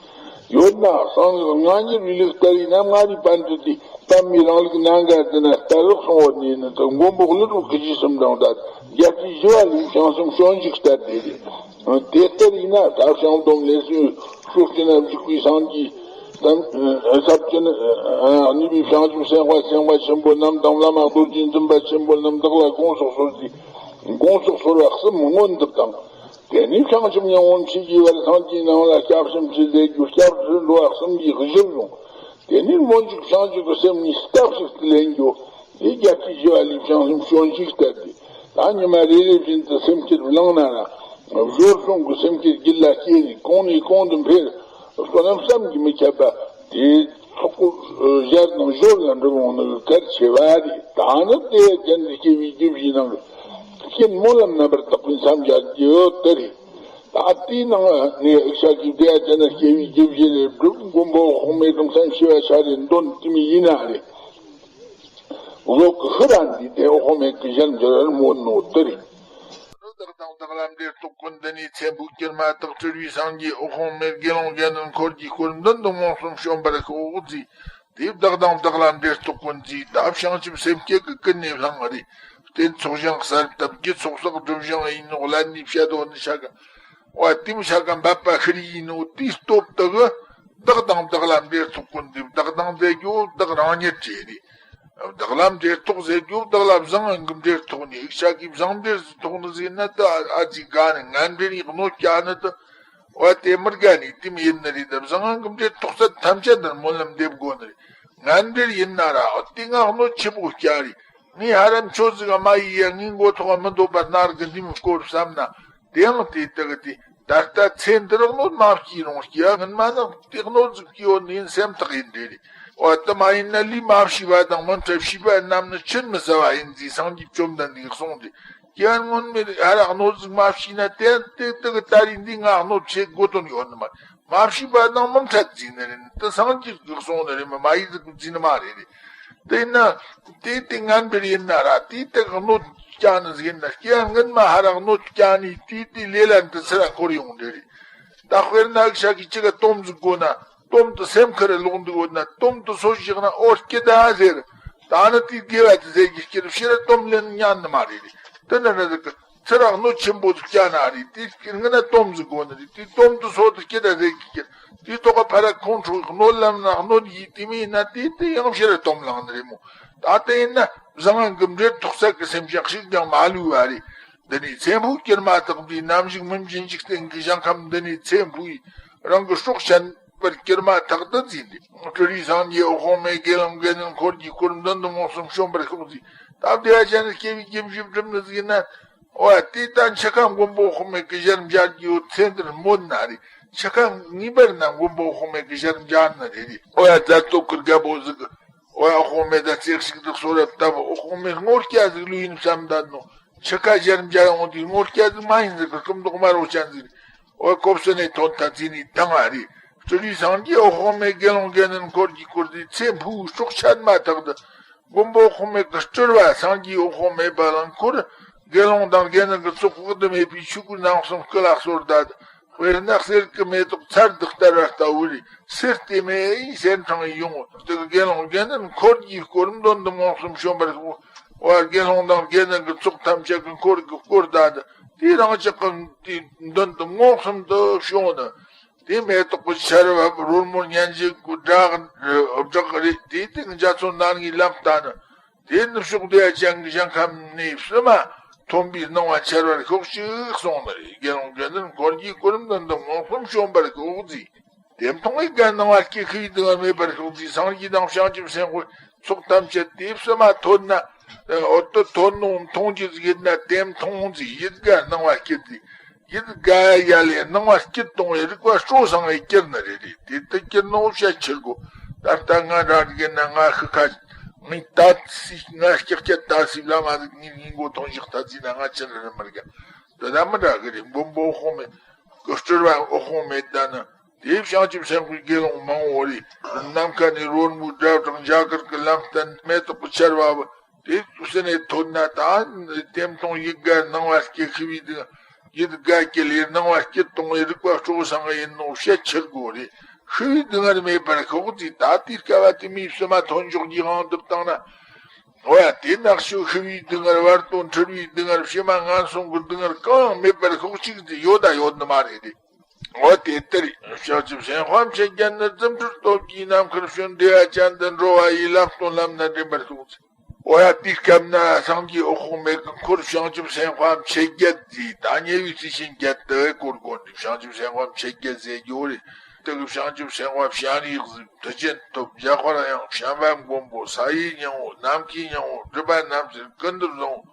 ཡོད་ན་གསང་སྔགས་སྔ་འགྱུར་བའི་ལུགས་ལྟར་ཡིན་ན་མངའ་རིས་པཎ་ཌི་ཏས་པདྨའི་རང་ལུགས་ནང་ག་དེ་ན་ལྟར་ལོག་སོང་བ་ནས་ནི་དུ་མགོན་པོ་ཀླུ་སྒྲུབ་ཀྱི་རྗེས་སུ་འབྲངས་ད་རྒྱལ་སྲས་ཞི་བ་ལྷས་བྱང་སེམས་སྤྱོད་འཇུག་ལྟར་དེ་རེད། དེ་ལྟར་ཡིན་ན་ད་བྱང་སྡོམ་ལས་སུ་ཤོག་ཅི་ན་བཞུགས་པའི་སངས་རྒྱས་དམ་ཟབ་ཅན་གནས་པའི་བྱང་ཆུབ་སེམས་དཔའ་སེམས་དཔའ་ཆེན་པོ་རྣམས་དང་བླ་མ་རྡོ་རྗེ་འཛིན་པ་ཆེན་པོ་རྣམས་བདག་ལ་དགོངས་སུ་གསོལ་ཏེ་དགོངས་སུ་གསོལ་བ་གསུམ་མངོན་འདུག་དང་། དེ་ནས་བྱང་ཆུབ་ཉམས་མྱོང་ཆེ་བའི་བར་སངས་རྒྱས་རྣམས་ལ་སྐྱབས་སེམས་ཀྱི་ཟས་རྒྱུ་སྐྱབས་སུ་འགྲོ་བ་གསུམ་གྱི་གཞིར་བཟུང་། དེ་ནས་སྨོན་འཇུག་བྱང་ཆུབ་ཀྱི་སེམས་གཉིས་སྟབས་གཅིག་ཏུ་ལེན་རྒྱུ། དེ་རྒྱལ་སྲས་ཞི་བ་ལྷས་བྱང་སེམས་སྤྱོད་འཇུག་ལྟར་ཏེ། ད་ཉི་མ་རེ་རེ་བཞིན་དུ་སེམས་བསྐྱེད་བླངས་ན་ར། སྦྱོར་བྱུང་གི་སེམས་བསྐྱེད་རྒྱུད་ལ་སྐྱེས་ནས་གོང་ནས་གོང་དུ་འཕེལ། བསོད་ནམས་བསམ་གྱིས་མི་ཁྱབ་པ། དེ་ཚོགས་ཞལ་དང་ཞོར་ལ་འགྲུབ་འོང་ནི་གལ་ཆེ་བ་རེད། ད་ནི་དེ་ཅན་དུ་སྐྱེ་བའི་རྒྱུ་བཞིའི་ནང་གི་རྐྱེན་སྨོན་ལམ་རྣམ་པར་དག་པའི་མཚམས་སྦྱར་རྒྱུ་དེ་རེད། ད་དེའི་ནང་ནས་ཨིག་ཤ་གི་དེ་ཅན་དུ་སྐྱེ་བའི་རྒྱུ་བཞི་རེད། སྒྲུབ་མགོན་པོ་འོད་དཔག་མེད་ཀྱི་མཚན་ཤེས་པ་ཤ་རེ་འདོན་དེ་མི་ཡིན་ན་རེད། བཟོ་གི་ཤི་ར་འདི་དེ་འོད་དཔག་མེད་ཀྱི་ཞལ་འཇལ་ར་སྨོན་ནོ་དེ་རེད། བདག་དང་བདག་ལ་འབྲེལ་ཐོགས་ཀུན། འདི་ནས་ཚེ་འཕོས་ཀྱེ་མ་ཐག། སྤྲུལ་པའི་སངས་རྒྱས་འོད་དཔག་མེད། དགེ་སློང་དགེ་འདུན་འཁོར་གྱིས་བསྐོར། མདུན་དུ་མངོན་སུམ་བྱོན་པར་ཤོག་ཅེས། དེས་བདག་དང་བདག་ལ་འབྲེལ་ཐོགས་ཀུན་ཅེས། ད་བྱང་ཆུབ་སེམས་བསྐྱེད་ཀྱི་ཀུན་ནས་བསླངས་རེད། རྟེན་ཚོགས་ཞིང་གསལ་བཏབ་རྒྱུད་ཚོགས་བསགས་སྒྲིབ་སྦྱང་ཡིན་ནོ། ཀླད་ནས་བཤད་དོ་ནི་ཤ་ག་འོ་དེ་མི་ཤ་ག་འབད་པ་ཤི་རི་ཡིན་ནོ། དེའི་སྟོབས་དག་གི་བདག་དང་བདག་ལ་འབྲེལ་ཐོགས་ཀུན་ཏེ། བདག་དང་ཟེར་རྒྱུ་བདག་རང་ཉིད་ཅེས་རེད། བདག་ལ་འབྲེལ་ཐོགས་ཟེར་རྒྱུ་བདག་ལ་བཟང་ངན་གྱི་འབྲེལ་ཐོགས་ནས། ཨིག་ཤ་གི་བཟང་འབྲེལ་ཐོགས་ནི་ཟེར་ན་ད་ཨ་ཙི་དགའ་ནི། ངན་འབྲེལ་ཡི་གནོད་སྐྱ་ནི་ད། འོ་དེ་མི་དགའ་ནི་དེ་མི་ཡིན་ནི་རེད། ད་བཟང་ངན་གྱི་འབྲེལ་ཐོགས་ཚད་ཐམས་ཅད་ནི་སྨོན་ལམ་འདེབས་དགོས་ནི་རེད། ངན་འབྲེལ་ཡིན་ན་ར་འོ་དེ་ང་གནོད་ཆེ་པོ་སྐྱ་རེད། ངས་ཧ་རམ་ཆོས་ཟིག་ག་མ་ཡིན་ཡ། ངའི་མགོ་ཐོག་མི་འདོད་པ་སྣར་གི་འདི་མི་སྐོར་བསམ་ན། དེའང་དེ་དག་དེ་ད་ལྟ་ཚེ་འདིར་གནོད་མ་སྐྱེས་རུང་སྐྱེ་བ་སྔོན་མ་ནང་དེ་གནོད་ཟིག་སྐྱེ་ཡོད་ནི་ཡིན་སེམས་ཐག་ཡིན་འདྲེ་རེད། འོ་དེ་མ་ཡིན་ན་ལས་མ་བྱས་པ་དང་མི་འཕྲད། བྱས་པ་རྣམས་ནི་ཆུད་མི་ཟ་བ་ཡིན་ཟེར་སངས་རྒྱས་བཅོམ་ལྡན་འདས་གསུངས་ཏེ། སྐྱེ་བ་སྔོན་མའི་ཧ་ར་གནོད་ཟིག་མ་བྱས་ན་དེ་དེ་དག་ད་རེས་འདི་ང་གནོད་བྱེད་དགོས་དོན་ཡོད་ནི་མ་རེད། མ་བྱས་པ་དང་མི་འཕྲད་ཟེར་ནི་རེད། དེ་སངས་རྒྱས་ཀྱིས་གསུངས་ནི་རེད། མ་མ་ཡིན་ཟིག་ཟེར་ནི་མ་རེད། དེ་ན་དེ་དེ་ངན་འབྲེལ་ཡིན་ན་ར་དེ་དེ་གནོད་སྐྱེལ་ནི་ཟིག་ཡིན་ན། སྐྱེ་བ་སྔོན་མ་ཧ་ར་གནོད་སྐྱེལ་ནི་དེ་དེ་ལས་ལ་འདི་ཚེ་ར་འཁོར་ཡོང་འདྲེ་རེད། ད་དཔེར་ན་ཨིག་ཤ་གི་ཅི་ག་དོམ་ཟིག་དགོས་ན། དོམ་དུ་སེམས་ཁར་ལོག་འདུག་ཡོད་ན། དོམ་དུ་སོ་བཞག་ན་ཨོ་སྐྱིད་ད་ཟེར། ད་ནི་དེ་དགེ་བ་དེ་ཟེར་གྱི་སྐྱིད་ཕྱིར་དོམ་ལེན་ཉན་ནི་མ་རེད། དེ་ནི་ནི་ཟིག་གི་ཚེ་ར་གནོད་ཆེན་པོ་ཟིག་སྐྱེལ་ན་རེད། དེ་སྐྱིད་ངན་ན་དོམ་ཟིག་དགོས་ནི་རེད། དེ་དོམ་དུ་སོ་དུ་སྐྱིད་ད་ཟེར་གྱི་སྐྱིད། དེ་ཐོག་ག་ཕ་ར་ཁོང་ཁྲོ་གནོད་ལམ་ན་གནོད་ཡིད་དེ་མིན་ན་དེ་དེ་ཡང་ཕྱིར་དོམ་ལངས་ནི་རེད་མོ། ད་དེ་ཡིན་ན་བཟང་ངན་གྱི་འབྲེལ་ཐོགས་ས་གི་སེམས་ཅན་ཞིག་ཀྱང་མ་ལུས་པ་རེད། འདི་ནས་ཚེ་འཕོས་ཀྱེ་མ་ཐག་པའི་ནམ་ཞིག་མུན་པའི་འཇིག་རྟེན་གྱི་ཞིང་ཁམས་འདི་ནས་ཚེ་འཕོས་རང་གི་སྲོག་ཆད་པར་ཀྱེ་མ་ཐག་ཏུ་བརྩིས་ཏེ། སྤྲུལ་པའི་སངས་རྒྱས་འོད་དཔག་མེད་དགེ་སློང་དགེ་འདུན་འཁོར་གྱིས་བསྐོར་མདུན་དུ་མངོན་སུམ་བྱོན་པར་ཤོག་ཅེས། ད་བདེ་བ་ཅན་སྐྱེ་བའི་རྒྱུ་བཞི་སྒྲུབ་ནི་ཟིག་ཡིན་ན། འོ་དེ་ད་འཆི་ཁ་མགོན་པོ་འོད་དཔག་མེད་ཀྱི་ཞལ་མཇལ་རྒྱུ་ཡོད་ཚེ་འདིར་སྨོན་ན་རེད། འཆི་ཁ་ངེས་པར་ན་མགོན་པོ་འོད་དཔག་མེད་ཀྱི་ཞལ་མཇལ་ནི་རེད། འོ་ཡ་ད་ལྟོ་ཀིར་རྒད་པོ་ཟིག་འོ་ཡ་འོད་དཔག་མེད་ད་རྩེ་གཅིག་ཏུ་གསོལ་རས་བཏབ། འོད་དཔག་མེད་སྔོ་སྐྱ་ཟིག་ལུས་ཡིན་བསམ་བསྡད་ནོ། འཆི་ཁ་ཞལ་མཇལ་འོང་དུས་སྔོ་སྐྱ་ཟིག་མ་ཡིན་ཟིག་གི་སྐུ་མདོག་དམར་བོ་ཅན་ཟིག་འོ་ཡ་གོ་བསོད་ནས་ཐོན་ཐ་ཚིག་ནས་དང་ཨ་རེད། སྤྲུལ་པའི་སངས་རྒྱས་འོད་དཔག་མེད་དགེ་སློང་དགེ་འདུན་འཁོར་གྱིས་བསྐོར་ཏེ་ཚེ་འཕོས་སྲོག་ཆད་མ་ཐག་ཏུ། མགོན་པོ་འོད་དཔག་མེད་ཀྱི་སྤྲུལ་པ་སངས་རྒྱས་འོད་དཔག་མེད་པ་ལ་འཁོར། དགེ་སློང་དང་དགེ་འདུན་གྱི་ཚོགས་དཔག་ཏུ་མེད་པས་ཆོས་སྐུའི་རྣམ་གསུམ་སྐུ་ལ་གསོལ་ད། དཔེར་ན་གསེར་གྱི་མེ་ཏོག་ཚར་དུ་གཏར་བ་ལྟ་བུ་རེད། གསེར་དེ་མེ་ཡི་སེར་ཕྲེང་ཡིན་ཡོང་། དེ་གི་དགེ་སློང་དགེ་འདུན་འཁོར་གྱིས་བསྐོར། མདུན་དུ་མངོན་སུམ་བྱོན་པར་ཤོག་འོ་དགེ་སློང་དང་དགེ་འདུན་གྱི་ཚོགས་ཐམས་ཅད་ཀྱི་འཁོར་གྱི་བསྐོར་ད་དེ་རང་ཅག་གི་དེའི་མདུན་དུ་མངོན་སུམ་དུ་བྱུང་ནས། དེ་མེ་ཏོག་གི་ཆར་བབས། རོལ་མོ་སྙན་བརྒྱུད་ཀྱི་སྒྲ་སྒྲོགས་རེད། དེ་དེ་འཇའ་ཚོན་སྣ་ལྔའི་ལམ་ལྟ་ནི། དེ་ནུབ་ཕྱོགས་བདེ་བ་ཅན་གྱི་ཞིང་ཁམས་ནས་བསུ་མ་ཐོན་པའི་སྣང་བ་འཆར་བར་ཤོག་ཅིག་གསུངས་ནི་རེད། དགེ་སློང་དགེ་འདུན་འཁོར་གྱིས་གོ་རིམ་བདུན་དུ་མངོན་སུམ་བྱོན་པར་ཤོག་ཅིག་དེ་མཐོང་བའི་དགའ་སྣང་བ་སྐྱེ་ཤི་བའི་སྡུག་བསྔལ་མེད་པར་ཤོག་ཅིག་སངས་རྒྱས་དང་བྱང་ཆུབ་སེམས་དཔའི་ཚོགས་ཐམས་ཅད་དེ་བསུ་མ་ཐོན་ན། འོ་དེ་ཐོན་ནོ་མཐོང་རྒྱུ་ཟིག་ཡིན་ན། དེ་མཐོང་ཅིག་ཡིད་དགའ་སྣང་བ་སྐྱེ་ཅིག་ཡིད་དགའ་ཡལ་ལས་སྣང་བ་སྐྱིད་གཏོང་བའི་རིག་པ་སྤྲོ་སང་བའི་སྐྱིད་ནི་རེད་རེད། དེ་ལྟར་སྐྱིད་ནོ་བཤད་ཆི་དགོས། ད་ལྟ་ང་འདྲ་ཡིན་ན་ང་ཤི་ཁ། ངའི་ད་སི་ང་སྐྱག་སྐྱ་ད་སི་བླ་མ་ཟིག་ངའི་ངའི་མགོ་ཐོན་ཞིག་ད་ཟིན་ན་ང་ཆི་ནི་རེད་མི་རྒན། དེ་ད་མི་འདྲ་གི་རེད། འབུམ་པོ་འོད་དཔག་མེད་ཀྱི་སྤྲུལ་པ་འོད་དཔག་མེད་ད་ནི། དེ་བྱང་ཆུབ་སེམས་དཔའི་དགེ་སློང་མང་བོ་རེད། ནམ་མཁའ་ནས་རོལ་མོའི་སྒྲ་གྲགས། འཇའ་གུར་གྱི་ལམ་བསྟན། མེ་ཏོག་གི་ཆར་བབས། དེ་བསུ་ནས་ཐོན་ན་ད་དེ་མཐོང་ཡིད་དགའ་སྣང་བ་སྐྱེ་ཤི་བའི་སྡུག་ཡིད་དགའ་སྐྱེ་ལས་སྣང་བ་སྐྱིད་གཏོང་བའི་རིག་པ་སྤྲོ་སང་ཡིན་ནོ་བཤད་ཆི་དགོས་རེད། ཤི་བའི་སྡུག་བསྔལ་མེད་པར་ཤོག་ཅིག་ད་དེའི་སྐབས་བ་དེ་མིའི་བསུ་མ་ཐོན་འཇོག་གི་དབང་དུ་བཏང་ན། འོ་ཡ་དེ་ནག་ཤོས་ཤི་བའི་སྡུག་བསྔལ། བར་དོ་འཁྲུལ་བའི་སྡུག་བསྔལ། ཕྱི་མ་ངན་སོང་གི་སྡུག་བསྔལ་གང་ཡང་མེད་པར་ཤོག་ཅིག་ཅིག་ཡོད་ད་ཡོད་ནི་མ་རེད་དེ། འོ་དེ་ལྟར་བྱང་ཆུབ་སེམས་དཔའ་མཆེད་བརྒྱད་ནི་རྫུ་འཕྲུལ་སྟོབས་ཀྱིས་ནམ་མཁར་བྱོན། བདེ་བ་ཅན་དུ་འགྲོ་བ་ཡི་ལམ་སྟོན་ལམ་སྣ་འདྲེན་པར་ཤོག་ཅིག་འོ་ཡ་དེའི་སྐབས་ན་སངས་རྒྱས་འོད་དཔག་མེད་ཀྱི་འཁོར་བྱང་ཆུབ་སེམས་དཔའ་མཆེད་བརྒྱད་ཀྱིས་ད་ཉེ་བའི་རྩིས་ཆེན་བརྒྱད་དུ་བསྐོར་དགོས་ནས། བྱང་ཆུབ་སེམས་དཔའ་མཆེད་བརྒྱད་ཟེར་རྒྱུ་རེད། དེ་གི་བྱང་ཆུབ་སེམས་དཔའ་སྤྱན་རས་གཟིགས། མཐུ་ཆེན་ཐུབ། འཇམ་དཔལ་དབྱངས། བྱམས་པ་མགོན་པོ། ས་ཡི་སྙིང་པོ། ནམ་མཁའི་སྙིང་པོ། སྒྲིབ་པ་རྣམ་སེལ། ཀུན་ཏུ་བཟང་པོ།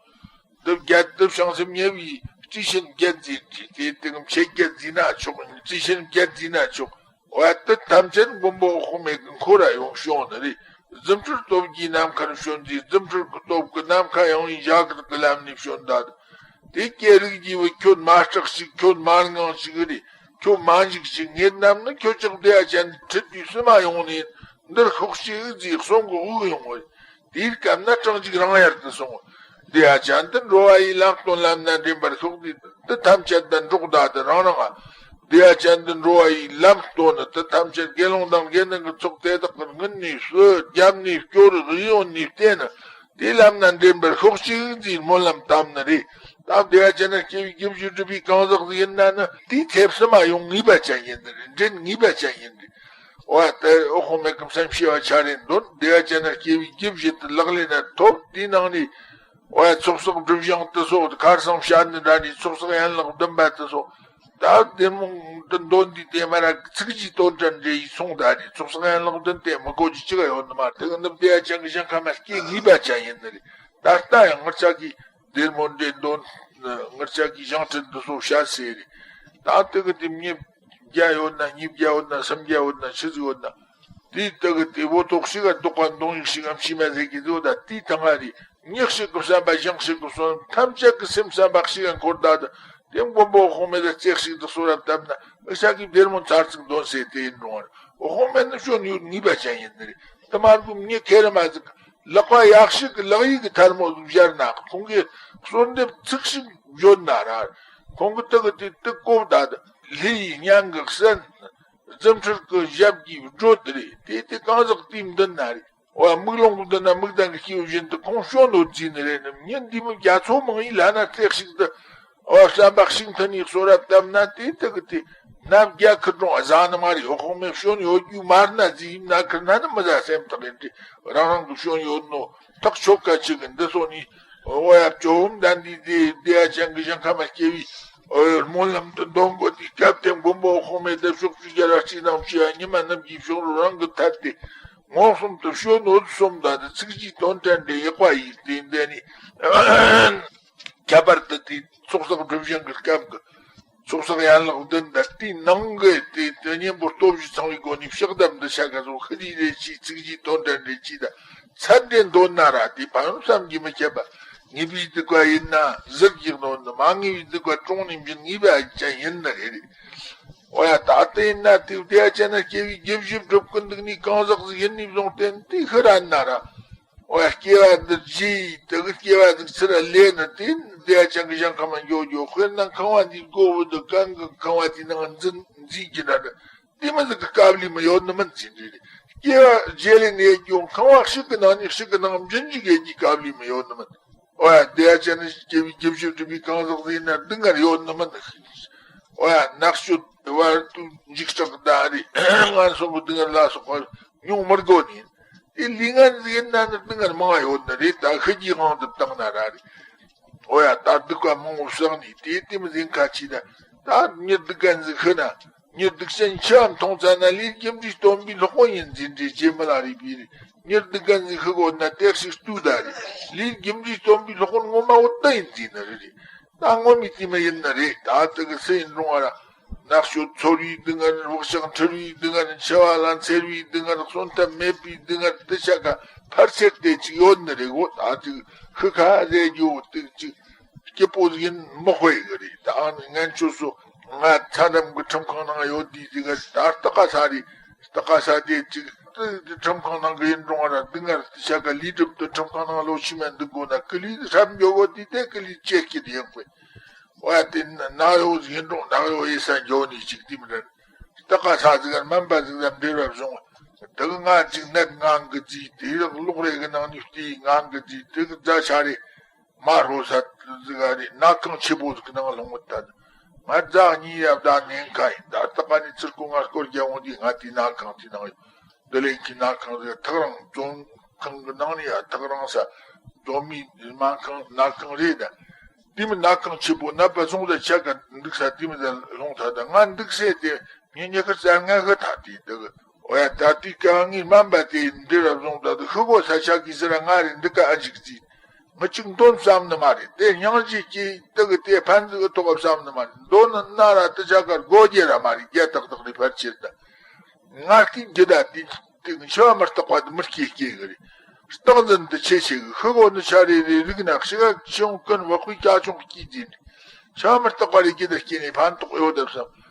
འདི་བརྒྱད་དུ་བྱང་སེམས་ཉེ་བའི་རྩིས་ཆེན་བརྒྱད་ཟེར་གྱི་དེ་དེ་གི་མཆེད་བརྒྱད་ཟེར་ན་ཆོག་རྩིས་ཆེན་བརྒྱད་ཟེར་ན་ཆོག་འོ་ཡ་དེ་ཐམས་ཅད་མགོན་པོ་འོད་དཔག་མེད་ཀྱི་འཁོར་ར་ཡོང་བྱུང་ནི་རེད། རྫུ་འཕྲུལ་སྟོབས་ཀྱིས་ནམ་མཁར་བྱོན་ཟེར། རྫུ་འཕྲུལ་གྱི་སྟོབས་ཀྱིས་ནམ་མཁའ་ཡངས་པའི་འཇའ་གུར་གྱི་ལམ་ནས་བྱོན་ད། དེ་སྐད་རིགས་ཀྱིས་བུ་ཁྱོད་མ་སྐྲག་ཅིག་ཁྱོད་མ་དངངས་ཅིག་རེད། ཁྱོད་མ་འཇིགས་ཅིག་ངེད་རྣམས་ནི་ཁྱོད་ཅག་བདེ་བ་ཅན་ཁྲིད་དུས་བསུ་མ་ཡོང་ནས་འདིར་ཤོག་ཅིག་ཟེར་གསུང་གི་དབུགས་ཡོང་བ་རེད། དེའི་སྐབས་ན་སྐྲག་འཇིགས་རང་ཡལ་དུ་སོང་། བདེ་བ་ཅན་དུ་འགྲོ་བ་ཡི་ལམ་སྟོན་ལམ་སྣ་འདྲེན་པར་ཤོག་ཅིག་དེ་ཐམས་ཅད་དུ་འགྲོགས་ད་དེ་རང་རང་ང་། བདེ་བ་ཅན་དུ་འགྲོ་བ་ཡི་ལམ་སྟོན་ནི་དེ་ཐམས་ཅད་དགེ་སློང་དང་དགེ་འདུན་གྱི་ཚོགས་དེ་དག་གིས་སྔུན་ནས་བསུ། རྒྱབ་ནས་སྐྱོར། གཡོན་ནས་བསྟེན། དེ་ལམ་སྣ་འདྲེན་པར་ཤོག་ཅིག་ཅེས་སྨོན་ལམ་བཏབ་ནི་རེད། ད་བདེ་བ་ཅན་ནི་སྐྱེ་བའི་རྒྱུ་བཞི་སྒྲུབ་པའི་གང་ཟག་ཟིག་ཡིན་ན་ནི་དེའི་ཐེབས་སུ་མ་ཡོང་ངེས་པ་ཅན་ཡིན་ནི་རེད། འདྲེན་ངེས་པ་ཅན་ཡིན་རེད། འོ་དེ་འོ་དཔག་མེད་ཀྱི་སེམས་ཤེས་པ་ཆ་རེ་འདོན། བདེ་བ་ཅན་ནི་སྐྱེ་བའི་རྒྱུ་བཞི་དེ་ལག་ལེན་ན་ཐོབ། དེའི་ནང་ནས་འོ་ཚོགས་བསགས་སྒྲིབ་སྦྱང་དེ་སོགས་ཁར་སང་བཤད་ནི་འདྲ་ནས་ཚོགས་བསགས་ཡན་ལག་བདུན་པ་དེ་སོགས། ད་བདེ་སྨོན་དུ་འདོན་དུས་དེ་མ་ར་ཚིག་གཅིག་དོན་དྲན་འདྲེ་ཡིས་སོང་ད་རེད། ཚོགས་བསགས་ཡན་ལག་བདུན་དེ་མི་གོ་རྒྱུ་ཅི་ག་ཡོད་ནི་མ་རེད། དེ་གི་ནི་བདེ་བ་ཅན་གྱི་ཞིང་ཁམས་མ་སྐྱེ་ངེས་པ་ཅན་ཡིན་ནི་རེད། ད་ལྟ་ཡང་ངར་ཅག་གིས་བདེ་སྨོན་འདྲེ་འདོན། ངར་ཅག་གིས་བྱང་ཁྲིད་འདི་ཚོ་བཤད་ཟེར་རེད། ད་དེ་གི་དེ་མི་བརྒྱ་ཡོད་ན་ཉིས་བརྒྱ་ཡོད་ན་སུམ་བརྒྱ་ཡོད་ན་ཆི་ཟིག་ཡོད་ན། དེའི་སྟེང་གི་དེ་བོ་ཏོག་ཞིག་ག་རྡོག་པ་མདོང་ཡིག་ཞིག་གམ་ཤི་མ་ཟེར་གི་དེ་བོ་ད་དེའི་ཐང་ང་རེད། ཉག་ཞིག་གི་བསམ་པ་ཞིང་ཞིག་གི་བསམ་ཐམས་ཅད་ཀྱི་སེམས་བསམ་པ་ཞིག་ག་འཁོར་ད་དེ་མགོན་པོ་དཔག་མེད་ལ་རྩེ་ཞིག་ཏུ་གསོལ་ར་བཏབ་ན་ཨི་ཤ་གི་བདེ་སྨོན་ཚར་ཚིག་འདོན་ཟེར་དེ་ཡིན་རུང་བར་དཔག་མེད་ནི་བྱོན་ཡོད་ངེས་པ་ཅན་ཡིན་ནི་རེད། དེ་མ་རྒུ་མྱི་ཁེ་རི་མ་ཟིག་ལག་པ་ཡག་ཞིག་གི་ལག་ཡིག་གི་ཐལ་མོ་ཟིག་སྦྱར་ན་ཁོང་གི་གསོལ་འདེབས་ཚིག་ཞིག་བརྗོད་ན་ར་ཁོང་གི་དེ་གི་དེ་དེ་གོ་ད་དེ་ལྷའི་སྙན་གི་གསན། རྫུ་འཕྲུལ་གྱི་ཞབས་ཀྱིས་བགྲོད་དེ་རེད། དེ་དེ་གང་ཟག་དེའི་མདུན་ན་རེད། འོ་མིག་ལོང་གི་མདུན་ན་མིག་ལྡན་གྱི་སྐྱེས་བུ་བཞིན་དུ་ཁོང་བྱོན་ནོ་བརྩིས་ནི་རེད། ནི་མྱི་འདི་མི་རྒྱ་མཚོ་མང་ཡིན་ལ་ན་རྩེ་ཞིག་ཏུ་འོ་བསམ་པ་ཞིག་མཐུན་ནས་གསོལ་ར་བཏབ་ན་དེ་དག་གི་དེ་ནམ་རྒྱ་ཁུར་གྲོང་བཟའ་ནི་མ་རེད། འོ་ཁོང་མེད་བྱོན་ཡོད་རྒྱུ་མ་རེད་ན་ཟིག་ཡིན་ན་ཁུར་ན་ནི་མི་ཟ་སེམས་ཐག་ཡིན་ཏེ་རང་རང་གི་བྱོན་ཡོད་ནོ། ཐག་ཆོད་ཀ་ཅིག་གི་འདི་སོ་ནི་འོ་ཡ་ཇོ་བོ་དམ་པའི་དེ་བདེ་བ་ཅན་གྱི་ཞིང་ཁམས་མ་སྐྱེ་བའི་འོ་སྨོན་ལམ་དུ་འདོན་དགོས་དེ་སྐབས་དེ་མགོན་པོ་དཔག་མེད་དེ་ཕྱོགས་བཅུའི་རྒྱལ་བ་སྤྱི་དང་བཅས་པ་ཉི་མ་རྣམས་ཀྱི་གཤོག་རོ་རང་གི་ཐད་དེ་མངོན་སུམ་དུ་བྱོན་ནོ་གསུམ་དང་དེ་ཚིག་གཅིག་དོན་དྲན་འདྲེ་ཡག་པ་ཡིས་དེ་འདི་ནི་ཁྱད་པར་དུ་དེ་ཚོགས་བསགས་སྒྲིབ་སྦྱང་གི་སྐབས་ཀྱི། ཚོགས་བསགས་ཡན་ལག་བདུན་དང་དེའི་ནང་གི་དེ་དེ་གཉེན་པོ་སྟོབས་བཞི་ཚང་བའི་སྒོ་ནས་ཕྱག་བདམས་འདི་ཆ་ག་སོགས་ཤི་དེའི་རེ་ཆེའི་ཚིག་བཞིའི་དོན་དྲན་རེ་ཆེའི་དང་ཚད་འདྲེན་འདོན་ན་ར་དེ་ཕན་ཡོན་བསམ་གྱིས་མི་ཁྱབ་པ་ངེས་པའི་སྡིག་པ་ཡིན་ན་ཟུར་གྱིས་གནོན་ནི་མ་ངེས་པའི་སྡིག་པ་དྲུང་ནས་འབྱིན་ངེས་པ་ཅན་ཡིན་ནི་རེད། འོ་ཡ་ད་ལྟ་ཡིན་ན་དེ་བདེ་བ་ཅན་ན་སྐྱེ་བའི་རྒྱུ་བཞི་སྒྲུབ་ཀུན་འདུག་ནི་གང་ཟག་ཟིག་ཡིན་ནི་བཟུང་སྟེ་དེ་ཤི་ར་ན་ར། འོ་ཡ་སྐྱེ་བ་འདི་རྗེས་དེ་གི་སྐྱེ་བ་འདི་ཚུར་ལེན་ནི་དེ་བདེ་བ་ཅན་གྱི་ཞིང་ཁམས་མ་འགྱོ་འགྱོ། དཔེར་ན་ཁང་བ་འདིའི་སྒོ་བུད་དུ་གང་གི་ཁང་བ་དེའི་ནང་འཛུལ་འཛུལ་གྱི་འདྲ་འདྲ་དེ་མི་ཟིག་གི་སྐབས་ལས་མི་ཡོད་ནི་མིན་ཟིན་འདྲ་རེད། སྐྱེ་བ་རྗེས་ལེན་ཡེད་རྒྱུ་ཁང་བ་ཞིག་གི་ནང་ནས་ཞིག་གི་ནང་འབྱིན་འཇུག་ཡེད་རྒྱུའི་དཀའ་ལས་མི་ཡོད་ནི་མིན། ཨོ་ཡ། དེ་ཡ་ཅན་ནི་སྐྱེ་བའི་རྒྱུ་བཞི་སྒྲུབ་པའི་གང་ཟག་ཟིག་ཡིན་ན་སྡུག་བསྔལ་ཡོད་ནི་མིན། ཨོ་ཡ། ནག་ཤོད་བར་དུ་འཇིགས་སྐྲག་ད་རེད། ངན་སོང་གི་སྡུག་བསྔལ་ལ་སོགས་པ་མྱོང་མི་དགོས་ནི་ཡིན། དེ་ལས་ངན་ཟིག་ཡིན་ན་ནི་སྡུག་བསྔལ་མང་ཡོད་ནི་རེད། ད་ཤི་རྒྱུའི་དབང་དུ་བཏང་ན་ར་རེད། ཨོ་ཡ། ད་སྡིག་པ་མང་བོ་བསགས་ནས་དེ་དེ་མི་ཟིན་ཁ་ཆེ་ད། ད་མྱི་སྡུག་གན་ཟིག་ཤི་ན། མྱི་སྡུག་ཅན་འཆི་བ་མཐོང་ཙ་ན་ལས་རྒྱུ་འབྲས་སྟོན་པའི་སློབ་དཔོན་ཡིན་ཟིན་འདྲེ་ཇེ་མི་ལ་རིག་པའི་རེད། མྱི་སྡུག་གན་ཟིག་ཤི་དགོས་ན་དེ་ཞིག་ལྟོས་ད་རེད། ལས་རྒྱུ་འབྲས་སྟོན་པའི་སློབ་དཔོན་ངོ་མ་བོ་དེ་ཡིན་ཟིན་ནི་རེད། ད་ངོ་མི་དེ་མི་ཡིན་ནི་རེད། ད་དེ་གི་སུ་ཡིན་རུང་བ་ར། ནག་ཤོད་ཚོར་བའི་སྡུག་བསྔལ། བག་ཆགས་འཁྲུལ་བའི་སྡུག་བསྔལ། འཆི་བ་ལ་འཚེར་བའི་སྡུག་བསྔལ། གསོན་ཐབས་མེད་པའི་སྡུག་བསྔལ། དེ་ཆ་ག་ཕལ་ཆེར་དེ་ཅིག་ཡོད་ནི་རེད་གོ། ད་ཅིག་ཤི་ཁ་ཟེར་རྒྱུ་དེ་ཅིག་སྐྱིད་པོ་ཟིག་ཡིན་མི་དཔེ་གི་རེད། ད་ཨང་ངན་ཆོས་སུ་ང་ཚ་འདམ་གི་ཁྲིམས་ཁང་ནང་ཡོད་དུས་ཅིག་ད་སྟག་ག་ས་རེད། སྟག་ག་ས་དེ་ཅིག་ཁྲིམས་ཁང་ནང་གི་ཡིན་རུང་བ་ར། སྡུག་བསྔལ་དེ་ཆ་ག་ལས་སྒྲུབ་ཏུ་ཁྲིམས་ཁང་ནང་ལོ་ཕྱི་མ་འདུག་དགོས་ན་ཀི་ལི་ཧྲབ་འགྱོ་གོ་དུས་དེ་ཀི་ལི་ཅེ་སྐྱིད་ཡིན་དཔེ། ཨོ་ཡ། དེ་ནག་ཡོ་ཟིག་ཡིན་རུང་ནག་ཡོ་ཡེ་ས་འགྱོ་ནི་ཅིག་དེ་མི་འདྲ། སྟག་ག་ས་ཟིག་ག་སྨན་པ་ཟིག་ལ་འབྲེལ་བ་བཟུང་། དེ་གི་ང་ཅིག་ནད་ངང་གི་ཅིག་དེ་རག་ལོག་རེ་གི་ནང་ནས་བལྟས་ངང་གི་ཅིག་དེ་གི་རྫ་ཆ་རེ་མ་རོ་ས་ཟིག་ག་རེ་ནག་ཁང་ཆེ་པོ་ཟིག་གི་ནང་ལྷུང་བ་ད། ང་རྫ་གཉིས་ཡ་བདག་ཉེན་ཁ་ཡིན། ད་སྟག་ག་ནས་ཚུར་ཁོ་ང་སྐོར་རྒྱག་འོང་དུས་ང་དེ་ནག་ཁང་དེ་ནང་ཡོད། བསྡུ་ལེན་གྱི་ནག་ཁང་རེད། ཐག་རིང་བཙོན་ཁང་གི་ནང་ནས་ཡ་ཐག་རིང་ས་བཙོན་མའི་སྨན་ཁང་ནག་ཁང་རེད་ད། དེ་མི་ནག་ཁང་ཆེ་པོ་ནད་པ་སོང་ཟ་ཆ་ག་འདུག་ས་དེ་མི་ཟ་ལྷུང་ཐ་ད་ང་འདུག་སེ་དེ་མྱི་ཉི་ཤུ་རྩ་ལྔ་ཤི་ཐ་དེ་འདུག་ཨོ་ཡ། ད་དེ་ག་ངའི་སྨན་པ་དེ་འདི་ར་བཟུང་ད་དུ་ཤི་གོ་ས་ཆ་གི་ཟི་ར་ང་རེ་འདི་ག་ཨ་འཇིག་རྩིས། མི་གཅིག་འདོན་བསམ་ནི་མ་རེད། དེ་སྙིང་རྗེ་སྐྱེས་དེ་གི་དེ་ཕན་ཚུན་གི་ཐོག་བསམ་ནི་མ་རེད། འདོན་ནི་ན་ར་དེ་ཆ་གར་སྒོ་རྒྱ་ར་མ་རེད། རྒྱ་ཏག་ཏག་རེད་ཕལ་ཆེར་ད། ང་སྐད་རྒྱུ་ད་དེ་དེ་གི་འཆི་བ་མི་རྟག་པ་དེ་མི་སྐྱེ་སྐྱེ་གི་རེད། རྟག་འཛིན་དུ་ཆེ་ཆེ་གི་ཤི་གོ་ནི་ཆ་རེ་རེ་རིག་ན་ཤི་ག་ཆུང་ཀུན་བག་པའི་ཀྱ་ཆུང་སྐྱེས་འཛིན་འཆི་བ་མི་རྟག་པ་རེ་རྒྱུ་ད་སྐྱེ་ནས་ཕན་ཐོགས་ཡོད་དམ་བསམ།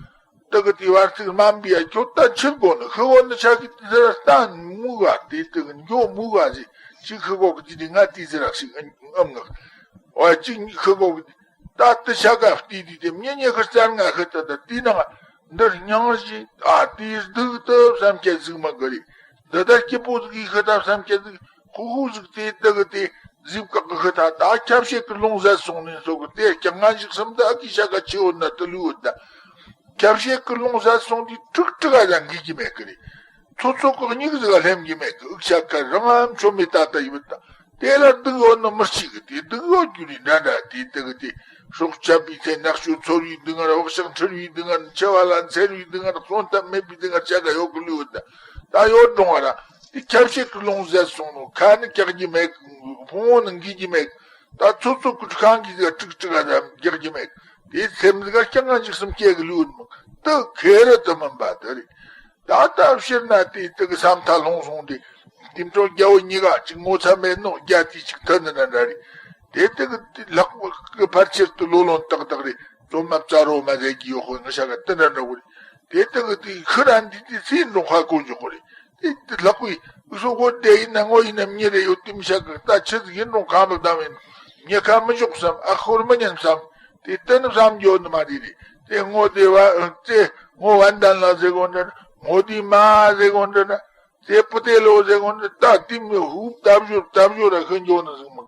དེ་གི་དེ་བར་ཚིག་སྨན་པའི་ཡ་ཁྱོད་ད་ཆི་དགོ་ནི་ཤི་གོ་ནི་ཆ་གི་དེ་ཟེར་སྟན་མུ་ག་དེ་དེ་གི་འགྱོ་མུ་ག་ཟེ་ཅིག་ཤི་གོ་གི་དེ་དེ་ང་དེ་ཟེར་ར་ཞིག་ཨམ་ངག་ཨ་ཅིག་ཤི་གོ་གི་ད་དེ་ཆ་ག་བལྟས་དུས་དེ་མྱི་ཉི་ཤུ་རྩ་ལྔ་ཤི་ད་ད་དེ་ནང་འདིར་སྙིང་རྗེ་ཨ་དེ་སྡུག་ཏུ་བསམ་སྐྱེ་ཟིག་མ་གི་རེད། འདི་ལྟར་སྐྱིད་པོ་ཟིག་གིས་ཤི་ད་བསམ་སྐྱེ་ཟིག་ཧུ་ཧུ་ཟིག་དེ་དེ་གི་དེ་གཟིབ་བཀག་གི་ཤི་ད་ད་ཁྱབ་བྱེད་ཀྱི་རླུང་ཟད་སོང་ནས་སོ་གི་དེ་ཀྱང་ང་ཞིག་སེམས་ད་ཨ་ཀི་ཆ་ག་ཆི་ཡོད་ན་དེ་ལུས་ཡོད་ད། ཁྱབ་བྱེད་ཀྱི་རླུང་ཟད་སོང་དུས་ཁྲིག་ཁྲིག་ཨ་ཡང་འགིག་གི་མེད་གི་རེད། ཚོ་ཚོ་གི་སྙིགས་ཟིག་ལ་ལྷེམ་གི་མེད་གི། ཨུག་ཆ་ཁ་རང་ཨམ་ཆོ་མེ་ད་ད་ཡི་བུད་ད། དེ་ལ་སྡུག་ཡོད་ནི་མི་གཅིག་གི་དེ་སྡུག་ཡོད་རྒྱུ་རེད་འདྲ་འདྲ་དེ་དེ་གི་དེ། སྲོག་ཆད་པའི་ཚེ་ནག་ཤོད་ཚོར་བའི་སྡུག་བསྔལ། བག་ཆགས་འཁྲུལ་བའི་སྡུག་བསྔལ། འཆི་བ་ལ་འཚེར་བའི་སྡུག་བསྔལ། གསོན་ཐབས་མེད་པའི་སྡུག་བསྔལ་ཆ་ག་ཡོད་གི་ལུས་ཡོད་ད། ད་ཡོད་རུང་བ་ར་དེ་ཁྱབ་བྱེད་ཀྱི་རླུང་ཟད་སོང་ནོ་ཁ་ནི་བཀྱག་རྒྱུ་མེད་གི། ཕུང་བོ་ནི་འགིག་རྒྱུ་མེད་གི། ད་ཚོ་ཚོ་ཀུ་ཁང་གི་ཟིག་ཀྲིག་ཀྲིག་ཨ་ཟམ་རྒྱག་རྒྱུ་མེད། དེ་སེམས་ཟིག་ག་ཀྱང་ང་ཅིག་སེམས་སྐྱེ་གི་ལུས་མི་དེ་ཁེ་རི་དུ་མིན་པ་དེ་རེད། ད་ལྟ་ཕྱིར་ན་དེ་དེ་གི་ས་མཐའ་ལྷུང་སོང་དེ། དེ་འཕྲོ་རྒྱལ་བོ་གཉིས་ཀ་ཅིག་ངོ་ཚ་མེད་ནོ་རྒྱ་དེ་ཅིག་ཐུ་ནི་ན་འདྲ་རེད། དེ་དེ་གི་དེ་ལྷག་པ་གི་ཕལ་ཆེར་དུ་ལོ་ལོན་ཏག་ཏག་རེད། རྩོམ་མ་བཙའ་རོ་མ་ཟེར་གི་ཡོད་ཁོ་ང་ཤ་ག་དེ་འདྲ་འདྲ་བོ་རེད། དེ་དེ་གི་དེ་ཤི་ར་འདི་དེ་སེམས་འགྲོ་ཁ་གོ་འཇོག་གོ་རེད། དེ་དེ་ལྷག་པའི་སོ་གོ་དེ་ཡིན་ན་ངོ་ཡིན་ན་མྱི་རེ་ཡོད་དེ་མི་ཤ་གི་ད་ཆི་ཟིག་ཡིན་རུང་ཁ་མི་བདམ་ཡིན། མྱི་ཁ་མི་འཇོག་བསམ་ཨ་ཁོར་མི་ཉན་བསམ། དེ་ལྟ་ནི་བསམ་རྒྱུ་ནི་མ་རེད་རེད། དེ་ངོ་དེ་བ་དེ་ངོ་བན་དན་ལ་ཟེར་གོ་འདྲ་ན་ངོ་དེ་མ་ཟེར་གོ་འདྲ་ན་དེ་པུ་ཏེ་ལོ་ཟེར་གོ་འདྲ་ད་དེ་མི་ཧུབ་ལྟ་བཞོར་ལྟ་བཞོར་ར་ཤི་འགྱོ་ནི་ཟིག་མི་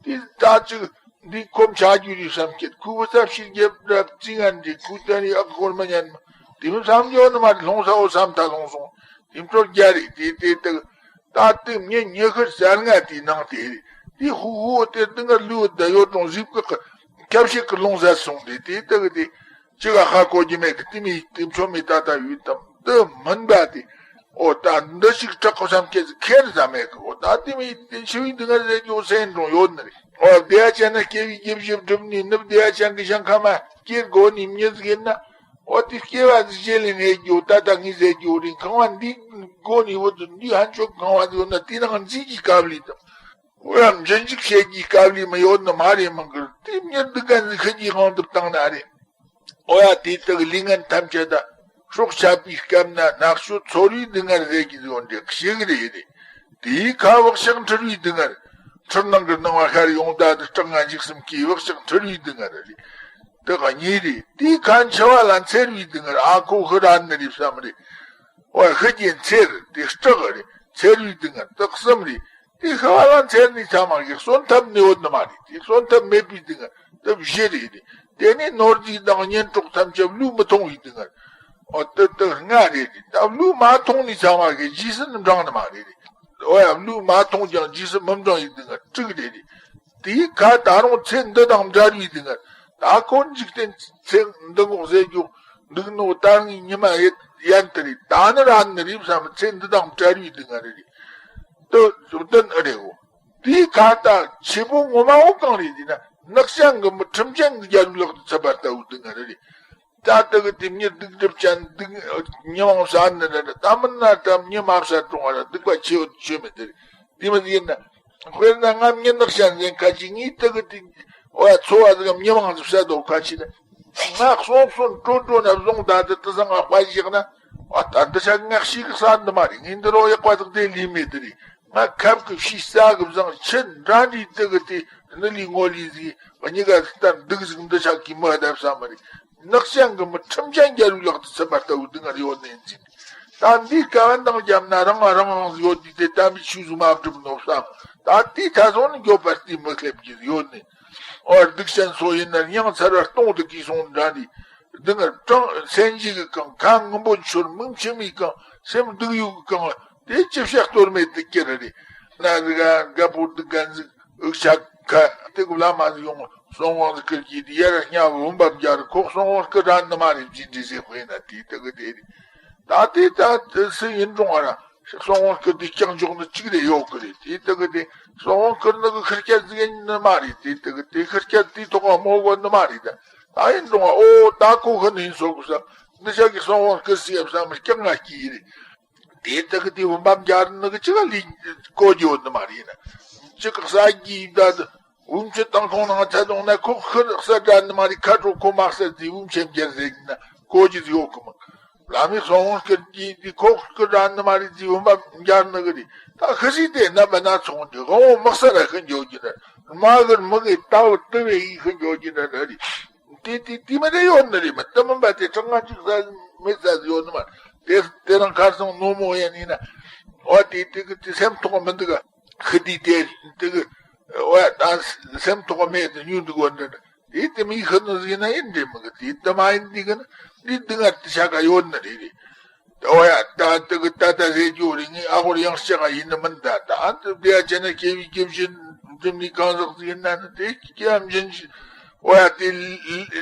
དེ་ད་ཅིག་འདི་ཁོམ་ཆ་རྒྱུ་རེད་བསམ་སྐྱེད་ཁུ་བུ་ས་ཕྱིར་རྒྱབ་ར་རྩི་ངན་འདི་ཁུ་ཏན་རི་ཨག་ཧོར་མ་ཉན་མ་དེ་མི་བསམ་རྒྱུ་ནི་མ་རེད། ལྷུང་ས་འོ་བསམ་ད་ལྷུང་སོང་དེ་འཕྲོ་རྒྱ་རེད་དེ་དེ་དེ། ད་ལྟའི་མྱི་ཉི་ཤུ་རྩ་ལྔ་དེའི་ནང་དེ་རེད། དེ་ཧུ་ཧུ་དེ་འདི་ང་ལུས་ད་ཡོད་རུང་གཟིག་གི་ཁྱབ་བྱེད་ཀྱི་རླུང་ཟད་སོང་དེ་དེ་ལྟ་གི་དེ་ཅི་ག་ཧ་གོ་རྒྱུ་མེད་གི། དེ་མི་དེ་མཆོད་མེ་ད་ད་ཡོད་དམ་དེ་མིན་པ་དེ། ཨོ་ད་འདི་ཞིག་དྲག་གོ་བསམ་ཁྱེད་ཀྱི་ཁེར་ཟ་མེད་གི། ཨོ་ད་དེ་མི་དེ་ཤི་བའི་འདི་ང་ཟེར་རྒྱུ་སེམས་འགྲོ་ཡོད་ནི་རེད། ཨོ་བདེ་བ་ཅན་ན་སྐྱེ་བའི་རྒྱུ་བཞི་བསྒྲུབས་ནས་ནི་བདེ་བ་ཅན་གྱི་ཞིང་ཁམས་སྐྱེ་དགོས་ནི་མྱི་ཟིག་ཡིན་ན། འོ་དེ་སྐྱེ་བ་འདི་རྗེས་ལས་ནས་རྒྱུ་ད་ལྟ་ངས་ཟེར་རྒྱུ་རིང་ཁང་བ་འདི་སྒོ་ནས་བུད་དུ་འདི་ཧན་ཆོག་ཁང་བ་འདི་ཡོད་ན་དེ་ནང་འཛིན་གྱི་དཀའ་ལས་དང་། འོ་ཡ་འཇིན་འཇིག་བྱེད་ཀྱི་དཀའ་ལས་མི་ཡོད་ནི་མ་རེད་མང་གི། དེ་མྱི་འདི་ག་འཛིན་ཤི་གྱི་དབང་དུ་བཏང་ན་རེད། འོ་ཡ་དེ་དག་ལས་ངན་ཐམས་ཅད་ད་སྲོག་ཆད་པའི་སྐབས་ན་ནག་ཤོད་ཚོར་བའི་སྡུག་བསྔལ་ཟེར་གྱི་ཡོད་འདྲེ་ཞིག་རེད་རེད། དེའི་ཁ་བག་ཤིང་འཁྲུལ་བའི་སྡུག་བསྔལ། འཁྲུལ་སྣང་གི་སྣང་བ་ཤར་ཡོང་ད་དུ་སྐྲག་ང་འཇིགས་སུམ་གྱི་བག་ཤིང་འཁྲུལ་བའི་སྡུག་བསྔལ་རེད། དེ་གཉིས་རེད། དེའི་ཁ་འཆི་བ་ལ་འཚེར་བའི་སྡུག་བསྔལ། ཨ་ཁོ་ཤི་ར་ནི་རེད་བསམ་རེད། ཨོ་ཡ་ཤི་རྒྱུའི་ཚེར་དེ་སྐྲག་རེད། ཚེར་བའི་སྡུག་བསྔལ་དེ་གསུམ་རེད། དེ་ཤི་བ་ལ་འཚེར་ནས་ཚང་མ་གིས་གསོན་ཐབས་ནི་ཡོད་ནི་མ་རེད། དེ་གསོན་ཐབས་མེད་པའི་སྡུག་བསྔལ་དེ་བཞི་རེད། དེ་ནས་ནོར་རྫས་དང་གཉེན་གྲོགས་ཐམས་ཅད་བློས་མི་ཐོངས་པའི་སྡུག་བསྔལ། ཨོ་དེ་དེ་ལྔ་རེད། ད་བློས་མ་ཐོངས་ནས་ཚང་མ་གིས་རྗེས་སུ་འབྲང་ནི་མ་རེད། ཨོ་ཡ་བློས་མ་ཐོངས་ཀྱང་རྗེས་སུ་མི་འབྲང་བའི་སྡུག་བསྔལ་དྲུག་རེད། དེའི་ཁ་ད་རུང་ཚེ་འདི་དང་བྲལ་བའི་སྡུག་བསྔལ། ད་ཁོ་འཇིག་རྟེན་ཚེ་འདི་འགོག་ཟེར་རྒྱུ་འདུག་ནོ། ད་ངའི་ཉི་མ་ཡེད་ཡན་དེ་རེད། ད་ནི་ར་ནི་རེད་བསམ། ཚེ་འདི་དང་བྲལ་བའི་སྡུག་བསྔལ་རེད། དེ་བདུན་རེད་འོ། དེའི་ཁ་ད་ཆེ་བོ་ངོ་མ་བོ་གང་རེད་ཟེར་ན། ནགས་ཤ་འགུལ་མི་ཁྲིམས་ཅན་གྱི་རྒྱལ་པོའི་ལག་ཏུ་ཚུད་པ་ལྟ་བུའི་སྡུག་བསྔལ་རེད། ད་ལྟ་གི་དེ་མྱི་སྡུག་སྒྲིབ་ཅན་སྡུག་མྱི་མང་ཟ་ནི་རེད། ད་མིན་ན་ད་མྱི་མ་བསད་རུང་བ་ར་སྡིག་པ་ཆེ་བོ་ཆོས་མེད་དེ་རེད། དེ་མི་ཡིན་ན། དཔེར་ན་ང་མྱི་ནག་ཅན་ཟན་ཁ་ཅིག་ངའི་དེ་གི་དེ་འོ་ཡ་ཚོ་བ་ཟིག་མྱི་མང་ཟིག་བསད་དོ་ཁ་ཅིག་ན། ང་གསོན་གསོན་དྲོ་དྲོ་ན་བཟུང་ད་དེ་དེ་ས་ང་དཔའ་བཞག་ན། ཨ་ད་འདི་ཆ་ངག་ཤིག་གི་ས་འདི་མ་རེད། ངའི་འདི་རོ་ཡག་པ་ཟིག་དེ་ལས་མེད་དེ་རེད། ང་ཁབ་ཀྱི་ཤི་ས་གི་བཟང་ཆེ་འདྲ་འདྲའི་དེ་གི་དེ་ནི་ལི་ངོ་ལི་ཟིག་གཉིས་ཀ་ཟིག་ལྟར་འདུག་ཟིག་འདི་ཆ་གི་མི་ཧ་ད་བསམ་མ་རེད། ནགས་ཅན་གྱི་མི་ཁྲིམས་ཅན་རྒྱལ་པོའི་ལག་ཏུ་ཚུད་པ་ལྟ་བུ་སྡུག་བསྔལ་ཡོད་ནི་ཡིན་ཟིན། ད་འདིའི་བཀའ་བན་དང་རྒྱབ་ན་རང་ང་རང་རང་ཟིག་ཡོད་དུས་དེ་དམ་པའི་ཆོས་ཟིག་མ་བསྒྲུབ་ནོ་བསམ། ད་དེའི་ཐ་སོང་ནི་འགྱོད་པ་དེ་མི་སླེབས་ཀྱི་ཡོད་ནི། ཨོ་སྡིག་ཅན་སོ་ཡིན་ན་ཡང་ཚར་བ་སྟོང་དུ་གིས་སོང་འདྲ་འདི། སྡུག་བསྔལ་གྲང་སེམས་ཅན་གྱི་གང་ཁ་ངུ་འབོད་འཆོར་མིག་མཆི་མའི་གང་སེམས་སྡུག་ཡུག་གི་གང་དེ་ཅི་བྱ་གཏོལ་མེད་དུ་སྐྱེ་ར་རེད། ན་ཟིག་ག་རྒད་པོ་སྡུག་གན་ཟིག་འུག་ཆ་ཁ་དེ་གི་བླ་མ་ཟིག་ཡོང་གསང་དབང་ཟིག་ཁུར་གྱིས་དེ་ཡར་སྙ་བུམ་པ་མཇལ་ཁོ་གསང་དབང་ཁུར་ར་ནི་མ་རེད་ཅི་འདྲི་ཟེར་དཔེ་ན་དེ་དེ་གི་དེ་རེད། ད་དེ་ད་དེ་སུ་ཡིན་རུང་བ་ར་གསང་དབང་ཁུར་དེ་ཀྱང་འཇོག་ནི་གཅིག་རེ་ཡོད་གི་རེད། དེ་དེ་གི་དེ་གསང་དབང་ཁུར་ནི་གི་ཁུར་སྐྱ་ཟིག་ཡིན་ནི་མ་རེད། དེ་དེ་གི་དེ་ཁུར་སྐྱ་དེ་ཐོག་ག་མོ་གོ་ནི་མ་རེད། ད་ད་ཡིན་རུང་བ་ཨོ་ད་ཁོ་ཁུར་ནི་ཡིན་སོ་གི་ས་འདི་ཆ་གི་གསང་དབང་ཁུར་སི་ཡབ་ས་མི་སྐྱག་ང་སྐྱིད་རེད། དེ་དག་གི་དེ་བུམ་པ་མཇལ་ནི་གི་ཅི་ག་ལས་གོ་རྒྱུ་ཡོད་ནི་མ་རེད་ན། ཅི་ག་ས་གི་ད་བུམ་ཆུ་དང་ཁོང་ནང་ཚ་དོང་ན་ཁོ་ཁུར་ས་དྲ་ནི་མ་རེད། ཁ་དྲོ་ཁོ་མ་ས་དེ་བུམ་ཆེན་མཇལ་ཟེར་གི་ན་གོ་རྒྱུ་ཡོད་གི་མི། བླ་མའི་གསང་དབང་ཁུར་གྱི་དེ་ཁོ་ཁུར་དྲ་ནི་མ་རེད། དེ་བུམ་པ་མཇལ་ནི་གི་རེད། ད་ཁི་སི་དེ་ན་བ་ན་ཚོང་དེ་དབང་བོ་དམག་ས་ར་ཁི་འཇོག་རྒྱུ་ན་མ་གི་མི་གི་ལྟ་བུ་དུ་བའི་ཡིག་ཁི་འཇོག་རྒྱུ་ན་རེད། དེ་དེ་དེ་མི་དེ་ཡོད་ནི་རེད་མ། དེ་མིན་པ་དེ་གྲངས་ང་གཅིག་ས་མེད་ས་ཡོད་ནི་མ། དེ་དེ་རང་ཁ་སང་ནོ་མོ་ཡན་ཡིན་ན། འོ་དེ་དེ་གི་དེ་སེམས་ཐོག་མི་འདུག་ག་ཁི་དེ་དེ་དེ་གི་འོ་ད་སེམས་ཐོག་མེད་དུ་ཉུང་འདུག་གོ་འདྲ་འདྲ། དེ་དེ་མི་ཁི་ནི་ཟིག་ན་ཡིན་འདྲེ་མི་གི་དེ་དེ་མ་ཡིན་འདི་གི་ན་འདི་འདི་ང་དེ་ཆ་ག་ཡོད་ནི་རེད་རེད། ཨོ་ཡ། ད་དེ་གི་ད་ད་ཟེར་རྒྱུ་རེད། ངས་ཨ་ཧོར་ཡང་ལྕགས་ཡིན་ནི་མིན་ད། ད་ཨ་ཏི་བདེ་ཡ་ཅན་ན་སྐྱེ་བའི་སྐྱེ་བཞིན་འཛིན་ནི་གང་ཟག་ཡིན་ན་ནི་དེ་སྐྱེ་བ་འབྱིན་ཅི། ཨོ་ཡ། དེ་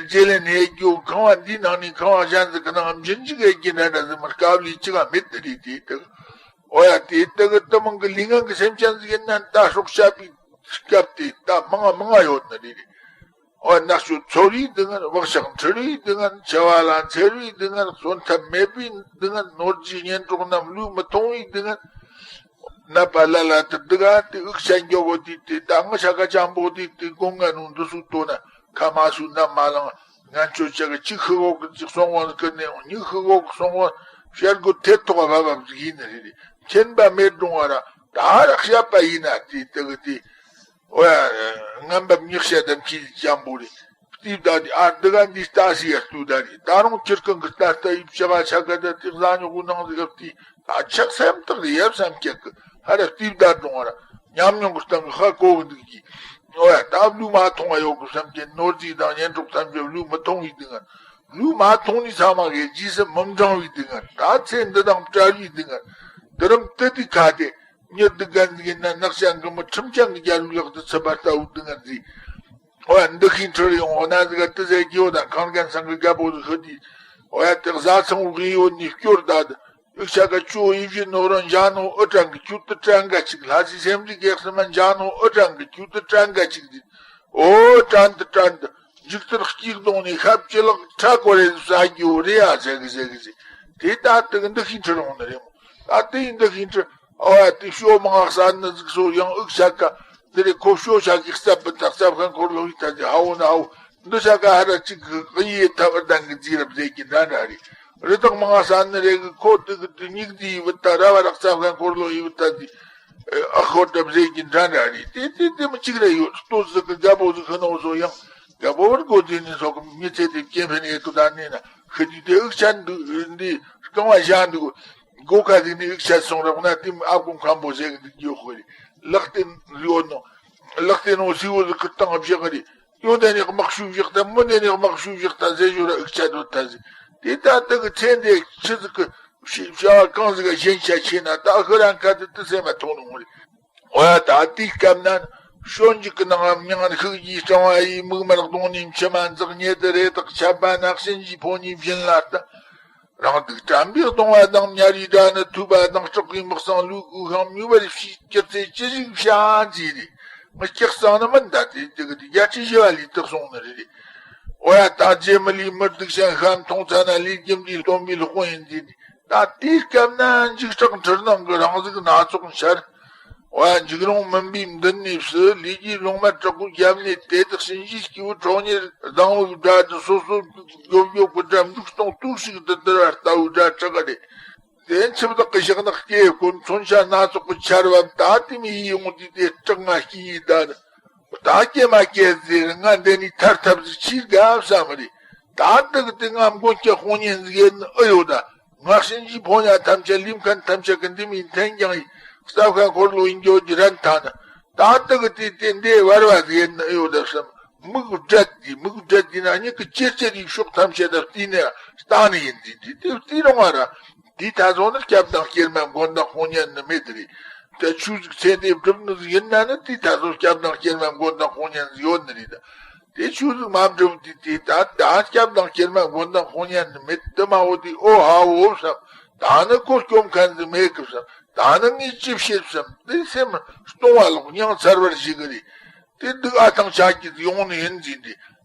རྗེས་ལས་ནས་རྒྱུ་ཁང་བ་འདིའི་ནང་ནས་ཁང་བ་གཞན་ཟིག་གི་ནང་འབྱིན་ཅི་གི་རྒྱུ་འདྲ་འདྲ་ཟིག་མི་དཀའ་ལས་ཅི་ག་མེད་དེ་རེད་དེ་དེ། ཨོ་ཡ། དེ་དེ་གི་དེ་མང་གི་ལུས་ངན་གི་སེམས་ཅན་ཟིག་ཡིན་ན་ད་སྲོག་བཅད་པའི་སྐབས་དེ་ད་མང་ང་མང་ང་ཡོད་ནི་རེད། འོ་ན་ཤོ་ཚོར་བའི་སྡུག་བསྔལ། བག་ཆགས་འཁྲུལ་བའི་སྡུག་བསྔལ། འཆི་བ་ལ་འཚེར་བའི་སྡུག་བསྔལ། གསོན་ཐབས་མེད་པའི་སྡུག་བསྔལ། ནོར་རྫས་གཉེན་གྲོགས་རྣམས་བློས་མི་ཐོངས་པའི་སྡུག་བསྔལ། ནད་པ་ལ་ལ་དུ་སྡུག་ག་དེ་འུག་ཆ་འགྱོ་གོ་དེ་དེ་ད་ངི་ཆ་ག་ཅང་པོ་དེ་དེ་དགོང་ང་ནུ་འདི་སུ་ལྟོ་ན་ཁ་མ་སུ་ནམ་མ་ལང་། ང་ཆོ་ཆ་ག་གཅིག་ཤི་གོ་གི་གཅིག་སོང་བ་ཀི་ནས་གཉིས་ཤི་གོ་གི་སོང་བ་ཤར་གོ་ཐེ་ཐོག་བ་བབ་ཡིན་ནི་རེད། མཁྱེན་པ་མེད་རུང་བ་ར་ད་ར་བཤད་པ་ཡིན་ན་དེ་དེ་གི་དེ། ཨོ་ཡ། ངན་པ་མྱི་ཤ་དང་ཁྱི་ཅན་པོ་རེད། དེ་ད་དེ་ཨ་འདི་ག་འདི་ལྟ་སི་ཡ་ལྟུ་ད་རེད། ད་རུང་ཁྱི་རྐང་གི་ལྟ་ལྟ་ཡིབ་ཆ་ག་ཆ་ག་ད་དེ་བཟའ་ཉོ་གུ་ནང་ཟིག་ག་དེ་ད་ཆགས་སེམས་ཐག་རེད་ཡབ་བསམ་ཁྱེད་གི་ཧ་ར་དེ་ད་དྲུང་བ་ར་ཉམས་མྱོང་གི་སྟེང་གི་ཧ་གོ་གི་འདུག་གི། ཨོ་ཡ། ད་བློས་མ་ཐོངས་བ་ཡོད་གི་བསམ་གྱི་ནོར་རྫས་དང་གཉེན་གྲོགས་ཐམས་ཅད་བློས་མི་ཐོངས་བའི་སྡུག་བསྔལ། བློས་མ་ཐོངས་ནས་ཚང་མ་གི་རྗེས་སུ་མི་འབྲང་བའི་སྡུག་བསྔལ། ད་ཚེ་འདི་དང་བྲལ་བའི་སྡུག་བསྔལ། འདི་རིམ་དུ་དེ་ཁ་དེ། མྱི་སྡུག་ག་འདི་ཡིན་ན་ནགས་ཅན་གི་མི་ཁྲིམས་ཅན་གི་རྒྱལ་པོའི་ལག་ཏུ་ཚུད་པ་ལྟ་བུ་སྡུག་བསྔལ་འདི། འོ་འདི་ཤིང་ཁྲིར་ཡོང་འོ་ན་ཟིག་དུ་ཟེར་གྱི་འོ་ན་ཁང་རྒན་ཚང་གི་རྒད་པོ་ཟིག་ཤི་དུས། འོ་ཡ་དེ་བཟའ་ཚང་བོ་གི་ཡོད་ནི་སྐྱོར་ད་དུ་ཡུག་ཆ་ག་ཅོ་ཡིབ་བཞི་ནོ་རང་འཇང་ནོ་ཨུ་ཀྲང་གི་ཁྱུ་དུ་ཀྲང་ག་ཅིག་ལྷ་སའི་སེམས་རིག་གེགས་སི་མ་འཇང་ནོ་ཨུ་ཀྲང་གི་ཁྱུ་དུ་ཀྲང་ག་ཅིག་འདི། འོ་ཀྲང་དུ་ཀྲང་དུ་མཇུག་ཏུ་སྐྱིག་གདོང་ནས་ཤབ་ཅི་ལག་ཁྲ་ཀོ་རེ་ཟ་རྒྱུ་རེ་ཡ་ཟེ་གི་ཟེ་གི་ཟེ། དེ་ད་དུ་གི་འདི་ཤིང་ཁྲི་རོང་ནི་རེད་མོ། ད་དེ་ཡིན་འདི་ཤིང་ཁྲི། ཨོ་ཡ་དེ་ཤོ་མང་ང་ས་ནི་ཟིག་སོ་ཡང་ཨུག་ཆ་ཀ་འདི་རེད། ཁོ་ཤོ་ཆ་གི་རྩབ་པི་ད་རྩབ་ཁན་འཁོར་ལོ་ཡི་ད་དེ་ཧ་འོ་ན་ཧ་འོ། འདི་ཆ་ཀ་ཧ་ར་ཅིག་གི་ཡི་ཐ་བར་དང་གི་རྫི་རབ་ཟེ་གི་འདྲ་འདྲ་རེད། རི་དྭགས་མང་ང་ས་ནི་རེ་གི་ཁོ་དེ་གི་དེ་སྙིགས་དེ་ཡི་བི་ད་ར་བ་ར་རྩབ་ཁན་འཁོར་ལོ་ཡི་བི་ད་དེ། ཨ་ཁོ་ད་ཟེ་གི་འདྲ་འདྲ་རེད། དེ་དེ་དེ་མི་གཅིག་རེ་ཡོད། ལྟོ་ཟིག་གི་རྒད་པོ་ཟིག་ཤི་ནོ་སོ་ཡང་རྒད་པོ་བར་གོ་དེ་ནི་སོ་གི་མི་ཚེ་དེ་སྐྱེ་འཕེན་ཡེ་དུ་ད་ནི་ན་ཤི་དུས་དེ་ཨུག་ཆ་འདུག་འདི་རྐང་བ་བཞག་འདུག་སྒོ་ཁ་ཟིག་ནས་ཡིག་ཆ་སོང་རབ་ན་དེ་ཨ་ཁུ་མཁན་པོ་ཟེར་གི་འདུག་ཡོད་ཁོ་རེད། ལག་རྟེན་རིའོ་ནོ། ལག་རྟེན་ནོ་སི་བོ་ཟིག་གི་སྟེང་བཞག་གི་རེད། ཡོང་དེ་ནས་དམག་ཤུགས་བཞག་དང་མི་དེ་ནས་དམག་ཤུགས་བཞག་ད་ཟེར་ཞོར་ཡིག་ཆ་འདོད་ད་ཟིག་དེ་ད་ལྟ་གི་ཚེ་འདས་ཆི་ཟིག་གི་བྱ་བ་གང་ཟིག་ག་ཞེན་ཆ་ཆེ་ན་ད་ཁོ་རང་ཁ་དེ་དུ་སེམས་མ་ཐོང་ནོ་རེད། འོ་ཡ་ད་དེའི་སྐབས་ན་ཞོ་འཇིག་གི་ནང་ལ་མྱང་ཤུགས་ཀྱིས་སྐྲངས་པ་ཡིས་མིག་དམར་གདོང་ནས་མཆི་མ་འཛག་ཉེ་དུ་རེ་དག་ཆད་པ་ན་གཤིན་རྗེའི་ཕོ་ཉའི་བཞིན་ལ་ལྟ། རང་སྡུག་དྲན་པའི་གདུང་བ་དང་དམྱལ་བའི་དགྲ་ནི་ཐུབ་པ་དང་སྐྲག་གི་མི་གཙང་ལུས་ཀུན་ཤང་མྱོས་པར་བྱས་ཀྱི་ཚེ་ཅི་ཞིག་བྱ་མཛེས་རེད། ངི་སྐྱག་གཙང་ནི་མིན་ད་དེ་དེ་གི་དེ་རྒྱལ་སྲས་ཞི་བ་ལྷས་དེ་གསུངས་ནི་རེད། འོ་ཡ་ད་རྗེ་མི་ལས་མི་སྡུག་ཅན་ཤ་མཐོང་ཚ་ན་ལས་རྒྱུ་འབྲས་སྟོན་པའི་ལོག་པ་ཡིན་ཟེར་ནས། ད་དེའི་སྐབས་ན་འཇིགས་སྐྲག་འཁྲུལ་སྣང་གི་རང་གཟུགས་སྣ་ཚོགས་འཆར། འོ་ཡ་འཇིགས་རུང་མུན་པའི་མདུན་ནས་སུ་ལས་ཀྱི་ལོང་མ་དྲག་པོའི་རྒྱབ་ནས་དེ་དག་གཤིན་རྗེའི་སྐྱེ་བོ་ཁྲོ་གཉེར་སྡང་བའི་དགྲ་དུ་སོ་སོ་རྒྱོབ་རྒྱོབ་ཀྱི་དགྲ་འབྲུག་སྟོང་དུག་ཞིག་ཏུ་བསྡུར་བ་ལྟ་བུའི་དགྲ་དྲག་གི་རེད། དེ་འཆི་བདག་གི་ཞག་ནག་སྐྱེ་ཀུན་མཚོན་ཆ་སྣ་ཚོགས་ཀྱི་ཆར་བ་ད་དེ་མི་ཡིད་འོང་དུས་དེ་སྐྲག་ང་སྐྱིད་ཡིན་ད་ནི། ད་སྐྱེ་མ་སྐྱེ་ཟེར་ང་འདི་ནས་ཐར་ཐབས་ཟིག་ཆི་དགའ་བསམ་རེད། ད་འདི་གི་དེ་ང་མགོན་སྐྱབས་དཔུང་གཉེན་ཟིག་ཡིན་ཨེ་ཡོད་ད། ང་གཤིན་རྗེའི་ཕོ་ཉ་ཐམས་ཅད་ལུས་མཁན་ཐམས་ཅད་ཀྱི་འདི་མིན་འཐེན་ཀྱང་ཡིན་རྩྭ་ཁ་འཁོར་ལོ་ཡིན་འགྱོ་རྒྱུ་རན་ཐ་ན། ད་འདི་གི་དེ་དེ་འདི་བར་བ་ཟིག་ཡིན་ཨེ་ཡོད་ད་བསམ། མིག་བགྲད་དེ་མིག་བགྲད་དེ་ན་མྱིག་གི་ཅེར་ཅེར་ཡི་ཕྱོགས་ཐམས་ཅད་ད་བལྟས་ནས་ལྟ་ནི་ཡིན་དེ་དེ་དེ་བལྟས་རུང་བ་ར། དེའི་ད་སོ་ནི་སྐྱབས་དང་སྐྱེལ་མ་མགོན་དང་དཔུང་གཉེན་ནི་མེད་དེ་རེད། དེ་ཆོས་ཟིག་ཚེ་འདས་བསྒྲུབ་ནི་ཟིག་ཡིན་ན་ནི་དེའི་ད་སོ་སྐྱབས་དང་སྐྱེལ་མ་མགོན་དང་དཔུང་གཉེན་ཟིག་ཡོད་ནི་རེད། དེ་ཆོས་ཟིག་མ་བསྒྲུབ་དེ་དེ་ད་ད་སྐྱབས་དང་སྐྱེལ་མ་མགོན་དང་དཔུང་གཉེན་ནི་མེད་དེ་མ་འོ་དེ་ཨོ་ཧ་འོ་བསམ། ད་ནི་ཁོ་སྐྱོབ་མཁན་ཟིག་མེད་གི་བསམ། ད་ནི་ངས་ཅི་བྱེད་བསམ་དེ་སེམས་སྟོང་བ་ལོག་མྱང་ཚར་བར་བྱེད་གི་རེད། དེ་སྡུག་ཨ་ཐང་ཆགས་ཀྱི་ཡོང་ནི་ཡིན་ཟིན་ཏེ།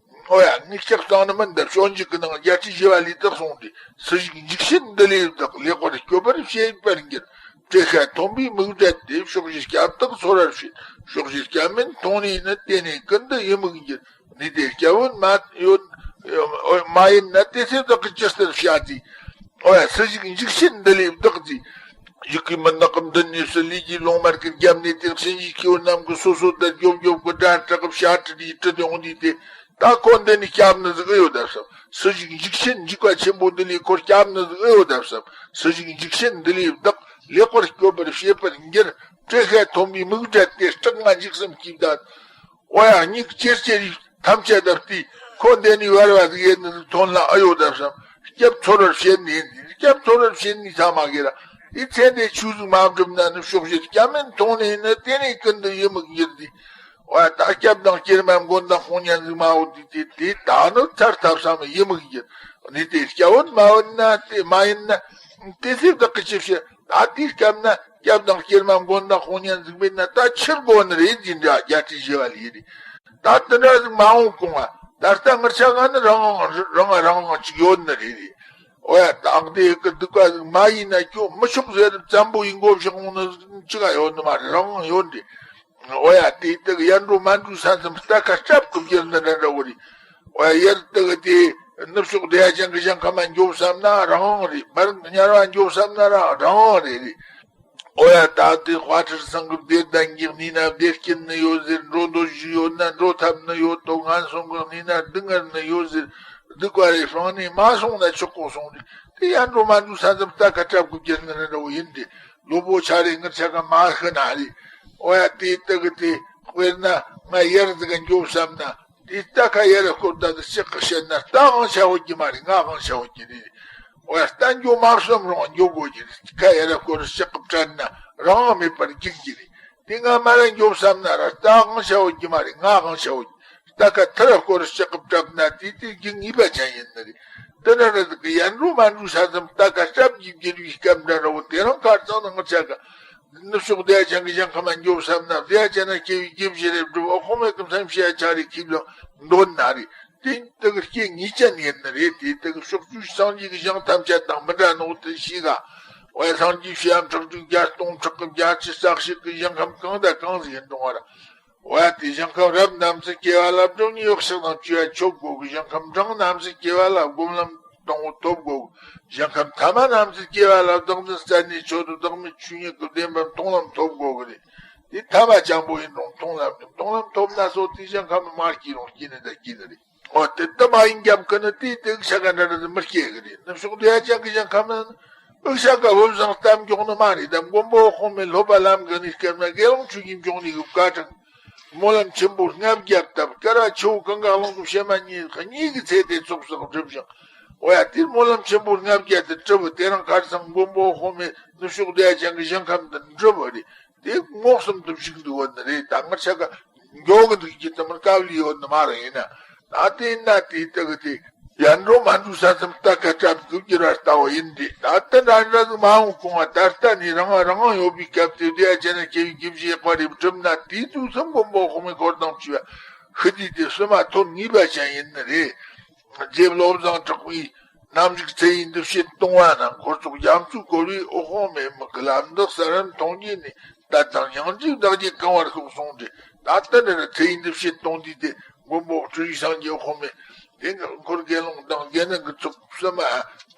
ཨོ་ཡ་ངས་ལྕགས་བཏང་ནི་མིན་འདི་སྤྱོད་འཇུག་གི་ནང་རྒྱལ་སྲས་ཞི་བ་ལྷས་དེ་གསུངས་ཏེ། སུ་ཞིག་འཇིགས་བྱེད་འདི་ལས་བདག་ལེགས་པར་སྐྱོབ་པར་བྱེད་པར་འགྱུར། བཀྲེས་ཤ་མཐོན་པོས་མིག་བགྲད་དེ་ཕྱོགས་བཞིར་སྐྱབས་བདག་ཚོར་བར་བྱེད། ཕྱོགས་བཞིར་སྐྱབས་མིན་མཐོང་ནས་ནི་དེ་ནས་ཀུན་ཏུ་ཡི་མུག་འགྱུར། ནུས་དེ་སྐྱབས་བུ་མ་ཡོད། མ་ཡིན་ན་དེ་ཚེ་བདག་གིས་ཇི་ལྟར་བྱ་སྟེ། ཨོ་ཡ་སུ་ཞིག་འཇིགས་བྱེད་འདི་ལས་བདག་ཅེས། ཡི་གེ་མི་ནག་གི་མདུན་ནས་སུ་ལས་ཀྱི་ལོང་མར་གྱི་རྒྱབ་ནས་དེར་གཤིན་རྗེའི་སྐྱེ་བོ་རྣམས་ཀྱི་སོ་སོ་དེར་རྒྱོབ་རྒྱོབ་ཀྱི་དགྲ་དྲག་གི་བྱ་ཁྲི་རིའི་ཁྲི་དེ་འོང་དུས་ཏེ། ད་ཁོ་འདི་ནས་སྐྱབས་ནི་ཟིག་ཨེ་ཡོད་ད་བསམ། སུ་ཞིག་འཇིགས་བྱེད་འཇིགས་པ་ཆེན་པོ་འདི་ལས་ཁོ་སྐྱབས་ནི་ཟིག་ཨེ་ཡོད་ད་བསམ། སུ་ཞིག་འཇིགས་བྱེད་འདི་ལས་བདག་ལེགས་པར་སྐྱོབ་པར་བྱེད་པར་འགྱུར། བཀྲེས་ཤ་མཐོན་པོས་མིག་བགྲད་དེ་སྐྲག་ང་འཇིགས་སེམས་སྐྱིད་ད། ཨོ་ཡ་མྱིག་ཅེར་ཅེར་ཡིས་ཐམས་ཅད་བརྡབས་ཏེ། ཁོ་འདི་ནས་བར་བ་ཟིག་ཡེ་ནི་ཐོན་ལ་ཨ་ཡོད་ད་བསམ། སྐྱབས་ཚོར་བར་བྱེད་ནི་ཡིན། སྐྱབས་ཚོར་བར་བྱེད་ནི་ཚང་མ་གི་ར། དེ་ཚེ་འདས་ཆོས་ཟིག་མ་བསྒྲུབ་ན་ནི་ཕྱོགས་བཞིར་སྐྱབས་མིན་མཐོང་ནས་ནི་དེ་ནས་ཀུན་ཏུ་ཡི་མུག་འགྱུར་ཏེ། ཨོ་ཡ་ད་སྐྱབས་དང་སྐྱེལ་མ་མགོན་དང་དཔུང་གཉེན་ཟིག་མ་འོ་དེ་དེ་དེ་ད་ནི་ཚར་ཐབས་སམ་ཡི་མུག་འགྱུར། ནི་དེ་སྐྱབས་བུ་མ་འོ་ན་དེ་མ་ཡིན་ན། དེ་ཚེ་བདག་གི་ཅི་བྱེད། ད་དེའི་སྐབས་ན་སྐྱབས་དང་སྐྱེལ་མ་མགོན་དང་དཔུང་གཉེན་ཟིག་མེད་ན་ད་ཕྱིར་དགོ་ནི་རེད་ཟིན་འདྲ་རྒྱལ་སྲས་ཞི་བ་ལྷས་རེད། ད་དེ་འདྲ་ཟིག་མ་འོང་གོང་ང་ད་ལྟ་ངར་ཆ་ག་ནི་རང་དབང་རང་རང་དབང་ཅིག་ཡོད་ནི་རེད་རེད། ཨོ་ཡ་ད་ཨང་དེ་གི་སྡིག་པ་ཟིག་མ་ཡིན་ན་ཁྱོད་མི་ཆོག་ཟེར་བཙན་པོ་ཡིན་གོ་བཞག་འོང་ནི་ཅི་ག་ཡོད་ནི་མ་རེད། རང་དབང་ཡོད་རེད། ཨོ་ཡ་དེ་དག་ཡར་འགྲོ་མར་འགྲོའི་ས་མཚམས་རྟ་ཁ་སྲབ་ཀུབ་རྒྱུ་འདི་འདྲ་འདྲ་བོ་རེད། ཨོ་ཡ་ཡར་དག་དེ་ནུབ་ཕྱོགས་བདེ་བ་ཅན་གྱི་ཞིང་ཁམས་མ་འགྱོ་བསམ་ན་རང་དབང་རེད། མར་དམྱལ་བ་འགྱོ་བསམ་ན་རང་རང་དབང་རེད་རེད། ཨོ་ཡ་ད་དེ་དཔའ་ཁྲིར་སང་གི་བདེ་ལྡན་གྱི་གནས་ན་བདེ་སྐྱིད་ནི་ཡོད་ཟེར། འགྲོ་འདོད་ཞིག་ཡོད་ན་འགྲོ་ཐབས་ནི་ཡོད་དོ། ངན་སོང་གི་གནས་ན་སྡུག་བསྔལ་ནི་ཡོད་ཟེར། སྡིག་པ་རེ་སྤངས་ནས་མ་སོང་ན་ཆོག་གོ་སོང་རེད། དེ་ཡར་འགྲོ་མར་འགྲོའི་ས་མཚམས་རྟ་ཁ་སྲབ་ཀུབ་རྒྱུ་འདི་འདྲ་བོ་ཡིན་ཏེ། ལོ་པོ་ཆ་རེ་ངར་ཆ་ག་མ་ཤི་ན་རེད། ཨོ་ཡ་དེ་དག་གི་དེ་དཔེར་ན་ང་ཡར་ཟིག་ག་འགྱོ་བསམ་ན་དེ་རྟ་ཁ་ཡར་སྐོར་ད་དེ་ལྕགས་ཀྱི་བཤད་ན་རྟ་དབང་ཆ་བོ་གི་མ་རེད། ང་དབང་ཆ་བོ་གི་རེད། ཨོ་ཡ་རྟ་འགྱོ་མ་བསམ་རུང་འགྱོ་དགོས་ཀྱི་རེད། ཁ་ཡར་སྐོར་ལྕགས་ཀྱི་བྲན་ན་རང་དབང་མེད་པར་འགྱིག་གི་རེད། དེ་ང་མ་ར་འགྱོ་བསམ་ན་ར་རྟ་དབང་ཆ་བོ་གི་མ་རེད། ང་དབང་ཆ་བོ་གི། རྟ་ཁ་ཐར་སྐོར་ལྕགས་ཀྱི་བྲབ་ན་དེ་དེ་གི་ངེས་པ་ཅན་ཡིན་ནི་རེད། དེ་འདྲ་རེད་གི་ཡར་འགྲོ་མར་འགྲོའི་ས་མཚམས་རྟ་ཁ་སྲབ་ཀྱིས་བསྒྱིར་བའི་སྐབས་འདྲ་འདྲ་བོ་དེ་རང་ཁར་ཚང་ན་ངར་ཆ་ག་ནུབ་ཕྱོགས་བདེ་བ་ཅན་གྱི་ཞིང་ཁམས་མ་འགྱོ་བསམ་ན་བདེ་བ་ཅན་ན་སྐྱེ་བའི་དགེ་བཞི་རེ་བསྒྲུབ། ཨོ་ཁོ་མེད་གི་མཚམས་ཤེས་ཡ་ཆ་རེ་ཁྱིབ་ལ་འདོན་ན་རེད། དེ་དེ་གི་སྐྱེ་ངེས་ཅན་ཡིན་ནི་རེད། དེ་དེ་གི་ཕྱོགས་བཅུའི་སངས་རྒྱས་ཀྱི་ཞིང་ཐམས་ཅད་དང་མི་འདྲ་ནོ་དེ་ཤེས་ག་ཨོ་ཡ་སངས་རྒྱས་ཞི་ཡང་ཁྲག་ཁྲིག་བརྒྱ་སྟོང་ཕྲག་གི་བརྒྱ་ཆ་བརྒྱ་ཞིག་གི་ཞིང་ཁམས་གང་དང་གང་ཟིག་ཡིན་རུང་བ་ར། ཨོ་ཡ་དེ་ཞིང་ཁམས་རབ་རྣམས་སུ་སྐྱེ་བ་ལ་སྒྲུབ་ནས་ཡོག་ཤག་དང་བཅོས་པ་ཆོབ་དགོ་གི། ཞིང་ཁམས་འབྲིང་རྣམས་སུ་སྐྱེ་བ་ལ་སྒོམ་ལམ་དང་པོ་ཐོབ་དགོ་གི། ཞིང་ཁམས་ཐ་མ་རྣམས་སུ་སྐྱེ་བ་ལ་བདག་འཛིན་རྩད་ནས་ཆོད་དུ་བདག་མེད་ཆོས་ཉིད་ཀྱི་བདེན་པར་མཐོང་ལམ་ཐོབ་དགོ་གི་རེད། དེ་ཐ་མ་འཇམ་པོ་ཡིན་རུང་མཐོང་ལམ་ཡིན། མཐོང་ལམ་ཐོབ་ན་སོ་དེ་ཞིང་ཁམས་མ་སྐྱེ་རུང་སྐྱེ་ནི་ད་སྐྱེ་ནི་རེད། འོ་དེ་ལྟ་མ་ཡིན་རྒྱབ་ཀི་ནི་དེའི་དེ་ཤ་ཀ་འདྲ་འདྲ་དེ་མི་སྐྱེ་གི་རེད། ནུབ་ཕྱོགས་བདེ་བ་ཅན་གྱི་ཞིང་ཁམས་ན་ ཨུ་ཤ་ཀ་བུ་བཟང་གཏམ་མགྱོགས་ནི་མ་རེད། དམ་མགོན་པོ་དཔག་མེད་སློབ་པ་ལམ་གི་ནས་སྐབས་ན་དགེ་སློང་ཆོས་ཀྱི་མགྱོགས་ནས་གི་བཀའ་དྲིན། སྨོན་ལམ་ཆེན་པོ་ལྔ་བརྒྱ་བཏབ། ཀ་ར་ཆུ་བོ་གང་ག་ལུང་གི་བྱེ་མ་གཉིས་གཉིས་ཀྱི་ཚེ་དེ་ཚོགས་བསགས་བསྒྲུབས་ཤིང་། འོ་ཡ་དེར་སྨོན་ལམ་ཆེན་པོ་ལྔ་བརྒྱ་དེ་གྲུབ། དེ་རིང་ཁར་སང་མགོན་པོ་དཔག་མེད་ནུབ་ཕྱོགས་བདེ་བ་ཅན་གྱི་ཞིང་ཁམས་དུ་འགྲུབ་པ་རེད། དེ་ངོགས་གསུམ་དུ་བཞུགས་འདུག་བ་ནི་རེད། ད་ང་ཆ་ག་མགྱོགས་གི་འདུག་རྒྱུ་དུ་མར་དཀའ་ལས་ཡོད་ནི་མ་རེད། ཡིན་ན་ད་དེ་ཡིན་ན་དེ་ལྟ་གི་དེ་ཡར་འགྲོ་མར་འགྲོ་ས་མཚམས་ལྟ་ཁ་བཀྲམ་དགོས་རྒྱུ་ར་ལྟ་བ་ཡིན་ཏེ། ད་ལྟ་འདྲ་འདྲ་ཟིག་མ་འོང་གོང་བ་ད་ལྟ་ནས་རང་རང་ཡོད་པའི་སྐབས་དེ་བདེ་བ་ཅན་ན་སྐྱེ་བའི་དགེ་བཤེས་ཡག་པ་རེ་བསྒྲུབ་ན་དེ་དུས་སུ་མགོན་པོ་དཔག་མེད་འཁོར་དང་བཅས་པ་ཤི་དུས་དེ་བསུ་མ་ཐོན་ངེས་པ་ཅན་ཡིན་ནི་རེད། རྗེ་བློ་བཟང་གྲགས་པའི་རྣམ་རིག་ཚེ་ཡི་འདུ་བྱེད་སྟོང་བ་ན། འཁོར་ཚོགས་རྒྱ་མཚོས་བསྐོར་བའི་འོད་དཔག་མེད་མིག་གི་ལམ་འདི་གསལ་རིམ་མཐོང་རྒྱུ་ནས། ད་ལྟ་སྙིང་རྗེའི་བདག་རྒྱུད་གང་བར་ཤོག་གསུངས་ཏེ། ད་ལྟ་ནི་ཚེ་ཡི་འདུ་བྱེད་སྟོང་དུས་དེ་མགོན་པོ་སྤྲུལ་པའི་སངས་རྒྱས་དཔག་མེད་དེ་འཁོར་དགེ་སློང་དང་དགེ་འདུན་གྱི་ཚོགས་བསུ་མ་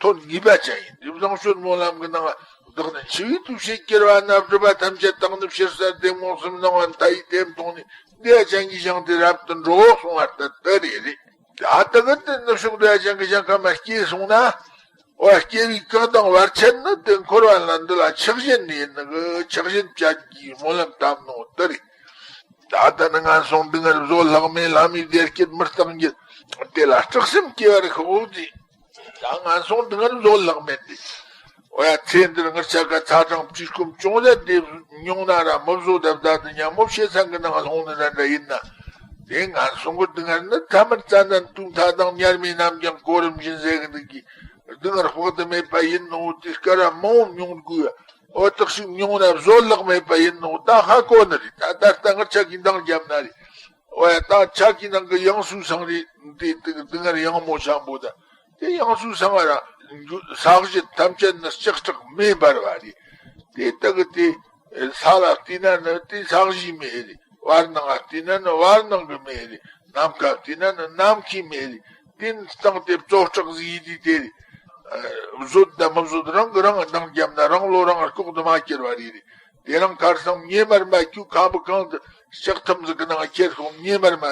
ཐོན་ངེས་པ་ཅན་ཡིན། དེ་བཟང་སྤྱོད་སྨོན་ལམ་གྱི་ནང་བདག་ནི་འཆི་བའི་དུས་བྱེད་སྐྱེ་བ་ན་སྒྲིབ་པ་ཐམས་ཅད་དག་ནི་ཕྱིར་བསལ་ཏེ། ངོགས་གསུམ་སྣང་བ་མཐའ་ཡས་དེ་མཐོང་ནས་བདེ་བ་ཅན་གྱི་ཞིང་དེ་རབ་ཏུ་འགྲོ་གསུང་བ་ལྟར་དེ་རེད། ད་ལྟ་གི་དེ་ནུབ་ཕྱོགས་བདེ་བ་ཅན་གྱི་ཞིང་ཁམས་མ་སྐྱེས་སོང་ན། འོ་སྐྱེ་བའི་གང་དང་བར་ཆད་ནི་དེ་འཁོར་བ་ལ་འདི་ལ་ཆགས་ཞེན་ནི་ཡིན་ནི་གི་ཆགས་ཞེན་བཅད་ཀྱི་སྨོན་ལམ་བཏབ་ནོ་དེ་རེད། ད་ལྟ་ནི་ངན་སོང་སྡུག་བསྔལ་བཟོད་གླགས་མེད། ལྷ་མིའི་བདེ་སྐྱིད་མི་རྟག་འགྱུར། དེ་ལ་སྐྲག་སེམས་སྐྱེ་བར་ཤོག་ཅེས། ད་ངན་སོང་སྡུག་བསྔལ་བཟོད་གླགས་མེད་དེ། འོ་ཡ་ཚེ་འདིར་ངར་ཆ་ག་ཚ་གྲང་བཀྲེས་སྐོམ་ཅུང་ཟད་དེ་མྱོང་ན་ར་མི་བཟོད་དེ་བདག་ཏུ་ཉམས་མོ་བྱེད་ས་གི་ནང་ལྷུང་ནི་ར་འདྲ་ཡིན་ན། དེ་ངན་སོང་གི་སྡུག་བསྔལ་ནི་ཐ་མར་བཙལ་ན་དུས་མཐའ་དང་ཉེར་མའི་རྣམ་རྒྱང་གོ་རིམ་བཞིན་ཟེར་གི་འདུག་གི། སྡུག་བསྔལ་དཔག་ཏུ་མེད་པ་ཡིན་ནོ་དེ་སྐད་ར་མང་བོ་མྱོང་དགོས། འོ་དག་ཞིག་མྱོང་ན་བཟོད་གླགས་མེད་པ་ཡིན་ནོ་ད་ཧ་གོ་ནི་རེད། ད་ད་ལྟ་ངར་ཆ་གི་འདང་བརྒྱབ་ན་རེད། འོ་ཡ་ད་ཆ་གི་ནང་གི་ཡང་སུའི་སང་རེད། དེ་དེ་སྡུག་བསྔལ་ཡང་མོ་ཆེན་པོ་ད། དེ་ཡང་སུའི་སང་ར་ས་གཞི་ཐམས་ཅད་ནི་ལྕགས་སྲེག་མེ་འབར་བ་རེད། དེ་ལྟ་གི་དེ་ས་ལ་བལྟས་ན་ནི་དེ་ས་གཞིའི་མེ་རེད། བར་སྣང་ལ་བལྟས་ན་ནི་བར་སྣང་གི་མེ་རེད། ནམ་མཁའ་བལྟས་ན་ནི་ནམ་མཁའི་མེ་རེད། དེ་སྟེང་དེ་བཙོ་སྐྲག་ཟིག་ཡིན་དུས་དེ་རེད། བཟོད་དང་མི་བཟོད་རང་གི་རང་གི་འདང་བརྒྱབ་ན་རང་བློ་རང་ལྐོག་ཏུ་མ་ཁྱེར་བ་རེད་རེད། དེ་རིང་ཁར་སང་ཉེ་མར་མ་ཁྱོད་ཁ་བུ་གང་དུ་ལྕགས་ཐམ་ཟིག་གི་ནང་ཁྱེར་སོང་། ཉེ་མར་མ་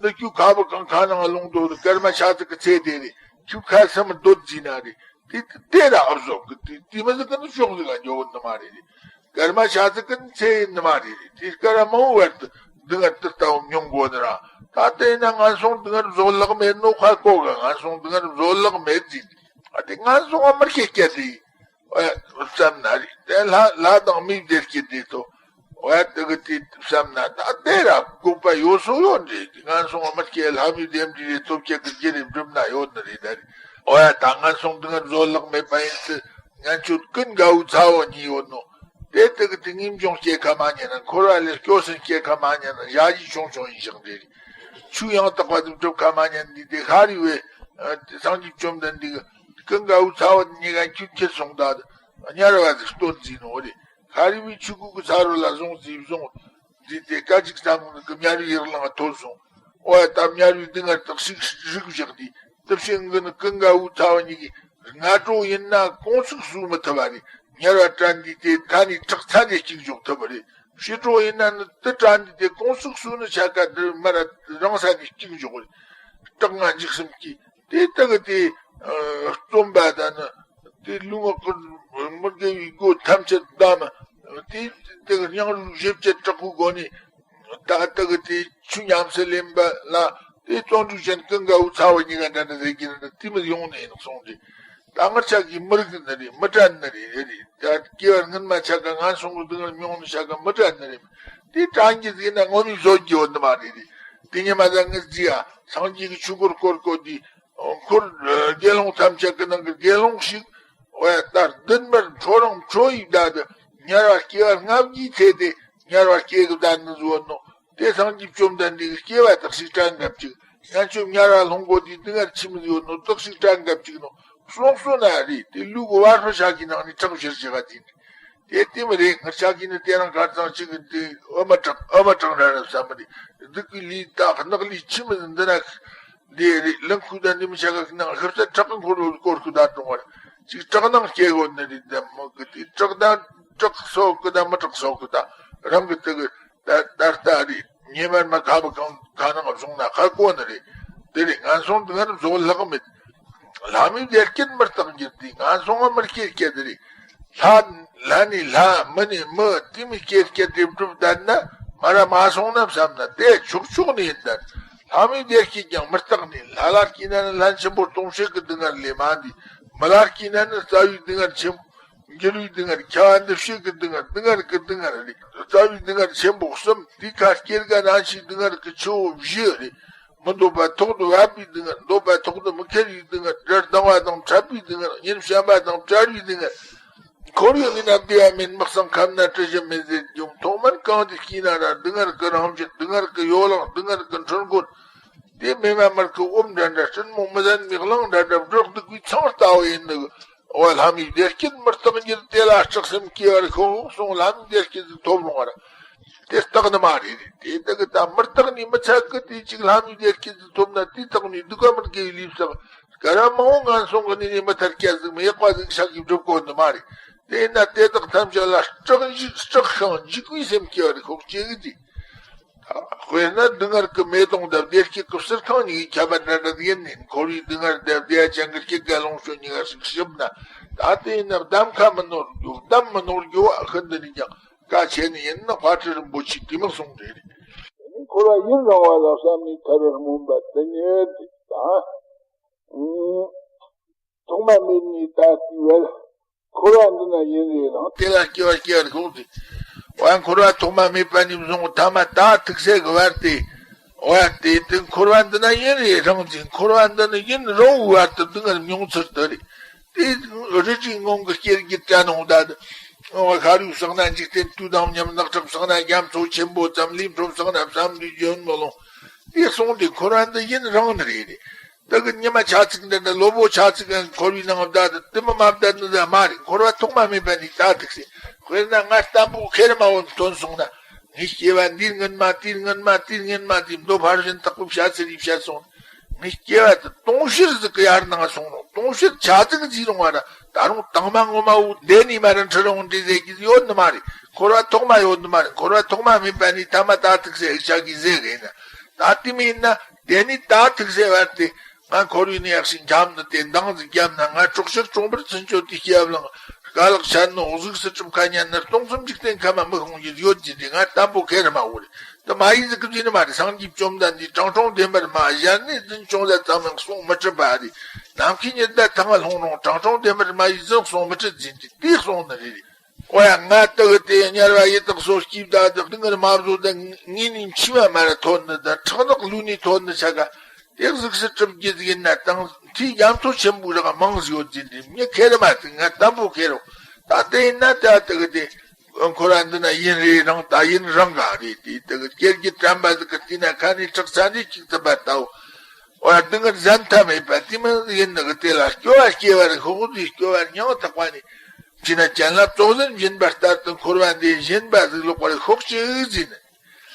འདི་ཁྱོད་ཁ་བུ་གང་ཁ་ནང་ལུང་དོ་སྐར་མ་ཆ་ཟིག་གི་ཚེ་དེ་རེད། ཁྱོད་ཁ་སེམས་སྡོད་ཟིན་ན་རེད། དེ་དེ་ར་ཨབ་བཟོ་གི་དེ་དེ་མི་ཟིག་གི་ནི་ཤོག་ཟིག་ག་འཇོག་གི་ནི་མ་རེད་རེད། སྐར་མ་ཆ་ཟིག་གི་ནི་ཚེ་ཡིན་ནི་མ་རེད་རེད། དེ་སྐར་མང་བོ་བར་དུ་སྡུག་བསྔལ་དེ་ལྟ་བུ་མྱོང་དགོས་ནི་ར། ད་དེ་ཡིན་ན་ངན་སོང་སྡུག་བསྔལ་བཟོད་གླགས་མེད་ནོ་ཁ་གོ་གི། ངན་སོང་སྡུག་བསྔལ་བཟོད་གླགས་མེད་ཟིན། ཨ་དེ་ངན་སོང་ཨ་མར་ཁྱེད་སྐྱེ་དེ། བསམ་ན་རེད། དེ་ལྷ་ལྷ་དང་མིའི་བདེ་སྐྱིད་དེ་ཐོབ། འོ་ཡ་དེ་གི་དེ་བསམ་ན་ད་དེ་ར་དགོས་པ་ཡོད་སོ་ཡོད་འདྲ། ངན་སོང་བ་མི་སྐྱེ་ལྷ་མིའི་བདེ་འབྲས་རེ་ཐོབ་ཁྱེད་ཀྱི་རྒྱུ་རེ་འགྲུབ་ན་ཡོད་ནི་རེད་ད་རེད། འོ་ཡ་ད་ངན་སོང་སྡུག་བསྔལ་བཟོད་གླགས་མེད་པ་ཡིན་ཚེ་ང་ཚོ་ཀུན་དགའ་བོའི་ཚ་བོ་གཉིས་ཡོད་ནོ། དེ་དེ་གི་དེ་ངེས་འབྱུང་སྐྱེ་ཁ་མ་ཉན་ན། འཁོར་བ་ལས་སྐྱོ་སུན་སྐྱེ་ཁ་མ་ཉན་ན། ཞག་གཞི་ཆུང་ཆུང་ཡིན་ཞིང་འདྲ་རེད། ཆོས་ཡང་དག་པ་དེ་སྒྲུབ་ཁ་མ་ཉན་འདི་དེ་ཤཱ་རིའི་བུས་སངས་རྒྱས་བཅོམ་ལྡན་འདས་ཀྱི་ཀུན་དགའ་བོའི་ཚ་བོ་གཉིས་ཀ་ཁྱོད་ཁྱེར་སོང་ད་དམྱལ་བ་ཟིག་སྟོན་ཟིན་ནོ་རེད། ཤཱ་རིའི་བུས་ཆོས་གོས་ཀྱི་ཚ་རོ་ལ་བཟུང་ཟིག་བཟུང་ཟིག་དེ་སྐད་ཅིག་ཙམ་གི་དམྱལ་བའི་ཡུལ་ལ་ཐོན་སོང་། འོ་ད་དམྱལ་བའི་སྡུག་བསྔལ་དག་ཞིག་རིག་བཞག་དུས་དེ་བཞིན་གི་ནི་ཀུན་དགའ་བོའི་ཚ་བོ་གཉིས་ཀྱིས་སྔ་དྲོ་ཡིན་ན་གུང་ཚིགས་སུ་མི་ཐུབ་པ་རེད། དམྱལ་བ་བྲལ་འདི་དེ་ད་ནི་བྲག་ཚ་ནས་སྐྱུག་འཇོག་ཐུབ་པ་རེད། ཕྱི་དྲོ་ཡིན་ན་ནི་དེ་བྲལ་འདི་དེ་གུང་ཚིགས་སུ་ནི་ཆ་ག་དེ་མར་རང་ས་ནས་སྐྱུག་འཇོག་རེད། སྐྲག་སྣང་འཇིགས་སེམས་ཀྱིས་དེ་ལྟ་གི་དེ་རྩོམ་པ་དང་ནི་དེ་ལུས་ངག་གི་མི་དགེ་བའི་སྒོ་ཐམས་ཅད་བསྡམས། དེ་དེ་གི་སྙིང་རུས་ཞེ་བཅད་དྲག་པོའི་སྒོ་ནས། ད་ལྟ་གི་དེ་ཆོས་ཉམས་སུ་ལེན་པ་ལ་དེ་བརྩོན་འགྲུས་ཅན་ཀུན་དགའ་བོའི་ཚ་བོ་གཉིས་ཀ་འདྲ་འདྲ་ཟེར་གྱི་རེད། དེ་མི་ཡོང་ནས་ཡིན་གསུངས་ཏེ། ད་ང་ཅག་གིས་མི་རིག་ནི་རེད། མི་དྲན་ནི་རེད། རེད་རེད། ད་སྐྱེ་བ་སྔོན་མ་ཆ་ག་ངན་སོང་གི་སྡུག་བསྔལ་མྱོང་ནི་ཆ་ག་མི་དྲན་ནི་རེད། དེ་དྲན་གྱི་ཟིག་ན་ངོ་མས་བཟོད་ཀྱི་ཡོད་ནི་མ་རེད་རེད། དེ་ཉི་མ་ད་ངས་ཟིག་ཨ་སངས་རྒྱས་ཀྱི་ཆོས་འཁོར་བསྐོར་བསྐོར་དུས། འཁོར་དགེ་སློང་ཐམས་ཅད་ཀྱི་ནང་གི་དགེ་སློང་ཞིག་འོ་ཡ་ད་བདུན་པར་འཕྲོ་རིང་འཕྲོ་ཡི་བདག་ཏུ་དམྱལ་བ་སྐྱེ་བ་ལྔ་བརྒྱའི་ཚེ་དེ་དམྱལ་བ་སྐྱེ་གི་བདག་ནི་བཟོ་ནོ། དེ་སངས་རྒྱས་བཅོམ་ལྡན་འདས་ཀྱི་སྐྱེ་བ་དག་ཞིག་དྲན་གབ་ཅིག་ང་ཆོས་དམྱལ་བ་ལྷུང་གོ་དུས་སྡུག་བསྔལ་ཆི་མི་བཟོ་ནོ་དག་ཞིག་དྲན་གབ་ཅིག་ནོ། སོང་སོང་ན་རེད། དེ་ལུས་ཀྱི་བར་པ་ཤ་གི་ནང་ནས་དྲག་བཞིར་བྱེད་པ་དེ་ནི། དེ་དེ་མི་རེད། ང་ཅག་གིས་ནི་དེ་རིང་ཁ་སང་ཅིག་གི་དེ་ཨ་མ་དྲག་ཨ་མ་དྲག་འདྲ་རེད་བསམ་མི་རེད། སྡུག་གི་ལུས་དག་ནག་ལུས་ཆི་མི་འདི་ན། འདི་རེད། ལུང་ཁུག་དང་འདི་མི་ཆ་ག་ནང་ཤི་ས་དྲག་གི་འཁོར་ལོ་སྐོར་ཁུ་ད་གཏོང་བར་ཅིག་དྲག་སྣང་སྐྱེ་དགོས་ནི་རེད། དེ་མོ་གི་དེ་དྲག་དང་དྲག་སོགས་གི་དང་མི་དྲག་སོགས་གི་དང་རང་གི་དེ་གི་ད་ད་ལྟ་རེད། ཉེ་མར་མ་ཁ་བ་གང་ཁ་ནང་བཟུང་ན་ཁ་གོ་ནི་རེད། དེ་རེད། ངན་སོང་འདི་ང་རང་བཟོ་ལྷག་མེད། ལྷ་མོའི་བདེ་སྐྱིད་མི་རྟག་འགྱུར་དེ་ང་སོང་བ་མི་སྐྱེ་སྐྱེ་དེ་རེད། ལྷ་ལྷ་ནས་ལྷ། མི་ནས་མི། དེ་མི་སྐྱེ་སྐྱེ་དེ་སྒྲུབ་བསྡད་ན་མ་ར་མ་སོང་ན་བསམ་ན་དེ་ཆོག་ཆོག་ནས་ཡིན་ད། ལྷ་མོའི་བདེ་སྐྱིད་ཀྱང་མི་རྟག་ནས། ལྷ་ལ་སྐྱེས་ན་ནི་ལྷ་ཆེན་པོ་སྟོང་བྱེད་ཀྱི་སྡུག་བསྔལ་ལས་མ་འདས། མི་ལ་སྐྱེས་ན་ནི་རྩ་བའི་སྡུག་བསྔལ་ཆེན་པོ། འགྱུར་བའི་སྡུག་བསྔལ། ཁྱབ་པ་འདུ་བྱེད་ཀྱི་སྡུག་བསྔལ། སྡུག་བསྔལ་གྱི་སྡུག་བསྔལ་རེད། རྩ་བའི་སྡུག་བསྔལ་ཆེན་པོ་གསུམ། དེའི་ཁར་སྐྱེ་རྒ་ན་འཆིའི་སྡུག་བསྔལ་གྱི་ཆུ་བོ་བཞི་རེད། མི་འདོད་པ་ཐོག་ཏུ་བབས་པའི་སྡུག་བསྔལ། འདོད་པ་ཐོག་ཏུ་མི་འཁེལ་བའི་སྡུག་བསྔལ། འདྲེ་སྡང་བ་དང་འཕྲད་པའི་སྡུག་བསྔལ། ཉིན་བྱམས་པ་དང་བྲལ་བའི་སྡུག་བསྔལ། འཁོར་བའི་གནས་ན་བདེ་བ་མེད། མི་གཙང་ཁབ་ན་དྲི་ཞིམ་མེད་ཟེར་རྒྱུ་ཐོག་མར་གང་དུ་སྐྱེས་ན་ར་སྡུག་བསྔལ་གྱི་རང་བཞིན། སྡུག་བསྔལ་གྱི་ཡོ་ལང་། སྡུག་བསྔལ་གྱི་འཁྲུལ་འཁོར། དེ་མེ་མ་མར་གྱི་འོབས་འདྲ་འདྲ། སྲིན་མོ་མི་བཟད་མའི་གླིང་འདྲ་འདྲ། སྦྲགས་སྡུག་པའི་ཚང་ལྟ་བུ་ཡིན་ནི། འོ་ལྷ་མོའི་བདེ་སྐྱིད་མི་རྟག་འགྱུར། དེ་ལ་སྐྲག་སེམས་སྐྱེ་བར་ཤོག་གསུངས། ལྷ་མོའི་བདེ་སྐྱིད་ཟིག་ཐོབ་རུང་བ་ར་དེ་རྟག་ནི་མ་རེད། དེ་དག་གི་ད་མི་རྟག་ནི་མི་ཚད་གི། དེ་གཅིག་ལྷ་མོའི་བདེ་སྐྱིད་ཟིག་ཐོབ་ན་དེ་རྟག་ནི་སྡུག་ག་མི་དགེ་བའི་ལུས་བསགས། ག་ར་མང་བོ་ངན་སོང་གི་གནས་ནས་མི་ཐར་སྐྱ་ཟིག་མི་ཡག་པ་ཟིག་ཤག་གིས་སྒྲུབ་དགོས་ནི་མ་རེད། དེས་ན་དེ་དག་ཐམས་ཅད་ལ་སྐྲག་འཇིགས་སྐྲག་ཤིང་འཇིགས་པའི་སེམས་སྐྱེ་བ་རེད་ཤོག་ཅེས་གི་ཅིག་དཔེར་ན་སྡུག་བསྔལ་གྱི་མེ་དོང་དང་བདེ་སྐྱིད་ཀྱི་བསིལ་ཐང་གཉིས་ཀྱི་ཁྱད་པར་འདྲ་འདྲ་ཡིན་ནས། འཁོར་བའི་སྡུག་བསྔལ་དང་བདེ་བ་ཅན་གྱི་སྐྱིད་དགའ་ལོངས་སྤྱོད་གཉིས་ཀ་ཞིག་ཞིབ་ན། ད་དེ་ཡིན་ན་གདམ་ཁ་མི་ནོར་རྒྱུ། གདམ་མི་ནོར་རྒྱུ་བ་ཤིན་ཏུ་ནས་ཀྱང་གལ་ཆེ་ནི་ཡིན་ན་དཔལ་ཁྲི་རིན་པོ་ཆེས་དེ་མོ་གསུངས་རེད། འཁོར་བ་ཡུན་རིང་བ་ལ་བསམ་ནས་ཐར་བར་སྨོན་པ་དེ་ཉིད་དང་། ཐོག་མ་མེད་ནས་ད་ལྟའི་བར། འཁོར་བ་འདི་ན་ཡུན་རིང་རིང་། དེ་ལ་སྐྱེ་བ་སྐྱེ་བར་ཤོག་ཟེར། འོ་ཡ། འཁོར་བ་ཐོག་མ་མེད་པ་ནས་བཟུང་ཐ་མ་ད་ཐུག་ས་གི་བར་དེ། འོ་ཡ། དེ་དེ་འཁོར་བ་འདི་ན་ཡུན་རིང་རིང་ཟེར། འཁོར་བ་འདི་ནི་ཡུན་རིང་བོའི་བར་དུ་སྡུག་བསྔལ་མྱོང་ཚུལ་དེ་རེད། དེ་རི་ཁྲོད་ངང་གི་སྐྱེ་རྒྱུ་དྲན་འོང་ད་དེ། འོ་ཤ་རུས་བསགས་ན་འཇིག་རྟེན་དུས་དང་མཉམ། ནགས་ཁྲག་བསགས་ན་རྒྱ་མཚོ་ཆེན་པོ་ཙམ། ལུས་འཕྲོ་བསགས་ན་བསམ་དུས་རྒྱུན་མི་ལོང་། དེ་གསུངས་ཏེ་འཁོར་བ་འདི་ཡུན་རིང་ནི་རེད། དེ་གི་ཉི་མ་ཆ་ཚིག་འདི་འདྲ། ལོ་པོ་ཆ་ཚིག་གི་འཁོར་བའི་ནང་བསྡད་དེ་དེ་མི་མ་བསྡད་ནི་ད་མ་རེད། འཁོར་བ་ཐོག་མ་མེད་པ་ནས་ད་ཐུག་སེ། དཔེར་ན་ང་བརྟན་པོ་ཁེར་མ་བོ་ཐོན་སོང་ན། ངའི་སྐྱེ་བ་འདིར་སྔོན་མ་དེར་སྔོན་མ་དེར་སྔོན་མ་དེ་མདོ་ཕར་ཕྱིན་དག་པོ་བྱ་ཚེ་རིག་བྱ་སོང་། ངའི་སྐྱེ་བ་དེ་དུང་ཕྱུར་ཟིག་གི་ཡར་ནང་སོང་རུང་། དུང་ཕྱུར་ཆ་ཚིག་ཟིག་རུང་བ་ར། ད་རུང་དང་མ་ངོ་མ་བོ་འདི་ནས་མར་འཁྲིད་རུང་འདྲ་ཟེར་གི་ཡོད་ནི་མ་རེད། འཁོར་བ་ཐོག་མ་ཡོད་ནི་མ་རེད། འཁོར་བ་ཐོག་མ་མེད་པ་ནས་ཐ་མ་ད་ཐུག་སེ་ཨི་ཆ་གི་ཟེར་གི་ཡིན་ན། ད་དེ་མིན་ན་དེ་ནས་ད་ཐུག་སེ་བར་དེ། ང་འཁོར་བའི་ནད་ཡག་ཞིང་འཁྱམས་ནི་དེ་འདང་ཟིག་བརྒྱབ་ན། ང་གྲོགས་ཤིག་གྲོང་པར་ཚུན་ཆོད་དེ་སྐྱེ་བ་ལང་། དཀའ་ལག་ཆད་ནོ་གཟུགས་སུ་གྲིབ་ཁ་ཉན་ནི། སྟོང་གསུམ་འཇིག་རྟེན་ཁམས་མི་ཤོང་རྒྱུ་ཡོད་ཀྱི་འདི་ང་དམ་པོ་ཁེར་མ་བོ་རེད། དེ་མ་ཡིན་ཟིག་གི་ཟིན་ནི་མ་རེད། སངས་རྒྱས་བཅོམ་ལྡན་འདས་དྲང་སྲོང་བདེན་པར་སྨྲ། གཞན་ནས་རྫུན་ཅུང་ཟད་ཙམ་ཡང་གསུང་མི་སྲིད་པ་རེད། ནམ་མཁའི་ཉི་ཟླ་ཐང་ལྷུང་རུང་། དྲང་སྲོང་བདེན་པར་སྨྲ་ཡིས་རྫུན་གསུང་མི་སྲིད་ཟིན་ཏེ་དེ་གསུངས་ནི་རེད། ཨོ་ཡ། ང་དག་དེ་དམྱལ་བ་ཡི་དྭགས་སོགས་སྐྱིད་ད་དག་སྡུག་བསྔལ་མ་བཟོད་ད་ངེས་ནས་མཆི་མ་མར་ཐོན་ནི་ད་ཁྲག་ནག་ལུས་ནས་ཐོན་ནི་ཆ་ག་དེ་གཟུགས་སུ་གྲུབ་རྒྱུ་ཟིག་ཡིན་ན་དང་མཐའི་རྒྱ་མཚོ་ཆེན་པོའི་རིགས་མང་ཟིག་ཡོད་ཟིན་ཏེ། མྱི་ཁེར་མ་ཟིག་ང་དམ་པོ་ཁེར་རོ། ད་དེ་ཡིན་ན་ད་དག་དེ་འཁོར་བ་འདི་ན་ཡུན་རེ་རིང་། ད་ཡུན་རིང་ག་རེད། དེ་དག་སྐྱེ་རྒྱུ་དྲན་པ་ཟིག་གི་དེ་ན་ཁ་ནས་ཁྲག་ཚ་འདི་གཅིག་ཙམ་པ་ལྟ་བུ། འོ་ཡ། སྡུག་བསྔལ་ཟད་མཐའ་མེད་པ་དེ་མོ་ཡིན་ནི་གི་དེ་ལ་སྐྱོ་བ་སྐྱེ་བར་ཤོག་ཟེར། སྐྱོ་བ་སྙིང་ཐག་པ་ནས། བྱས་ན་བྱིན་རླབས་རྫོགས་ཟིན་སྦྱིན་པ་ལྟར་དུ་འཁོར་བ་འདིའི་སྦྱིན་པ་ཟིག་ལོག་པར་ཤོག་ཅིག་ཟེར་ནས།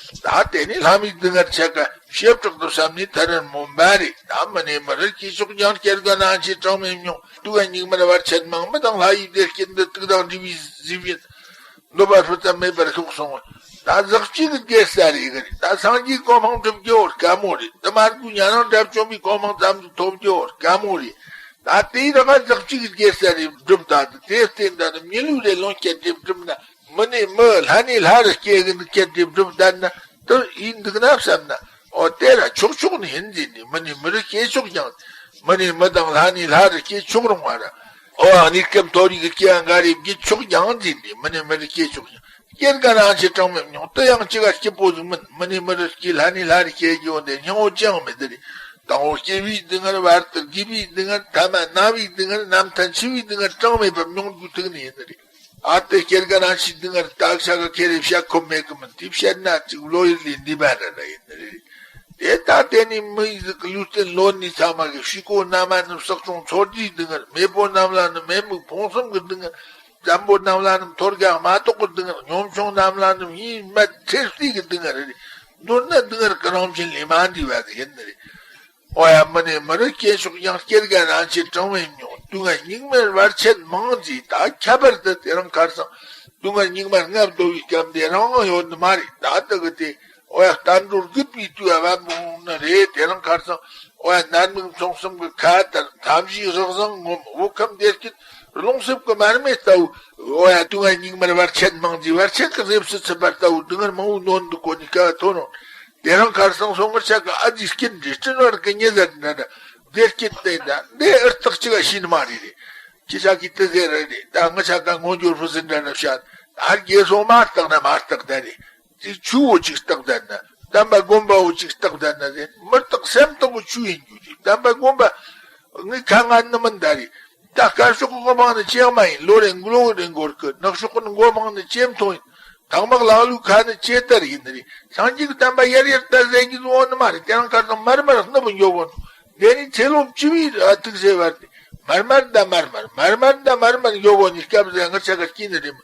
ད་དེ་ནས་ལྷ་མོའི་སྡུག་བསྔལ་ཆ་ག་བྱེ་བྲག་ཏུ་བསམ་ནས་ཐར་རན་སྨོན་པ་རེད། ད་མི་ནས་མི་རུ་སྐྱེ་ཆོག་ཀྱང་། སྐྱེ་རྒ་ན་འཆིའི་གྲངས་མེད་མྱོང་། སྡུག་བསྔལ་སྙིགས་མར་བར་ཆད་མང་མི་དང་། ལྷ་ཡི་བདེ་སྐྱིད་འདི་དུག་དང་འདྲིས་པའི་གཟི་བྱིན། འདོད་པ་ཧྲུལ་ཙམ་མེད་པར་ཤོག་གསུངས། ད་ཟག་བཅས་ཀྱི་དགེ་རྩ་རེད་གི་རེད། ད་སངས་རྒྱས་གོ་འཕང་འགྲུབ་རྒྱུ་བོ་དཀའ་མོ་རེད། དེ་མ་རྒྱུ་ཉ་ནང་དགྲ་བཅོམ་པའི་གོ་འཕང་ཙམ་དུ་ཐོབ་རྒྱུ་བོ་དཀའ་མོ་རེད། ད་དེའི་ར་ག་ཟག་བཅས་ཀྱི་དགེ་རྩ་རེད་སྒྲུབ། ད་དེ་བརྟེན་ད་ནི་མི་ལུས་རེ་ལོངས་སྤྱད་དེ་སྒྲུབ་ན། མི་ནས་མི། ལྷ་ནས་ལྷ་རུ་སྐྱེ་གི་འདུག་སྐྱེ་དེ་སྒྲུབ་ད་ན་དེ་ཡིན་འདུག་ན་བསམ་ན། ཨོ་དེ་ར་ཆོག་ཆོག་ནི་ཡིན་ཟེར་ནས། མི་ནས་མི་རུ་སྐྱེ་ཆོག་ཀྱང་། མི་ནས་མི་དང་ལྷ་ནས་ལྷ་རུ་སྐྱེ་ཆོག་རུང་བ་ར། ཨོ་གནས་སྐབས་མཐོ་རིས་ཀྱི་སྐྱེ་བ་འགའ་རེ་བརྒྱུད་ཆོག་ཀྱང་ཟེར་ནས། མི་ནས་མི་རུ་སྐྱེ་ཆོག་ཀྱང་། སྐྱེ་རྒ་ན་འཆིའི་གྲངས་མེད་མྱོང་། དེ་ཡང་ཅི་ག་སྐྱིད་པོ་ཟིག་མིན། མི་ནས་མི་རུ་སྐྱེ། ལྷ་ནས་ལྷ་རུ་སྐྱེ་རྒྱུ་འདི་སྙིང་བོ་ཅི་ཡང་མེད་དེ་རེད། དང་པོ་སྐྱེ་བའི་སྡུག་བསྔལ། བར་དུ་རྒས་པའི་སྡུག་བསྔལ། ཐ་མ་ན་བའི་སྡུག་བསྔལ། ནམ་མཐའ་འཆི་བའི་སྡུག་བསྔལ་གྲངས་མེད་པ་མྱོང་རྒྱུ་ཐུག་ནི་ཡིན་ནི་རེད། ཨ་དེ་སྐྱེ་རྒ་ན་འཆིའི་སྡུག་བསྔལ་དག་ཆ་ག་ཁེ་རེ་བཤད་ཁོམ་མེད་གི་མིན། དེ་བཤད་ན་ཅིག་བློ་ཡུལ་ལས་འདས་པ་འདྲ་འདྲ་ཡིན་ནི་རེད། དེ་ལྟ་དེ་ནི་མི་ཡི་གཟུགས་ཀྱི་ལུས་རྟེན་ལོན་ནི་ཚང་མ་གི་ཕྱུག་པོ་རྣམ་སྨིན་ནི་བསགས་སྐྱོང་འཚོ་རྒྱུའི་སྡུག་བསྔལ། མེད་པོ་རྣམས་ལ་ནི་མེད་མུག་ཕུང་གསུམ་གི་སྡུག་བསྔལ། བཙན་པོ་རྣམས་ལ་ནི་མཐོ་རྒ་དམའ་ལྟོགས་ཀྱི་སྡུག་བསྔལ། གཉོམ་ཆུང་རྣམས་ལ་ནི་གཉིད་མེད་ཚེར་སྲིད་ཀྱི་སྡུག་བསྔལ་རེད། མདོར་ན་སྡུག་བསྔལ་གྱི་རང་བཞིན་ལས་མ་འདས་པ་ཟིག་ཡིན་ནི་རེད། འོ་ཡ། མི་ནས་མི་རུ་སྐྱེ་ཆོག་ཀྱང་། སྐྱེ་རྒ་ན་འཆིའི་གྲངས་མེད་མྱོང་། སྡུག་བསྔལ་སྙིགས་མར་བར་ཆད་མང་ཟེར། ད་ཁྱད་པར་དུ་དེ་རིང་ཁར་སང་སྡུག་བསྔལ་སྙིགས་མ་ལྔ་བདོ་བའི་སྐབས་འདི་རང་ཡོད་ནི་མ་རེད། ད་ལྟ་གི་དེ་ འོ་ཡ་བསྟན་འགྲོར་རྒུད་པའི་དུས་བབ་འོང་ནི་རེད། དེ་རིང་ཁ་སང་འོ་ཡ་ནད་མུག་མཚུངས་གསུམ་གྱི་ཁ་དར་མཐའ་བཞིའི་རགས་བཟང་ངོམ་བོད་ཁམས་བདེ་སྐྱིད་རླུང་གསེབ་ཀྱི་མར་མེ་ལྟ་བུ། འོ་ཡ་དུས་ངན་སྙིགས་མར་བར་ཆད་མང་ཟེར་བར་ཆད་ཀྱི་གཟེབ་སུ་ཚུད་པ་ལྟ་བུ་སྡུག་བསྔལ་མང་བོ་ནོན་འདུག་གོ་ནི་སྐལ་བ་ཐོབ་རུང་། དེ་རིང་ཁ་སང་སོང་ངར་ཆ་གི་ཨ་ཙི་སྐྱིད་འདྲི་སྤྲིན་བར་གྱི་ཉི་ཟེར་འདྲ་འདྲ་བདེ་སྐྱིད་དེ་འདྲ་འདི་ཨུར་རྟགས་ཅི་ག་ཤེས་ནི་མ་རེད་རེད། ཁྱེད་ཅག་གིས་དེ་ཟེར་རེད་རེད། ད་ང་ཆ་ག་ངོ་འགྱུར་ཕུ་ཟིན་འདྲ་འདྲ་བཤད། ཨར་རྒྱལ་སོང་མ་བརྟག་ན་མ་བརྟག་ད་རེད། ཅིག་ཆུ་བོ་ཅིག་བརྟག་ད་ན། བསྟན་པ་སྒོམ་པ་བོ་ཅིག་བརྟག་ད་ན་ཟེར་མི་བརྟག་སེམས་བརྟག་གི་ཆུ་ཡིན་རྒྱུ་རེད། བསྟན་པ་སྒོམ་པ་ངའི་ཁ་ང་ནི་མིན་ད་རེད། ད་སྐར་ཤོག་གི་མང་ནི་ཅེག་མ་ཡིན། ལོ་རེ་མགོ་རེ་འགོར་གི། ནག་ཤོག་གི་མགོ་མང་ནི་ཅེ་མཐོ་ཡིན། ཐང་མག་ལག་ལུས་ཁ་ནི་ཅེ་ལྟར་ཡིན་ནི་རེད། སངས་རྒྱས་ཀྱི་བསྟན་པ་ཡར་ཡར་ལྟར་ཟེར་གྱི་བཟོ་ནི་མ་རེད། དེ་རིང་ཁ་སང་མར་མར་སྣུབ་འགྱོ་གོ་ནོ། དེ་ནི་ཚེ་ལོ་བཅུ་བའི་ཐུགས་སྲས་བར་དེ་མར་མར་ད་མར་མར་མར་མར་ད་མར་མར་འགྱོ་གོ་ནི་སྐབས་ཟེར་ངར་ཆ་ག་སྐྱིད་ནི་རེད་མ།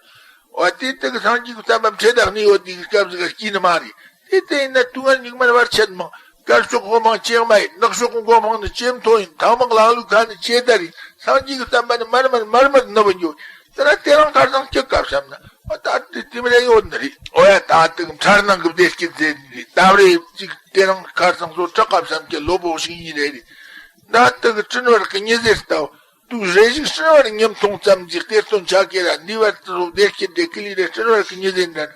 འོ་དེ་དེ་གི་སངས་རྒྱས་ཀྱི་བསྟན་པ་འཕྲེད་དག་ནི་ཡོད་དེ་གི་སྐབས་ཟིག་ག་སྐྱིད་ནི་མ་རེད། དེ་དེ་ཡིན་ན་དུས་ངན་སྙིགས་མར་བར་ཆད་མང་། སྐར་ཤོག་གོ་མང་ཅེག་མ་ཡིན། ནག་ཤོག་གོ་མང་ནི་ཅེ་མཐོ་ཡིན། ཐང་མག་ལག་ལུས་ཁ་ནི་ཅེ་དར་ཡིན། སངས་རྒྱས་ཀྱི་བསྟན་པ་ནི་མར་མར་མར་མར་ནུབ་འགྱོ། དེ་ན་དེ་རིང་ཁ་སང་སྐྱིད་ག་བསམ་ན་ཨ་ད་དེ་དེ་མི་རེ་ཡོད་ནི་རེད། འོ་ཡ་ད་དེ་གི་མཐར་སྣང་གི་བདེ་སྐྱིད་ཟེར་ནི་རེད། ད་རེ་ཅིག་དེ་རིང་ཁ་སང་སོ་དྲག་ག་བསམ་གྱི་ལོ་པོ་ཞིག་ཡིན་རེ་རེད། ད་དེ་གི་སྤྲིན་བར་གྱི་ཉི་ཟེར་ལྟ་བུ། དུས་རེ་ཞིག་སྤྲིན་བར་ཉིན་མཐོང་ཙམ་གྱི་གཏེར་སྟོན་ཆ་གེ་ར་འདི་བར་དུ་བདེ་སྐྱིད་དེ་ཀི་ལི་རེ་སྤྲིན་བར་གྱི་ཉི་ཟེར་འདྲ།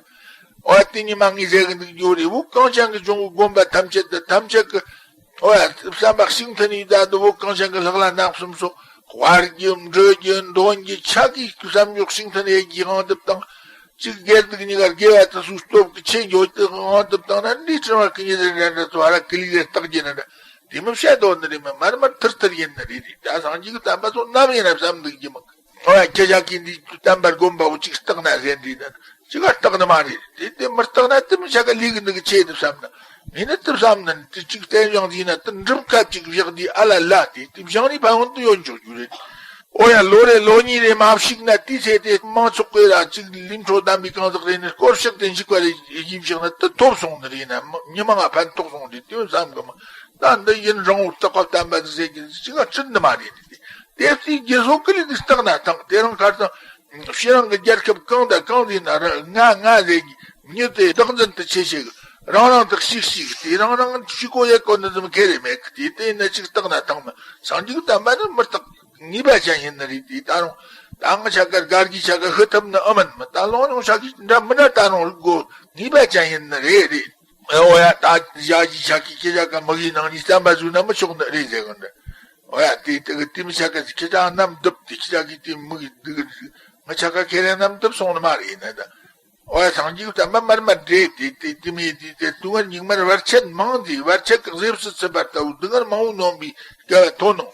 འོ་དེ་ཉི་མ་ངའི་ཟེར་གི་འདུག་རྒྱུ་རེད། བོད་གངས་ཅན་གྱི་ལྗོངས་ཀྱི་དགོན་པ་ཐམས་ཅད་དུ་ཐམས་ཅད་ཀྱི་འོ་ཡ་བསམ་པ་ཤིང་མཐུན་ཡིན་ད་དུ་བོད་གངས་ཅན་གྱི་ལྷག་ལ་ནགས་གསུམ་སོགས་དཔའ་རྒྱུ་འབྲི་རྒྱུ་འདོན་རྒྱུ་ཆ་གིས་བསམ་འཇོག་ཤིང་མཐུན་ཡེ་རྒྱུའི་དབང་དུ་བཏང་། གཅིག་དགེ་སྡིག་གཉིས་ཀ་དགེ་བ་དུ་སུ་སྟོབས་ཀྱི་ཆེ་འགྱོ་དུ་དབང་དུ་བཏང་ན་འདི་སྤྲིན་བར་གྱི་ཉི་ཟེར་འདྲ་འདྲ་ཚོ་ཧ་ར་ཀི་ལི་ཟེར་རྟགས་ཀྱི་ན་འདྲ། དེ་མི་བཤད་དོ་ནི་རེད་མ། མར་མར་ཐིར་ཐིར་ཡིན་ནི་རེད་རེད། ད་སངས་རྒྱས་ཀྱི་བསྟན་པ་ཚོ་ནམ་ཡིན་ན་བསམ་འདུག་གི་མི། ཨོ་ཡ་ཁྱེད་ཅག་གིས་འདི་བསྟན་པར་སྒོམ་པ་བོ་གཅིག་བརྟག་ན་ཟེར་འདི་ན་གཅིག་ག་བརྟག་ནི་མ་རེད། དེ་དེ་མི་བརྟག་ན་དེ་མི་ཆ་ག་ལུས་གི་འདུག་གི་ཆེད་དུ་བསམ་ན་མིན་ན་དེ་བསམ་ན་དེ་གཅིག་བསྟན་བཞག་འདི་ན་དེ་འགྲུབ་ཁ་གཅིག་བཞག་འདི་ཨ་ལ་ལ་དེ་དེ་བཞག་ནི་ཕན་ཡོན་དུ་ཡོད་འཇོག་རྒྱུ་རེད། ཨོ་ཡ་ལོ་རེ་ལོ་གཉིས་རེ་མ་བཤིག་ན་དེའི་ཚེ་དེ་མང་ཚོགས་ཀྱི་ར་གཅིག་ལིམ་ཁྲོ་དམ་པའི་གང་ཟག་རེ་ནི་སྐོར་ཕྱག་དེ་འཇིག་པ་རེ་ཡིན་བཞག་ན་དེ་ཐོབ་སོང་ནི་རེད་ན་མི་མང་ང་ཕན་ཐོགས་སོང་རེད་དེ་བསམ་གི་མ། ད་འདི་ཡུན་རིང་བོར་བརྟག་པ་བསྟན་པ་ཟིག་ཟེར་གྱི་ཟིག་ཅི་ག་ཁྲིད་ནི་མ་རེད། དེ་ཚེ་རྒྱལ་སོ་ཀི་ལི་འདི་བརྟག་ན་ཐང་དེ་རིང་ཁར་སང་ཕྱི་རང་གི་རྒྱལ་ཁབ་གང་དང་གང་ཟིག་ན་ར་ང་ང་ཟེར་གྱི་མྱི་དེ་བདག་འཛིན་དུ་ཆེ་ཆེ་གི་རང་རང་དག་ཤིག་ཤིག་དེ་རང་རང་ཤི་གོ་ཡེ་གོ་ནི་ཙམ་ཁེ་རེ་མེད་གི་དེ་དེ་ན་ཅིག་བརྟག་ན་ཐང་མ་སངས་རྒྱས་བསྟན་པ་ནི་མི་རྟག་ངེས་པ་ཅན་ཡིན་ནི་རེད། དེ་ད་རུང་ད་ང་ཆ་ག་དགའ་གི་ཆ་ག་ཧི་ཐབ་ནི་ཨ་མིན་མི་ད་ལོང་ལོང་ཆ་གི་འདྲ་མི་འདྲ་ད་རུང་གོ་ངེས་པ་ཅན་ཡིན་ནི་རེད་རེད། ཨོ་ཡ་ད་ཞག་གི་ཞག་གི་ཁྱེད་ཅག་ག་མི་གི་ནང་ནས་བསམ་པ་བཟོས་ན་མི་ཆོག་ནི་རེད་ཟེར་གི་འདྲ། ཨོ་ཡ་དེ་དེ་གི་དེ་མི་ཆ་ག་ཁྱེད་ཅག་རྣམས་འདུབ་དེ་ཁྱེད་ཅག་གི་དེ་མི་གི་འདི་གི་ང་ཆ་ག་ཁྱེད་རང་རྣམས་འདུབ་སོང་ནི་མ་རེད་ན་ད། ཨོ་ཡ་སངས་རྒྱས་བསྟན་པ་མར་མར་འདྲེས་དེ་དེ་དེ་མི་དེ་དེ་དུས་ངན་སྙིགས་མར་བར་ཆད་མང་དེ་བར་ཆད་ཀྱི་གཟེབ་སུ་ཚུད་པ་ལྟ་བུ་སྡུག་བསྔལ་མང་བོ་ནོན་པའི་སྐལ་བ་ཐོབ་ནོ།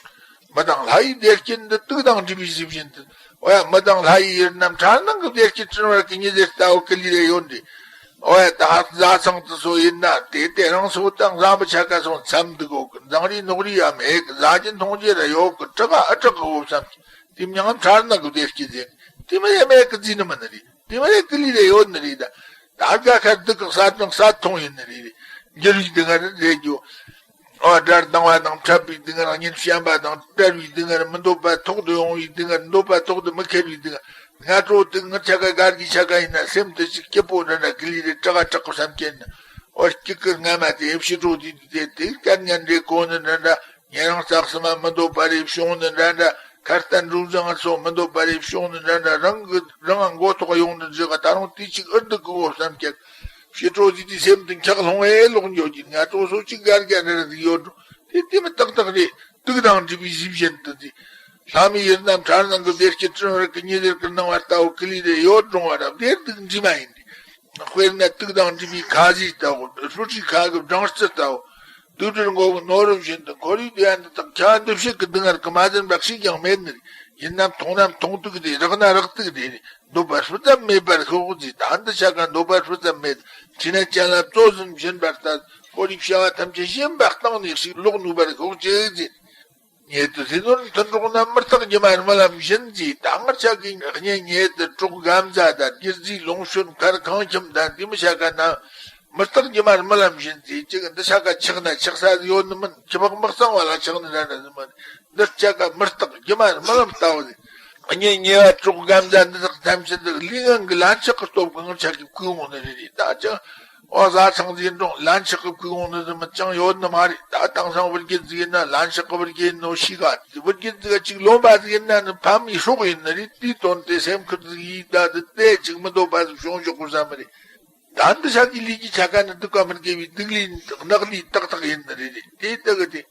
མི་དང་ལྷ་ཡི་བདེ་སྐྱིད་འདི་དུག་དང་འདྲིས་པའི་གཟི་བྱིན་དུ། འོ་ཡ་མི་དང་ལྷ་ཡི་ཡུལ་རྣམས་འཁྲུལ་སྣང་གི་བདེ་སྐྱིད་སྤྲིན་བར་གྱི་ཉི་ཟེར་ལྟ་བུ་ཀི་ལི་རེ་ཡོད་འདི། འོ་ཡ་ད་བཟའ་ཚང་དུ་སོ་ཡིན་ན་དེ་དེ་རང་སོ་དང་བཟའ་མི་ཆ་ག་སོང་འཚམ་འདུག་གོ་གི་མཛངས་རིགས་ནོག་རིགས་ཡ་མེད་གི་བཟའ་རྒྱུ་འཐུང་རྒྱུ་ར་ཡོད་གི་དྲག་ག་ཨ་དྲག་གི་འོ་བསམ་གི་དེ་མྱང་འཁྲུལ་སྣང་གི་བདེ་སྐྱིད་ཟེར་དེ་མི་རེ་མེད་གི་རྫི་ནི་མི་ནི་རེད། དེ་མི་རེ་ཀི་ལི་རེ་ཡོད་ནི་རེད་ད། ད་དགའ་ཁ་སྡུག་གི་ས་དྲང་ས་མཐོང་ཡིན་ནི་རེད། འགྱུར་བའི་སྡུག་བསྔལ་རེད་རྒྱུ། ཨོ་དགྲར་ལྡང་བ་དང་འཕྲད་པའི་སྡུག་བསྔལ། གཉེན་བཤན་པ་དང་བྲལ་བའི་སྡུག་བསྔལ། མི་འདོད་པ་ཐོག་ཏུ་ཡོང་བའི་སྡུག་བསྔལ། འདོད་པ་ཐོག་ཏུ་མི་འཁེལ་བའི་སྡུག་བསྔལ། སྔ་དྲོ་དུ་ངུ་ཆ་ག་དགའ་གི་ཆ་ག་ཡིན་ན་སེམས་དུ་ཅིག་སྐྱིད་པོ་འདྲ་འདྲ་ཀི་ལི་རེ་དྲག་ག་དྲག་གི་བསམ་སྐྱེ་ན། ཨོ་སྐྱིད་ཀི་སྔ་མ་དེ་ཕྱི་དྲོ་དུས་དུས་དེ་དེ་སྐད་ངན་རེ་གོ་ནི་འདྲ་འདྲ། ཉེ་རང་རྩ་གསུམ་མ་མི་འདོད་པ་རེ་བྱུང་ནི་འདྲ་འདྲ། ཁ་རྟ་འབྲུ་བཟང་སོགས་མི་འདོད་པ་རེ་བྱུང་ནི་འདྲ་འདྲ། རང་གི་རང་མགོ་ཐོག་ཡོང་ནི་འདྲ་ག་ད་རུང་དེ་ཅིག་ཨུར་སྡུག་གི་འོ་བསམ་སྐྱེ། ཕྱི་དྲོ་དུས་དུས་སེམས་དུ་འཁྱག་ལྷུང་བས་ལོག་འགྱོ་གི་སྔ་དྲོ་སོ་གཅིག་དགའ་དགའ་འདྲ་འདྲ་ཟིག་ཡོད་འགྲོ། དེ་དེ་མི་ཏག་ཏག་རེད། དུག་དང་འདྲིས་པའི་གཟི་བྱིན་དུ་འཛིན། ལྷ་མིའི་ཡུལ་རྣམས་འཁྲུལ་སྣང་གི་བདེ་སྐྱིད་སྤྲིན་བར་གྱི་ཉི་ཟེར་གྱི་སྣང་བ་ལྟ་བུ་ཀི་ལི་རེ་ཡོད་འགྲོ་བ་ར་བདེ་སྡུག་འདྲིས་མ་ཡིན་ཏེ། དཔེར་ན་དུག་དང་འདྲིས་པའི་ཁ་ཟས་ལྟ་བུ་ཧྲུལ་ཧྲིའི་ཁ་གི་སྦྲང་རྩི་ལྟ་བུ། དུག་སྦྲུལ་མགོ་གི་ནོར་བུ་བཞིན་དུ་འཁོར་བའི་དུས་ཡུན་འདི་དག་ཁྱབ་འདི་ཕྱིར་གྱི་སྡུག་བསྔལ་གྱིས་མ་ཟིན་པ་ཞིག་ཀྱང་མེད་ནི། ཡིན་ནམ་མཐོང་ན་མཐོང་དུས་དེ་རེག་ན་རེག་དུས་དེ་འདོད་པ་སྤུ་ཙམ་མེད་པར་ཤོག་ཅིག་ད་འདི་ཆ་ག་འདོད་པ་སྤུ་ཙམ་མེད། འཁྲིས་ན་ཅན་ལ་བཙོ་ཟིན་བཞིན་པར་ལྟ། འཁོར་བའི་བྱ་བ་ཐམས་ཅད་ཞེན་པ་གཏིང་ནས་ཞིག་ལོག་ནུས་པར་ཤོག་ཅིག་ཅེས། ཉེ་དུ་ཟས་ནོར་མཐུན་གྲོགས་རྣམས། མི་རྟག་སྒྱུ་མར་རྨི་ལམ་བཞིན་ཅེས། ད་སྔར་ཆ་གི་གཉེན་ཉེ་དུ་གྲོགས་རྒན་མཛའ་དང་སྒྱུ་རྩིས་ལོངས་སྤྱོད་མཁར་ཁང་ཁྱིམ་དང་འདི་མི་ཆ་ག་ན། མི་རྟག་སྒྱུ་མར་རྨི་ལམ་བཞིན་ཅེས་ཅིག་འདི་ཆ་ག་ཆགས་ན་ཆགས་ས་ཡོད་ནི་མིན། ཁྱི་ཕག་མི་གཙང་བ་ལ་ཆགས་ནི་འདྲ་འདྲ་ནི་མིན། འདི་ཆ་ག་མི་རྟག་སྒྱུ་མར་རྨི་ལམ་ལྟ་བུ་རེད། གཉེན་ཉེ་བ་གྲོགས་རྒན་མཛའ་འདི་དག་ཐམས་ཅད་འདི་ལུས་ངན་གྱི་ལན་ཆགས་ཀྱི་སྟོབས་ཀྱིས་སྔར་ཆ་གི་བརྐུས་འོང་ནི་རེད་རེད། ད་ཅག་ ཨོ་བཟའ་ཚང་ཟིན་འགྲོ་ལན་ཆགས་གི་ཁུག་འོང་ནི་ཟིན་མི་ཅང་ཡོད་ནི་མ་རེད། ད་དེང་སང་བུ་རྒྱུད་ཟིག་ཡིན་ན་ལན་ཆགས་གི་བུ་རྒྱུད་ཡིན་ནོ་ཤི་ག་བུ་རྒྱུད་ཟིག་ག་ཅིག་ལོན་པ་ཟིག་ཡིན་ན་ནི་ཕ་མའི་སྲོག་ཡིན་ནི་རེད། དེའི་དོན་དེ་སེམས་ཁུར་ཟིག་ཡིས་ད་དེ་དེ་ཅིག་མི་འདོད་པ་ཟིག་བྱུང་ཆོག་གི་བསམ་མི་རེད། ད་འདི་ཆ་གི་ལས་ཀྱི་ཆ་ག་ནི་སྡིག་པ་མི་དགེ་བའི་སྡིག་ལས་ནག་ལས་ཏག་ཏག་ཡིན་ནི་རེད། དེ་ལྟ་གི་དེ།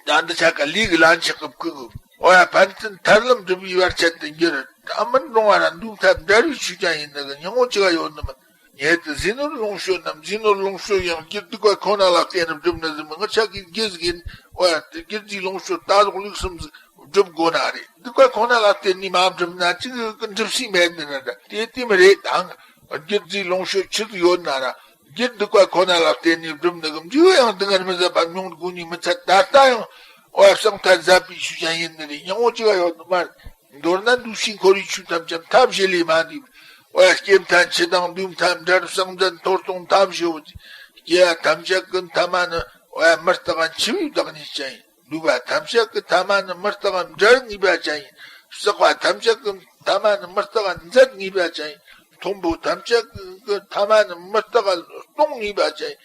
ད་འདི་ཆ་ག་ལས་ཀྱི་ལན་ཆགས་གི་ཁུག་གི། ཨོ་ཡ་ཕན་ཚུན་ཐར་ལམ་སྒྲུབ་པའི་བར་ཆད་དུ་འགྱུར། ད་མི་འགྲོ་བ་ར་འདུག་ཐབས་འབྲལ་བའི་ཆོས་ཀྱང་ཡིན་ནི་གི་སྙིང་བོ་ཅི་ག་ཡོད་ནི་མིན། ངས་དེ་ཟས་ནོར་ལོངས་སྤྱོད་རྣམས་ཟས་ནོར་ལོངས་སྤྱོད་ཡང་རྒྱུ་སྡིག་པ་ཁོ་ན་ལ་བརྟེན་ནས་བསྒྲུབས་ནི་ཟིན་མི་ངི་ཆ་གི་རྒྱུ་ཟིག་ཡིན། ཨོ་ཡ་དེ་རྒྱུ་ཟས་ལོངས་སྤྱོད་ལྟ་ལོག་ལུགས་གསུམ་ཟིག་སྒྲུབ་དགོས་ན་རེད། སྡིག་པ་ཁོ་ན་ལ་བརྟེན་ནས་མ་བསྒྲུབས་ན་ཅི་གི་འགྲུབ་སྲིད་མེད་ནི་རེད། དེ་དེ་མི་རེད་དང་། རྒྱུ་རྫས་ལོངས་སྤྱོད་ཆི་ཟིག་ཡོད་ན་ར། རྒྱུ་སྡིག་པ་ཁོ་ན་ལ་བརྟེན་ནས་བསྒྲུབས་ནི་གི་འབྲས་བུ་ཡང་སྡུག་བསྔལ་མི་བཟད་པ་མྱོང་དགོས་ནི་མི་ཚད། ད་ལྟ་ཡང་ཨོ་ཡ་བསང་མཐའ་ཟབ་པའི་ཆོས་ཅན་ཡིན་ནི་རེད། སྙིང་བོ་ཅི་ག་ཡོད་ནི་མ་རེད། མདོར་ན་འདུ་ཤེས་འཁོར་བའི་ཆོས་ཐམས་ཅད་མཐའ་བཞི་ལས་མ་འདས་པའི་ཨོ་ཡ་སྐྱེ་མཐའ་འཆི་དང་འདུས་མཐའ་འབྲལ་བསམ་གཏན་མཐོར་གཏོང་མཐའ་བཞི་བོ་དེ། སྐྱེ་བ་ཐམས་ཅད་ཀྱི་མཐའ་མ་ནི་ཨོ་ཡ་མི་རྟག་པ་འཆི་བའི་བདག་ཉིད་ཅན་ཡིན། འདུས་པ་ཐམས་ཅད་ཀྱི་ཐ་མ་ནི་མི་རྟག་པ་འབྲལ་ངེས་པ་ཅན་ཡིན། བསགས་པ་ཐམས་ཅད་ཀྱི་ཐ་མ་ནི་མི་རྟག་པ་འཛད་ངེས་པ་ཅན་ཡིན། མཐོན་པོ་ཐམས་ཅད་ཀྱི་ཐ་མ་ནི་མི་རྟག་པ་གཏོང་ངེས་པ་ཅན་ཡིན།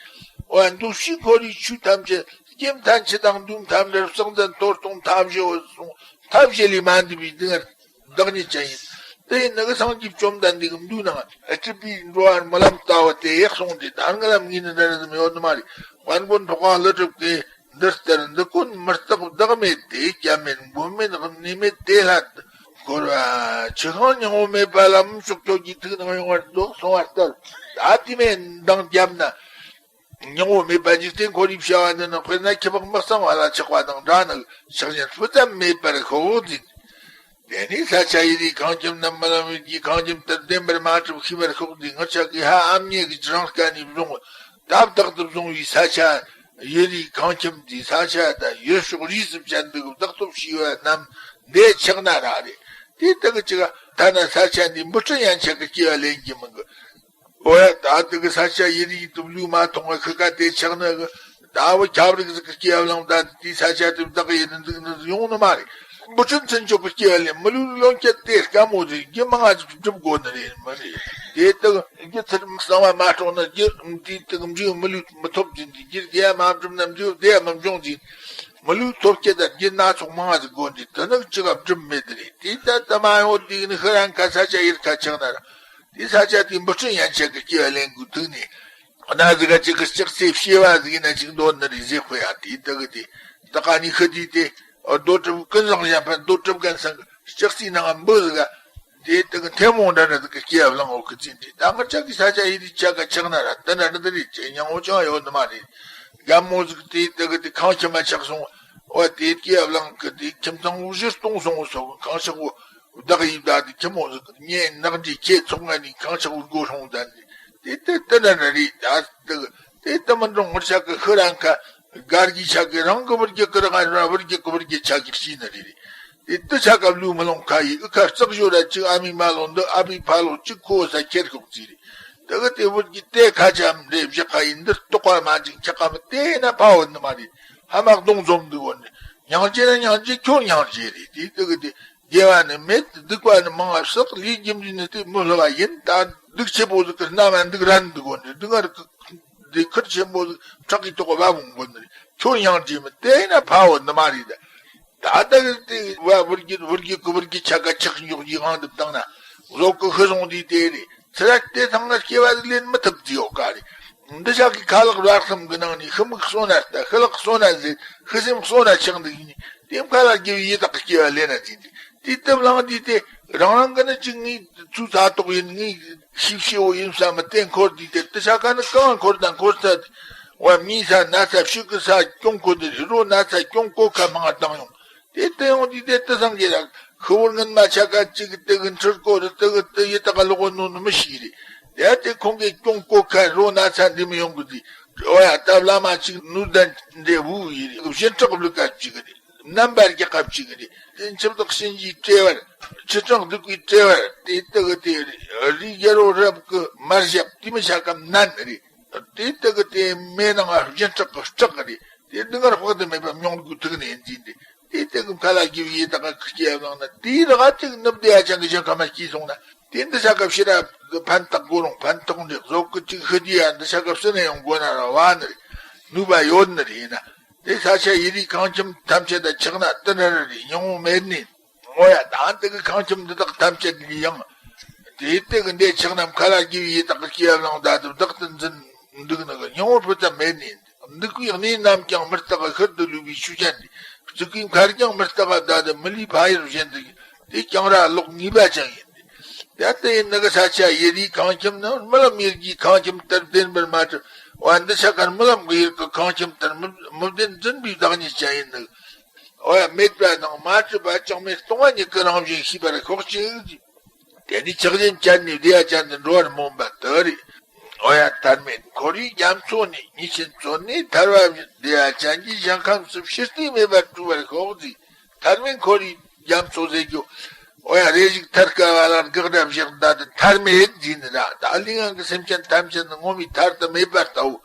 འོ་འདུ་ཤེས་འཁོར་བའི་ཆོས་ཐམས་ཅད་སྐྱེ་མཐའ་འཆི་དང་འདུས་མཐའ་འབྲལ་བསགས་འཛད་མཐོར་གཏོང་མཐའ་བཞི་བོ་གསུངས། མཐའ་བཞི་ལས་མ་འདས་པའི་སྡུག་བསྔལ་བདག་ཉིད་ཅན་ཡིན། དེ་ཡིན་ནི་གི་སངས་རྒྱས་བཅོམ་ལྡན་འདས་ཀྱི་མདོའི་ནང་སྤྲུལ་པའི་འགྲོ་བ་རྨི་ལམ་ལྟ་བུ་དེ་གསུངས་ཏེ། ད་རྨི་ལམ་ངོས་ནས་འདྲ་ར་ཙམ་ཡོད་ནི་མ་རེད། དཔལ་མགོན་འཕགས་པ་ཀླུ་སྒྲུབ་ཀྱིས། འདི་ལྟར་འདི་ཀུན་མི་རྟག་བདག་མེད་དེ། སྐྱབས་མེད་མགོན་མེད་གནས་མེད་དེ་སླད་དུ། འཁོར་བ་ཆུ་ཤིང་སྙིང་པོ་མེད་པ་ལ། མི་ལྕོགས་ཁྱོད་ཀྱི་ཐུགས་ནང་ཡོང་བར་འདོད་གསུངས་པ་ལྟར། ད་དེ་མེད་འདང་བརྒྱབ་ན། སྙིང་པོ་མེད་པ་འཇིག་རྟེན་འཁོར་བའི་བྱ་བ་འདི་ནི་དཔེར་ན་ཁྱི་ཕག་མི་གཙང་བ་ལ་ཆགས་པ་དང་འདྲ་ནི། ཆགས་ཞེན་སྤུ་ཙམ་མེད་པར་ཤོག་ཟེར། དེ་ནས་ས་ཆ་ཡི་རིགས་གངས་ཁྱིམ་རྣམས་རྨི་ལམ་ཡིད་ཀྱི་ཁང་ཁྱིམ་ལྟར་བདེན་པར་མ་གྲུབ་ཤེས་པར་ཤོག་ཟེར། ངེད་ཅག་གི་ཕ་ཨ་མྱེས་ཀྱིས་རང་སྐལ་ནས་བཟུང་སྟབས་བདག་ཏུ་བཟུང་བའི་ས་ཆ་ཡི་རིགས་གངས་ཁྱིམ་དེའི་ས་ཆ་དང་ཡུལ་ཕྱོགས་རིས་སུ་བཅད་འདུག་བདག་སྟོབས་ཤེས་པ་རྣམས་འདི་ཆགས་ན་ར་རེད། དེ་དག་ཅིག་ཐ་ན་ས་ཆ་འདི་འབུ་སྲིན་ཡན་ཆད་ཀྱི་སྐྱེ་བ་ལེན་གྱི་མི་འགི། འོ་ཡ། ད་དེ་གི་ས་ཆ་ཡི་རིགས་དུ་ལུས་མ་མཐོང་བ་ཁི་ཁ་དེ་ཆགས་ནི་གི། ད་བུ་ཁྱབ་རིགས་ཟིག་གི་སྐྱེ་བ་བླངས། ད་དེའི་ས་ཆ་དེ་བདག་ཡིན་ནི་འདུག་ནི་ཡོང་ནི་མ་རེད། འབུ་སྲིན་ཚུན་ཆོད་གི་སྐྱེ་བ་ལེན་མི་ལུས་ལོན་ཁྱད་དེ་དཀའ་མོ་རེད། རྒྱུ་མང་ང་ཟིག་སྒྲུབ་དགོས་ནི་རེད་མི་རེད། དེ་དག་རྒྱུ་ཚུལ་གསང་བ་མ་སྤྲོང་ནི་རྒྱུ་དེ་དག་འབྲས་བུ་མི་ལུས་མི་ཐོབ་ཟིན་དེ། རྒྱུ་དེ་ཡ་མ་བསྒྲུབས་ན་འབྲས་བུ་དེ་ཡ་མི་འབྱུང་ཟིན། མི་ལུས་ཐོབ་སྐྱེ་དང་རྒྱུ་སྣ་ཚོགས་མང་ང་ཟིག་དགོས་འདི་དེ་ནི་ཅི་ག་སྒྲུབ་མེད་དེ་རེད། དེ་ད་ད་མ་ཡོང་དེ་ནི་ཧི་རན་ཁ་ས་ཆ་ཡིར་ཁ་ཆགས་ན་ར། དེ་ས་ཆ་དེ་འབུ་སྲིན་ཡན་ཆད་ཀྱི་སྐྱེ་བ་ལེན་དགོས་ཐུག་ནས། གནའ་ཟིག་ག་ཅིག་གི་ལྕགས་སྲེག་བྱེ་བ་ཟིག་ཡིན་ན་ཅིག་འདོད་ནི་རེད་ཟེར་ཁོ་ཡ། དེ་དག་གི་དེ་ད་ག་ནི་ཤི་དུས་དེ་རྡོ་གྲུབ་ཀུན་བཟང་གཞན་ཕན་རྡོ་གྲུབ་རྒན་ཚང་གི་ལྕགས་སྲེག་ནང་འབུ་ཟིག་ག་དེ་དག་གི་ཐལ་མོ་འདྲ་འདྲ་ཟིག་གི་སྐྱེ་བ་བླངས་འོ་ཁི་ཚིན་དེ། ད་ང་ཅག་གི་ས་ཆ་ཡི་དེ་ཆ་ག་ཆགས་ན་ར་དེ་འདྲ་འདྲ་འདི་རེད་ཅེས་མྱང་འོ་ཅང་ཡོད་ནི་མ་རེད། རྒན་མོ་ཟིག་དེ་དག་གི་དེ་ཁང་ཁྱིམ་མ་ཆགས་སོང་། འོ་དེ་སྐྱེ་བ་བླངས་གི་དེ་ཁྱིམ་ཚང་བོ་གཞི་སྟོང་སོང་བོ་སོགས་ཁང་ཆག་བོ། བདག་ཡིད་བདག་དེ་ཁྱི་མོ་ཟིག་ངས་ནག་འདྲའི་ཁྱེད་ཚོགས་ང་ནི་ཁང་ཆག་སྒོ་སྲུང་དང་དེ་དེ་དེ་འདྲ་འདྲ་རེད། ད་དེ་དེ་མི་འགྲོ། ངུར་ཆག་གི་ཤི་རང་ཁ་སྒར་གྱི་ཆག་གི་རང་གི་བུར་གྱི་ཀི་རང་རང་བུར་གྱི་ཀི་བུར་གྱི་ཆག་གི་ཤི་ནི་རེད། དེ་དེ་ཆག་ག་ལུས་མི་ལོང་ཁ་ཡི་ཨི་ཁ་རྩག་ཞོ་ར་ཅིག་ཨ་མི་མ་ལོ་འདི་ཨ་བི་ཕ་ལོ་ཅིག་ཁོ་ས་ཁྱེར་ཤོག་ཙི་རེད། དེ་གི་དེ་བུར་གྱི་དེ་ཁ་ཆམ་རེ་བཞག་ཁ་ཡི་འདིར་ལྟོགས་པ་མ་ཅིག་ཆག་ག་མི་དེ་ན་ཕ་བོ་ནི་མ་རེད། ཧ་མ་གདོང་འཛོམས་འདུག་བོ་ནི་སྙིང་རྗེ་ན་སྙིང་རྗེ་ཁྱོད་སྙིང་རྗེ་རེད། དེ་དེ་གི་དེ། དགེ་བ་ནི་མེད། སྡིག་པ་ནི་མང་བ་བསགས། ལས་རྒྱུ་འབྲས་ནི་དེ་མི་སླུ་བ་ཡིན། ད་སྡིག་ཆེན་པོ་ཟིག་གི་རྣ་བ་འདུག་རན་འདུག་གོ་ནི་སྡུག་བསྔལ་གི་དེ་ཁུར་ཆེན་པོ་ཟིག་ཁྲག་གི་ཐོག་བབ་འོང་གོ་ནི་ཁྱོད་ཡང་བྲིས་མི་དེ་ན་ཕ་བོ་ནི་མ་རེད། ད་ད་གི་དེ་བ་བུར་གྱི་བུར་གྱི་གི་བུར་གྱི་ཆ་ག་ཆག་འཇོག་གི་ངང་དུ་བཏང་ན་བཟོ་གི་ཤི་སོང་དེ་དེ་རེད། ཚེ་རབས་དེ་ཚང་ང་སྐྱེ་བ་ཟིག་ལེན་མི་ཐུབ་ཀྱི་ཡོད་ཀ་རེད། འདི་ཆག་གི་ཁ་ལག་ར་གསུམ་གི་ནང་ནས་ཤི་མིག་གསོ་ན་ལྟ། ཤི་ལག་གསོ་ན་ཟེར། ཤི་སེམས་གསོ་ན་ཆགས་འདུག་ཡིན། དེ་ཁ་ལ་དགེ་བའི་ཡི་དྭགས་ཀྱི་སྐྱེ་བ་ལེན་ན་ཟིན་ཏེ། དེ་ལྟ་བུ་ལངས་དུས་དེ་རང་རང་གི་ནི་ཅིག་ངའི་ཚུལ་ཚ་དོག་ཡིན། ངའི་ཤི་བཤེའོ་ཡིན་བསམ་མི་དེ་འཁོར་དུས་དེ་དེ་ཆ་ག་ནི་གང་འཁོར་དང་འཁོར་ས་དེ་བ་མིའི་ས་ན་ཚ་ཕྱུགས་ཀྱི་ས་སྐྱོང་གོ་དེ་རོ་ན་ཚ་སྐྱོང་གོ་ཁ་མང་བཏང་ཡོང་། དེ་ལྟ་ཡོང་དུས་དེ་དེ་སང་གི་རག་ཤི་བོར་ངན་མ་ཆ་ག་ཅིག་དེ་གི་འཁྲིར་གོ་རི་དེ་གི་དེ་ཡི་དྭགས་ལོག་ནོ་ནི་མི་ཤི་རེད། དེ་དེ་ཁོང་གི་སྐྱོང་གོ་ཁ་རོ་ན་ཚ་འདི་མི་ཡོང་གི་དེ། ཨོ་ཡ། ད་བླ་མ་གཅིག་ནུས་ལྡན་འདྲེ་བུ་ཡི་རེད། གཞན་དྲག་བླུག་སྐབས་གཅིག་རེད། རྣམ་པར་རྒྱག་སྐབས་གཅིག་རེད། དེ་འཆི་བདག་གཤིན་རྗེའི་དཔྲལ་བར། ཆུ་སྲང་བདུག་པའི་དཔྲལ་བར། དེ་དག་གི་དེ་རེད། རི་རྒྱལ་རོ་རབ་ཀྱི་མར་ཞབས་དེ་མི་ཆ་ག་ནན་རེད། དེ་དག་གི་དེ་མེ་ནང་གཞན་དྲག་གི་སྐྲག་རེད། དེ་སྡུག་བསྔལ་དཔག་ཏུ་མེད་པ་མྱོང་དགོས་ཐུག་ནས་འཛིན་ཏེ། དེ་དག་གི་ཁ་ལ་དགེ་བའི་ཡི་དྭགས་ཀྱི་སྐྱེ་བ་བླངས་ན་དེའི་རག་ཅིག་ནུབ་བདེ་ཡ་ཅང་གི་ཞིང་ཁ་མ་སྐྱེས་སོང་ན། དེ་འདི་ས་སྐབས་ཕྱི་ར་ཕན་བཏགས་དགོས་རུང་ཕན་ཐོགས་འདྲེ་བཟོ་གི་ཅིག་ཤི་དུས་ཡ་འདི་ས་སྐབས་སུ་ནས་ཡོང་དགོས་ན་ར་བ་ནི་རེད། ནུས་པ་ཡོད་ནི་རེད་ཡིན་ན། དེ་ས་ཆ་ཡི་རིགས་ཁང་ཁྱིམ་ཐམས་ཅད་ད་ཆགས་ན་དེ་འདྲ་ར་རེད། སྙིང་བོ་མེད་ནི། ངོ་ཡ་ད་འདི་གི་ཁང་ཁྱིམ་འདི་དག་ཐམས་ཅད་ལ་ཡང་། དེ་དེ་གི་འདས་ཆགས་ན་ཁ་ལ་རྒྱུ་ཡི་དག་གི་སྐྱེ་བ་ལང་ད་དུ་བདག་ཏུ་འཛིན་འདུག་ནི་གི་སྙིང་བོ་ཕུ་ཙམ་མེད་ནི། འདུག་པའི་གནས་རྣམས་ཀྱང་མི་རྟག་པ་ཤུལ་དུ་ལུས་པའི་ཆོས་ཅན་ཏེ། བཙུགས་པའི་མཁར་ཀྱང་མི་རྟག་པ་ད་དུ་མི་ལུས་ཕ་ཡུལ་བཞིན་དུ། དེ་ཀྱང་ར་ལོག་ངེས་པ་ཅན་ཡིན་ཏེ། ད་དེ་ཡིན་ནི་གི་ས་ཆ་ཡི་རིགས་ཁང་ཁྱིམ་ནི་རྨི་ལམ་ཡི་རིགས་ཁང་ཁྱིམ་ལྟར་བདེན་པར་མ་གྲུབ་བ། འདི་ཆ་གར་རྨི་ལམ་གི་ཡུལ་གི་ཁང་ཁྱིམ་ལྟར་མི་མི་བདེན་འཛིན་པའི་བདག་ཉིད་ཅན་ཡིན་ནི། འོ་ཡ་མེད་པ་དང་མ་གྲུབ་པ་ཅང་མེད་སྟོང་པ་ཉིད་ཀྱི་རང་བཞིན་ཤེས་པར་ཤོག་ཅིག་དེ་ནི་ཆགས་ཞེན་ཅན་ནི་བདེ་བ་ཅན་དུ་འགྲོ་བར་སྨོན་པ་དེ་རེད། འོ་ཡ་མཐར་མེད་འཁོར་བའི་རྒྱ་མཚོ་ནས་ཉེས་ཆེན་བཙོན་ནས་ཐར་བ་བཞིན། བདེ་བ་ཅན་གྱི་ཞིང་ཁམས་སུ་ཕྱིར་ལྟས་མེད་པར་སྤྲུལ་པར་ཤོག་ཅིག་མཐར་མེད་འཁོར་བའི་རྒྱ་མཚོ་ཟེར་རྒྱུ། འོ་ཡ་རེ་ཞིག་ཐར་དཀའ་བ་ལ་འགག་སྒྲ་བཞག་འདྲ་དེ་མཐར་མེད་ཟེར་ནི་ར། ད་ལུས་ངག་གི་སེམས་ཅན་ཐམས་ཅད་ནི་ངོ་མའི་ཐར་དུ་མེད་པ་ལྟ་བུ།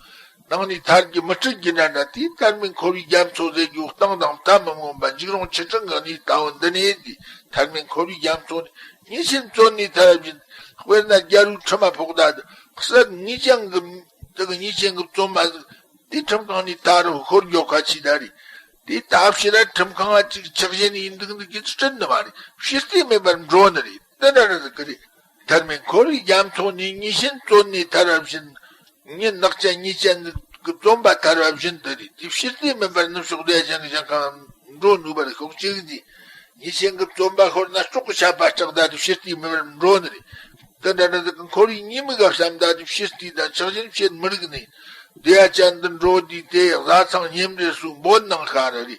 ནང་ནས་ཐར་གྱི་མི་འཁྲུལ་གྱི་འདྲ་འདྲ་དེའི་མཐར་མེད་འཁོར་བའི་རྒྱ་མཚོ་ཟེར་རྒྱུ་གཏིང་དང་མཐའ་མི་མངོན་པ་འཇིགས་རུང་ཆེ་འབྲིང་གི་གནས་ལྟ་བུ་འདི་ནས་དེ་མཐར་མེད་འཁོར་བའི་རྒྱ་མཚོ་ནས་ཉེས་ཆེན་བཙོན་ནས་ཐར་བཞིན། དཔེར་ན་རྒྱལ་པོའི་ཁྲིམས་མ་ཕོག་ད་དེ་གསེར་ངེས་ཅན་གྱི་དེ་གི་ཉེས་ཅན་གྱི་བཙོན་པ་ཟིག་དེ་ཁྲིམས་ཁང་ནས་ཐར་རུ་ཤོར་འགྱོ་ཁ་ཆེ་ད་རེད། དེ་ད་ཕྱི་ར་ཁྲིམས་ཁང་ང་ཅིག་ཆགས་ཞེན་ཡིན་འདུག་འདུག་གི་སྲིད་ནི་མ་རེད། ཕྱིར་ལྟས་མེད་པར་འགྲོ་ནི་རེད། དེ་འདྲ་རེད་ཟིག་གི་རེད། མཐར་མེད་འཁོར་བའི་རྒྱ་མཚོ་ནས་ཉེས་ཆེན་བཙོན་ནས་ཐར་བ་བཞིན། ངས་ནག་ཅན་ཉེས་ཅན་གྱི་བཙོན་པ་ཐར་བ་བཞིན་དུ་རེད། དེ་ཕྱིར་ལྟས་མེད་པར་ནུབ་ཕྱོགས་བདེ་ཅན་གྱི་ཞིང་ཁམས་འགྲོ་ནུས་པར་ཤོག་ཅིག་ཟེར། ཉེས་ཅན་གྱི་བཙོན་པ་ཤོར་ན་སྲོག་གི་ཆད་པ་སྐྲག་ད་དེ་ཕྱིར་ལྟས་མེད་པར་འགྲོ་ནི་རེད། དེ་འདྲ་འདྲ་ཟིག་གི་འཁོར་བའི་ཉེས་དམིགས་ག་བསམ་ད་དེ་ཕྱིར་ལྟས་དང་ཆགས་ཞེན་བྱེད་མི་རིགས་ནས། བདེ་ཅན་དུ་འགྲོ་དུས་དེ་བཟའ་ཚང་མཉམ་འབྲེལ་སུ་འབོད་ནང་ཤར་རེད།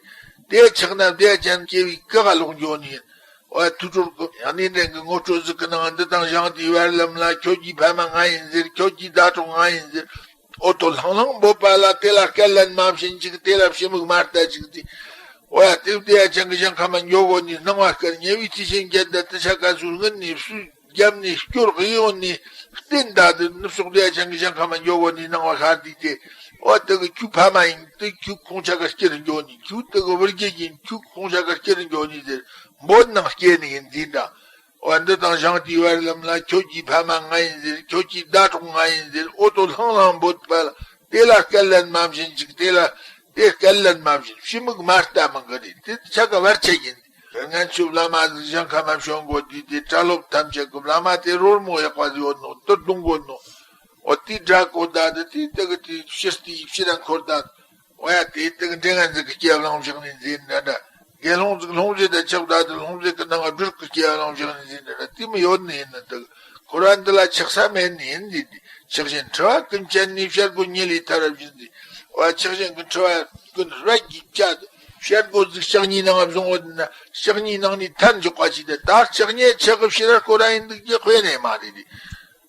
དེ་ཆགས་ན་བདེ་ཅན་སྐྱེ་བའི་སྐུ་ག་ལོག་འགྱོ་ནི་ཡིན། འོ་ཐུགས་སྒྲུབ་ཀྱི་ཡང་ནས་འདྲེན་གྱི་ངོ་སྤྲོད་ཟིག་གི་ནང་འདི་དང་བཞེངས་དུས་བར་ལམ་ལ་ཁྱོད་ཀྱི་ཕ་མ་ང་ཡིན་ཟེར། ཁྱོད་ཀྱི་ཟླ་གྲོགས་ང་ཡིན་ཟེར། འོ་ཐོ་ལྷང་ལྷང་འབོད་པ་ལ་དེ་ལ་སྐད་ལན་མ་བྱིན་ཅིག་དེ་ལ་ཕྱི་མིག་མ་ལྟ་ཅིག་དེ། འོ་ཡ་དེ་བདེ་ཅན་གྱི་ཞིང་ཁམས་མ་འགྱོ་གོ་ནི་སྣང་བ་སྐར་ཉེ་བའི་དུས་ཆེན་བརྒྱད་དང་དུ་ཆ་ག་ཟུར་ངན་ནས་སུས་རྒྱབ་ནས་སྐྱོར་གཡས་གཡོན་ནས་བསྟན་ད་དུ་ནུབ་ཕྱོགས་བདེ་ཅན་གྱི་ཞིང་ཁམས་མ་འགྱོ་གོ་ནི་སྣང་བ་ཤར་དུས་དེ། འོ་དེ་གི་ཁྱོད་ཕ་མ་ཡིན་དེ་ཁྱོད་ཁོང་ཆ་ག་སྐྱེར་འགྱོ་ནི། ཁྱོད་དེ་གི་བུ་རྒྱུད་ཡིན་ཁྱོད་ཁོང་ཆ་ག་སྐྱེར་འགྱོ་ནི་ཟེར། འབོད་ནང་སྐྱེ་ནི་ཡིན་འཛིན་དང་། འོ་འདི་དང་བཞེངས་དུས་བར་ལམ་ལ་ཁྱོད་ཀྱི་ཕ་མ་ང་ཡིན་ཟེར། ཁྱོད་ཀྱི་ཟླ་གྲོགས་ང་ཡིན་ཟེར། འོ་ཐོ་ལྷང་ལྷང་འབོད་པ་ལ་དེ་ལ་སྐད་ལན་མ་བྱིན་ཅིག་དེ་ལ་དེ་སྐད་ལན་མ་བྱིན། ཕྱི་མིག་མ་ལྟ་མི་གི་རེད། དེ་ཆ་ག་བར་ཆད་ཡིན། ངན་ཆུབ་བླ་མ་ཟིག་ཞིང་ཁམས་མ་བྱོན་དགོས་དུས་དེ་གྲྭ་སློབ་ཐམས་ཅད་ཀྱི་བླ་མ་དེ་རོལ་མོ་ཡག་པ་ཟིག་ཡོད་ནོ་དེ་རྡུང་དགོས་ནོ། འོ་དེ་དགྲ་གོ་ད་དེ་དེ་དེ་གི་དེ་ཕྱིར་དེ་ཕྱིར་རང་འཁོར་ད། འོ་ཡ་དེ་དེ་གི་འདྲེ་ངན་ཟིག་གི་སྐྱེ་བ་བླངས་བཞག་ནས་འཛིན་འདྲ་འདྲ། དགེ་སློང་ཟིག་སློང་རྗེས་དང་ཆགས་ད་དེ་སློང་རྗེས་ཀྱི་ནང་སྦྲུལ་གྱི་སྐྱེ་བ་བླངས་བཞག་ནས་འཛིན་འདྲ་འདྲ་དེ་མི་ཡོད་ནི་ཡིན་ནི་དེ་གི་འཁོར་བ་འདི་ལ་ཆགས་ས་མེད་ནི་ཡིན་འཛིན་ཏེ། ཆགས་ཞེན་འཁྲི་བ་ཀུན་བཅད་ནས་བྱ་རྒོད་ཉིད་ལས་ཐར་བ་བཞིན་ཏེ། འོ་ཡ་ཆགས་ཞེན་གྱི་འཁྲི་བ་ཀུན་རྦད་ཀྱིས་བཅད་དེ། བྱ་རྒོད་ཟིག་ལྕགས་སྨྱུག་ནང་བཟུང་བ་ན་ལྕགས་སྨྱུག་ནང་ནས་ཐར་འཇུག་པ་ཞིག་དེ་ད་ལྕགས་སྨྱུག་ཆག་གི་ཕྱི་ར་སྐོར་ར་ཡིན་འདུག་ཀྱི་དཔེ་ནས་མ་རེད་དེ།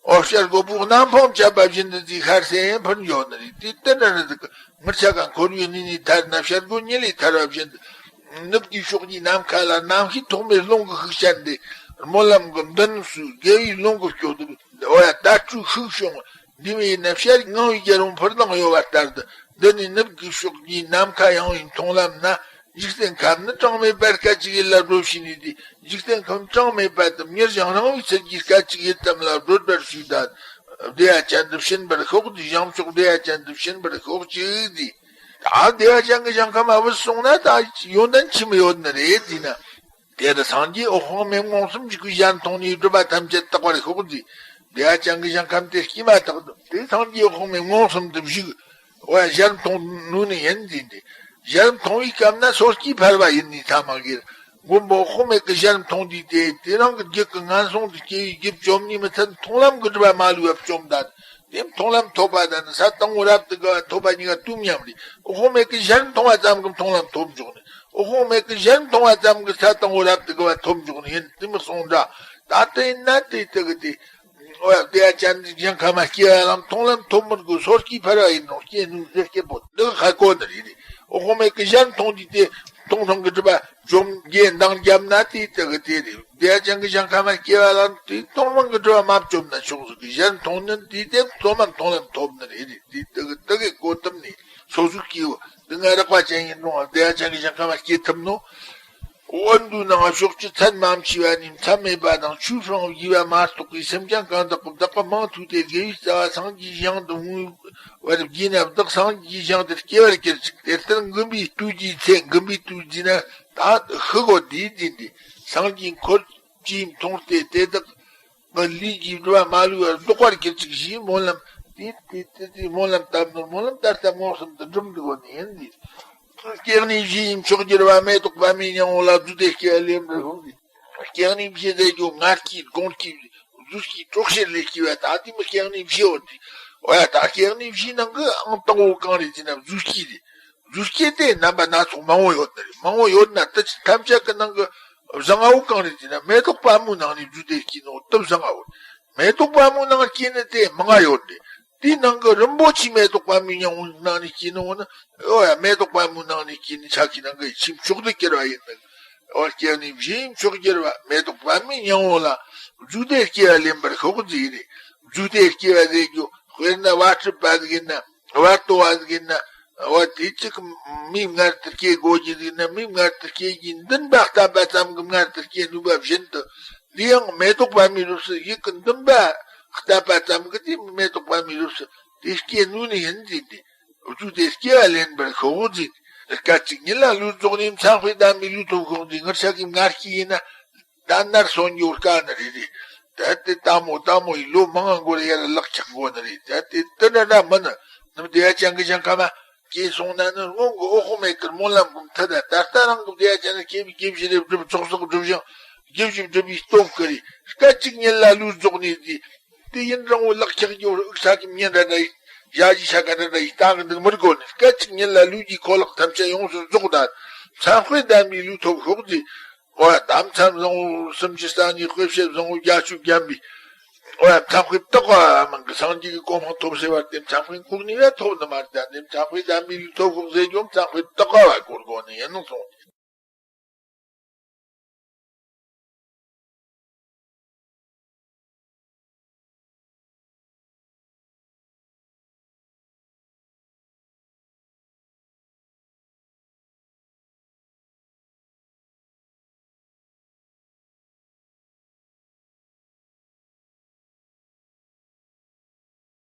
འོ་བྱ་རྒོད་པོ་གནམ་འཕང་བཅད་པ་བཞིན་དུ་ཅིག་ཤར་སེ་འཕུར་འགྱོ་ནི་རེད། དེ་ལྟར་འདྲ་རེད་འདུག་མི་ཆ་ག་འཁོར་བའི་གནས་ནས་ཐར་ན་བྱ་རྒོད་ཉིད་ལས་ཐར་བ་བཞིན་དུ། ནུབ་ཀྱི་ཕྱོགས་ཀྱི་ནམ་མཁའ་ལ་རྣམ་ཤེས་ཐོགས་མེད་རླུང་གི་ཤུགས་ཅན་ཏེ། སྨོན་ལམ་གྱི་མདུན་སུ་དགེ་བའི་རླུང་གིས་སྐྱོ་དུ། འོ་ཡ་དྭ་ཕྲུག་ཤུགས་བྱུང་། འདི་མི་ཡིན་ན་བྱ་རྒོད་ངང་བའི་རྒྱལ་རུང་འཕུར་ལྡིང་གཡོ་བ་ལྟར་དུ། འདི་ནི་ནུབ་ཀྱི་ཕྱོགས་ཀྱི་ནམ་མཁའ་ཡངས་པའི་མཐོང་ལམ་ན། འཇིག་རྟེན་ཁམས་ནི་གྲངས་མེད་པར་སྐད་ཅིག་ཡིད་ལ་སྒྲོལ་བྱས་ནས་ཏེ། འཇིག་རྟེན་ཁམས་གྲངས་མེད་པ་དུ་མྱུར་ཞིང་རིང་བའི་ཚུལ་གྱིས་སྐད་ཅིག་ཡིད་ཙམ་ལ་སྒྲོལ་བར་ཞུས་ད། བདེ་བ་ཅན་དུ་ཕྱིན་པར་ཤོག་ཟེར། བྱང་ཕྱོགས་བདེ་བ་ཅན་དུ་ཕྱིན་པར་ཤོག་ཅིག་ཟེར། ད་བདེ་བ་ཅན་གྱི་ཞིང་ཁམས་མ་བུད་སོང་ན་ད་ཡོན་ཏན་ཆི་མོ་ཡོད་ནི་རེད་ཟེར་ན། དེ་ལ་སངས་རྒྱས་འོད་དཔག་མེད་མངོན་སུམ་འཇུག་པའི་ཞལ་མཐོང་ནས་སྒྲིབ་པ་ཐམས་ཅད་དག་པར་ཤོག་ཟེར། བདེ་བ་ཅན་གྱི་ཞིང་ཁམས་དེ་སྐྱེས་མ་ཐག་ཏུ་དེ་སངས་རྒྱས་འོད་དཔག་མེད་མངོན་སུམ་དུ་བཞུགས། འོ་ཡ་ཞལ་མཐོང་ནུས་ནི་ཡིན་ཟེར་ཏེ། ཞལ་མཐོང་བའི་སྐབས་ན་སོ་སྐྱེས་ཕལ་བ་ཡིན་ནི་ཐ་མ་གིར། མགོན་པོ་འོད་དཔག་མེད་ཀྱི་ཞལ་མཐོང་དུས་དེ་དེ་རང་གི་རྒྱུད་ཀྱི་ངན་སོང་དུ་སྐྱེ་བའི་རྒྱུ་བཅོམ་ནས་མི་ཚད་མཐོང་ལམ་གྱི་སྒྲིབ་པ་མ་ལུས་པ་བཅོམ་ད། དེ་མཐོང་ལམ་ཐོབ་པ་དང་ས་དང་པོ་རབ་ཏུ་དགའ་བ་ཐོབ་པ་གཉིས་ཀ་དུས་མཉམ་རེད། འོད་དཔག་མེད་ཀྱི་ཞལ་མཐོང་བ་ཙམ་གྱིས་མཐོང་ལམ་ཐོབ་འཇུག་ནི། འོད་དཔག་མེད་ཀྱི་ཞལ་མཐོང་བ་ཙམ་གྱིས་ས་དང་པོ་རབ་ཏུ་དགའ་བ་ཐོབ་འཇུག་ནི་ཡིན། དེ་མི་སོང་འདྲ། ད་དེ་ཡིན་ན་དེ་དེ་གི་དེ། འོ་ཡ་བདེ་བ་ཅན་གྱི་ཞིང་ཁམས་མ་སྐྱེ་བ་ལ་མཐོང་ལམ་ཐོབ་མི་དགོས། སོ་སྐྱེས་ཕལ་བ་ཡིན་རུང་སྐྱེ་ནུས་ཟེར་སྐྱེ་པོ་འདི་གི་ཁ་གོ་ནི་རེད། འོད་དཔག་མེད་ཀྱི་ཞལ་མཐོང་དུས་དེ་མཐོང་སྣང་གི་སྒྲིབ་པ་བཅོམ་རྒྱས་འདང་བརྒྱབ་ན་དེ་དེ་གི་དེ་རེད། བདེ་བ་ཅན་གྱི་ཞིང་ཁམས་མ་སྐྱེ་བ་ལ་དེ་མཐོང་སྣང་གི་སྒྲིབ་པ་མ་བཅོམ་ན་ཆོག་ཟིག་གི་ཞལ་མཐོང་ནི་དེ་དེ་མཐོང་ལམ་མཐོང་ལམ་ཐོབ་ནི་རེད། དེ་དེ་གི་དེ་གི་གོ་ཐུབ་ནི་སོ་སོ་སྐྱེ་བོ་དེ་ང་རགས་པ་ཅན་ཡིན་རུང་བདེ་བ་ཅན་གྱི་ཞིང་ཁམས་མ་སྐྱེ་ཐུབ་ནོ། དབང་དུ་སྣང་བ་ཕྱོགས་བཅུ་མཚན་མ་མཆིས་པ་ནས་མཚམས་མེད་པ་དང་ཆོས་སྲུང་བ་བཞི་པ་མ་གཏོགས་པའི་སེམས་ཅན་གང་དག་གི་བདག་པོ་མིང་ཐོས་ཏེ་དགེ་བའི་རྩ་བ་སངས་རྒྱས་ཞིང་དུ་བསྔོ་བར་བགྱིས་ན། བདག་སངས་རྒྱས་ཞིང་དུ་སྐྱེ་བར་གྱུར་ཅིག་དེ་ལྟར་མགོན་པོའི་སྤྲུལ་གྱི་ཚེ། མགོན་པོའི་སྤྲུལ་གྱི་ན་ད་ཤི་གོ་དེའི་དུས་འདི་སངས་རྒྱས་འཁོར་གྱིས་མཐོང་སྟེ་དེ་དག་གི་ལུས་ཀྱི་སྒྲིབ་པ་མ་ལུས་པར་ལྡོག་པར་གྱུར་ཅིག་ཞེས་སྨོན་ལམ། དེ་དེ་དེ་དེ་སྨོན་ལམ་བཏབ་ནོར་སྨོན་ལམ་ད་ལྟ་མངོན་སུམ་དུ་འགྲུབ་འདུག་གོ་ནི་ཡིན་ཏེ། སྐྱེ་གནས་བཞི་ཡི་མཆོག་གྱུར་པ་མེ་ཏོག་པདྨའི་སྙིང་པོ་ལ་རྫུས་ཏེ་སྐྱེ་བ་ལེན་པར་ཤོག་ཟེར། སྐྱེ་གནས་བཞི་ཟེར་རྒྱུ་ལྔ་སྐྱེས་དགུང་སྐྱེས་རྫུས་སྐྱེས་དྲོད་གཤེར་ལས་སྐྱེ་བ་ད་དེ་མི་སྐྱེ་གནས་བཞི་ཡོད་དེ། འོ་ཡ་ད་སྐྱེ་གནས་བཞིའི་ནང་གི་ཨང་དང་པོ་གང་རེད་ཟེར་ན་རྫུས་སྐྱེས་རེད། རྫུས་སྐྱེས་དེ་རྣམ་པ་སྣ་ཚོགས་མང་བོ་ཡོད་ནི་རེད། མང་བོ་ཡོད་ན་དེ་ཐམས་ཅད་ཀྱི་ནང་གི་བཟང་ངན་བོ་གང་རེད་ཟེར་ན་མེ་ཏོག་པདྨོའི་ནང་ནས་རྫུས་ཏེ་སྐྱེས་ནོ་དེ་བཟང་ངན་བོ་རེད། མེ་ཏོག་པདྨོའི་ནང་སྐྱེས་ནི་དེ་མང་ང་ཡོད་རེད། དེའི་ནང་གི་རིན་པོ་ཆེའི་མེ་ཏོག་པདྨའི་སྙིང་པོའི་ནང་ནས་སྐྱེས་ནོ་ནི། འོ་ཡ་མེ་ཏོག་པདྨོའི་ནང་ནས་སྐྱེས་ནི་ཆ་ཁའི་ནང་གི་ཆེས་མཆོག་ཏུ་གྱུར་པ་ཡིན་ནི། འོ་སྐྱེ་གནས་བཞིའི་མཆོག་གྱུར་པ་མེ་ཏོག་པདྨའི་སྙིང་པོ་ལ་རྫུས་ཏེ་སྐྱེ་བ་ལེན་པར་ཤོག་ཟེར་གི་རེད། རྫུས་ཏེ་སྐྱེ་བ་ཟེར་རྒྱུ་དཔེར་ན་བ་སྤྲུལ་པ་ཟིག་ཡིན་ན། བར་དོ་བ་ཟིག་ཡིན་ན། འོ་དེ་གཅིག་མིའི་མངལ་དུ་སྐྱེ་དགོས་རྒྱུ་ཟིག་ན་མིའི་མངལ་དུ་སྐྱེ་རྒྱུའི་འདུན་པ་བརྟན་པ་ཙམ་གྱི་མངལ་དུ་སྐྱེ་ནུས་པ་བཞིན་དུ། འདི་ཡང་མེ་ཏོག་པདྨའི་རིགས་སུ་ཡིད་ཀྱི་འདུན་པ་བརྟན་པ་ཙམ་གྱི་དེ་མེ་ཏོག་པདྨའི་རིགས་སུ་དེ་སྐྱེ་ནུས་ནི་ཡིན་ཟེར་ཏེ། རྫུས་ཏེ་སྐྱེ་བ་ལེན་པར་ཤོག་ཟེར་ཏེ། སྐད་ཅིག་ཉིད་ལ་ལུས་རྫོགས་ནས་མཚན་དཔེའི་གདམས་པའི་ལུས་ཐོབ་ཤོག་ཟེར། ངེད་ཅག་གི་མངལ་སྐྱེས་ཡིན་ན། ད་ནར་སོན་རྒྱུ་དཀའ་ནི་རེད་རེད། ད་དེ་ལྟ་མོ་ལྟ་མོ་ཡི་ལོ་མང་ང་འགོར་ཡར་ལག་ཆགས་དགོས་ནི་རེད། ད་དེ་དེ་འདྲ་འདྲ་མིན་ནི། ནམ་དེ་ཡ་ཅང་གི་ཅང་ཁ་མ་སྐྱེས་སོང་ན་ནི་སྔོན་གྱི་འོ་ཧོ་མེད་ཀར་སྨོན་ལམ་གྱི་མཐུ་ད་ད་ལྟ་རང་གི་དེ་ཡ་ཅང་ནི་སྐྱེ་བའི་སྐྱེ་བཞི་རེ་བསྒྲུབ་ཚོགས་བསགས་བསྒྲུབ་ཞིང་སྐྱེ་བཞི་བསྒྲུབ་པའི་སྟོབས་ཀྱིས་རེད། སྐད་ཅིག་ཉིད་ལ་ལུས་རྫོགས་ནས་དེ། དེ་ཡུན་རིང་བོ་ལག་ཆགས་རྒྱུ་འུག་ས་གི་མྱི་འདྲ་འདྲ་ཡི་ཞ་ཡི་ཤ་ཀ་འདྲ་འདྲ་ཡི་ལྟ་གི་འདུག་མི་དགོས་ནས་སྐད་ཅིག་ཉིད་ལ་ལུས་ཀྱི་ཁོ་ལག་ཐམས་ཅད་ཡོངས་སུ་རྫོགས་ད། མཚན་དཔེའི་གདམས་པའི་ལུས་ཐོབ་ཤོག་ཟེར། འོ་ཡ་ད་མཚན་བཟང་བོ་སུམ་ཅུ་རྩ་གཉིས་དཔེ་བྱད་བཟང་བོ་བརྒྱད་ཅུ་བརྒྱན་པའི། འོ་ཡ་མཚན་དཔེ་བཏགས་པ་མིན་གི་སངས་རྒྱས་ཀྱི་གོ་འཕང་ཐོབ་ཟེར་བ་དེ་མཚན་དཔེ་འགོག་ནས་ཡ་ཐོབ་ནི་མ་རེད། ད་དེ་མཚན་དཔེའི་གདམས་པའི་ལུས་ཐོབ་ཤོག་ཟེར་རྒྱུ་མཚན་དཔེ་བཏགས་པ་བ་སྐོར་དགོས་ནི་ཡིན་ནོ་སོང་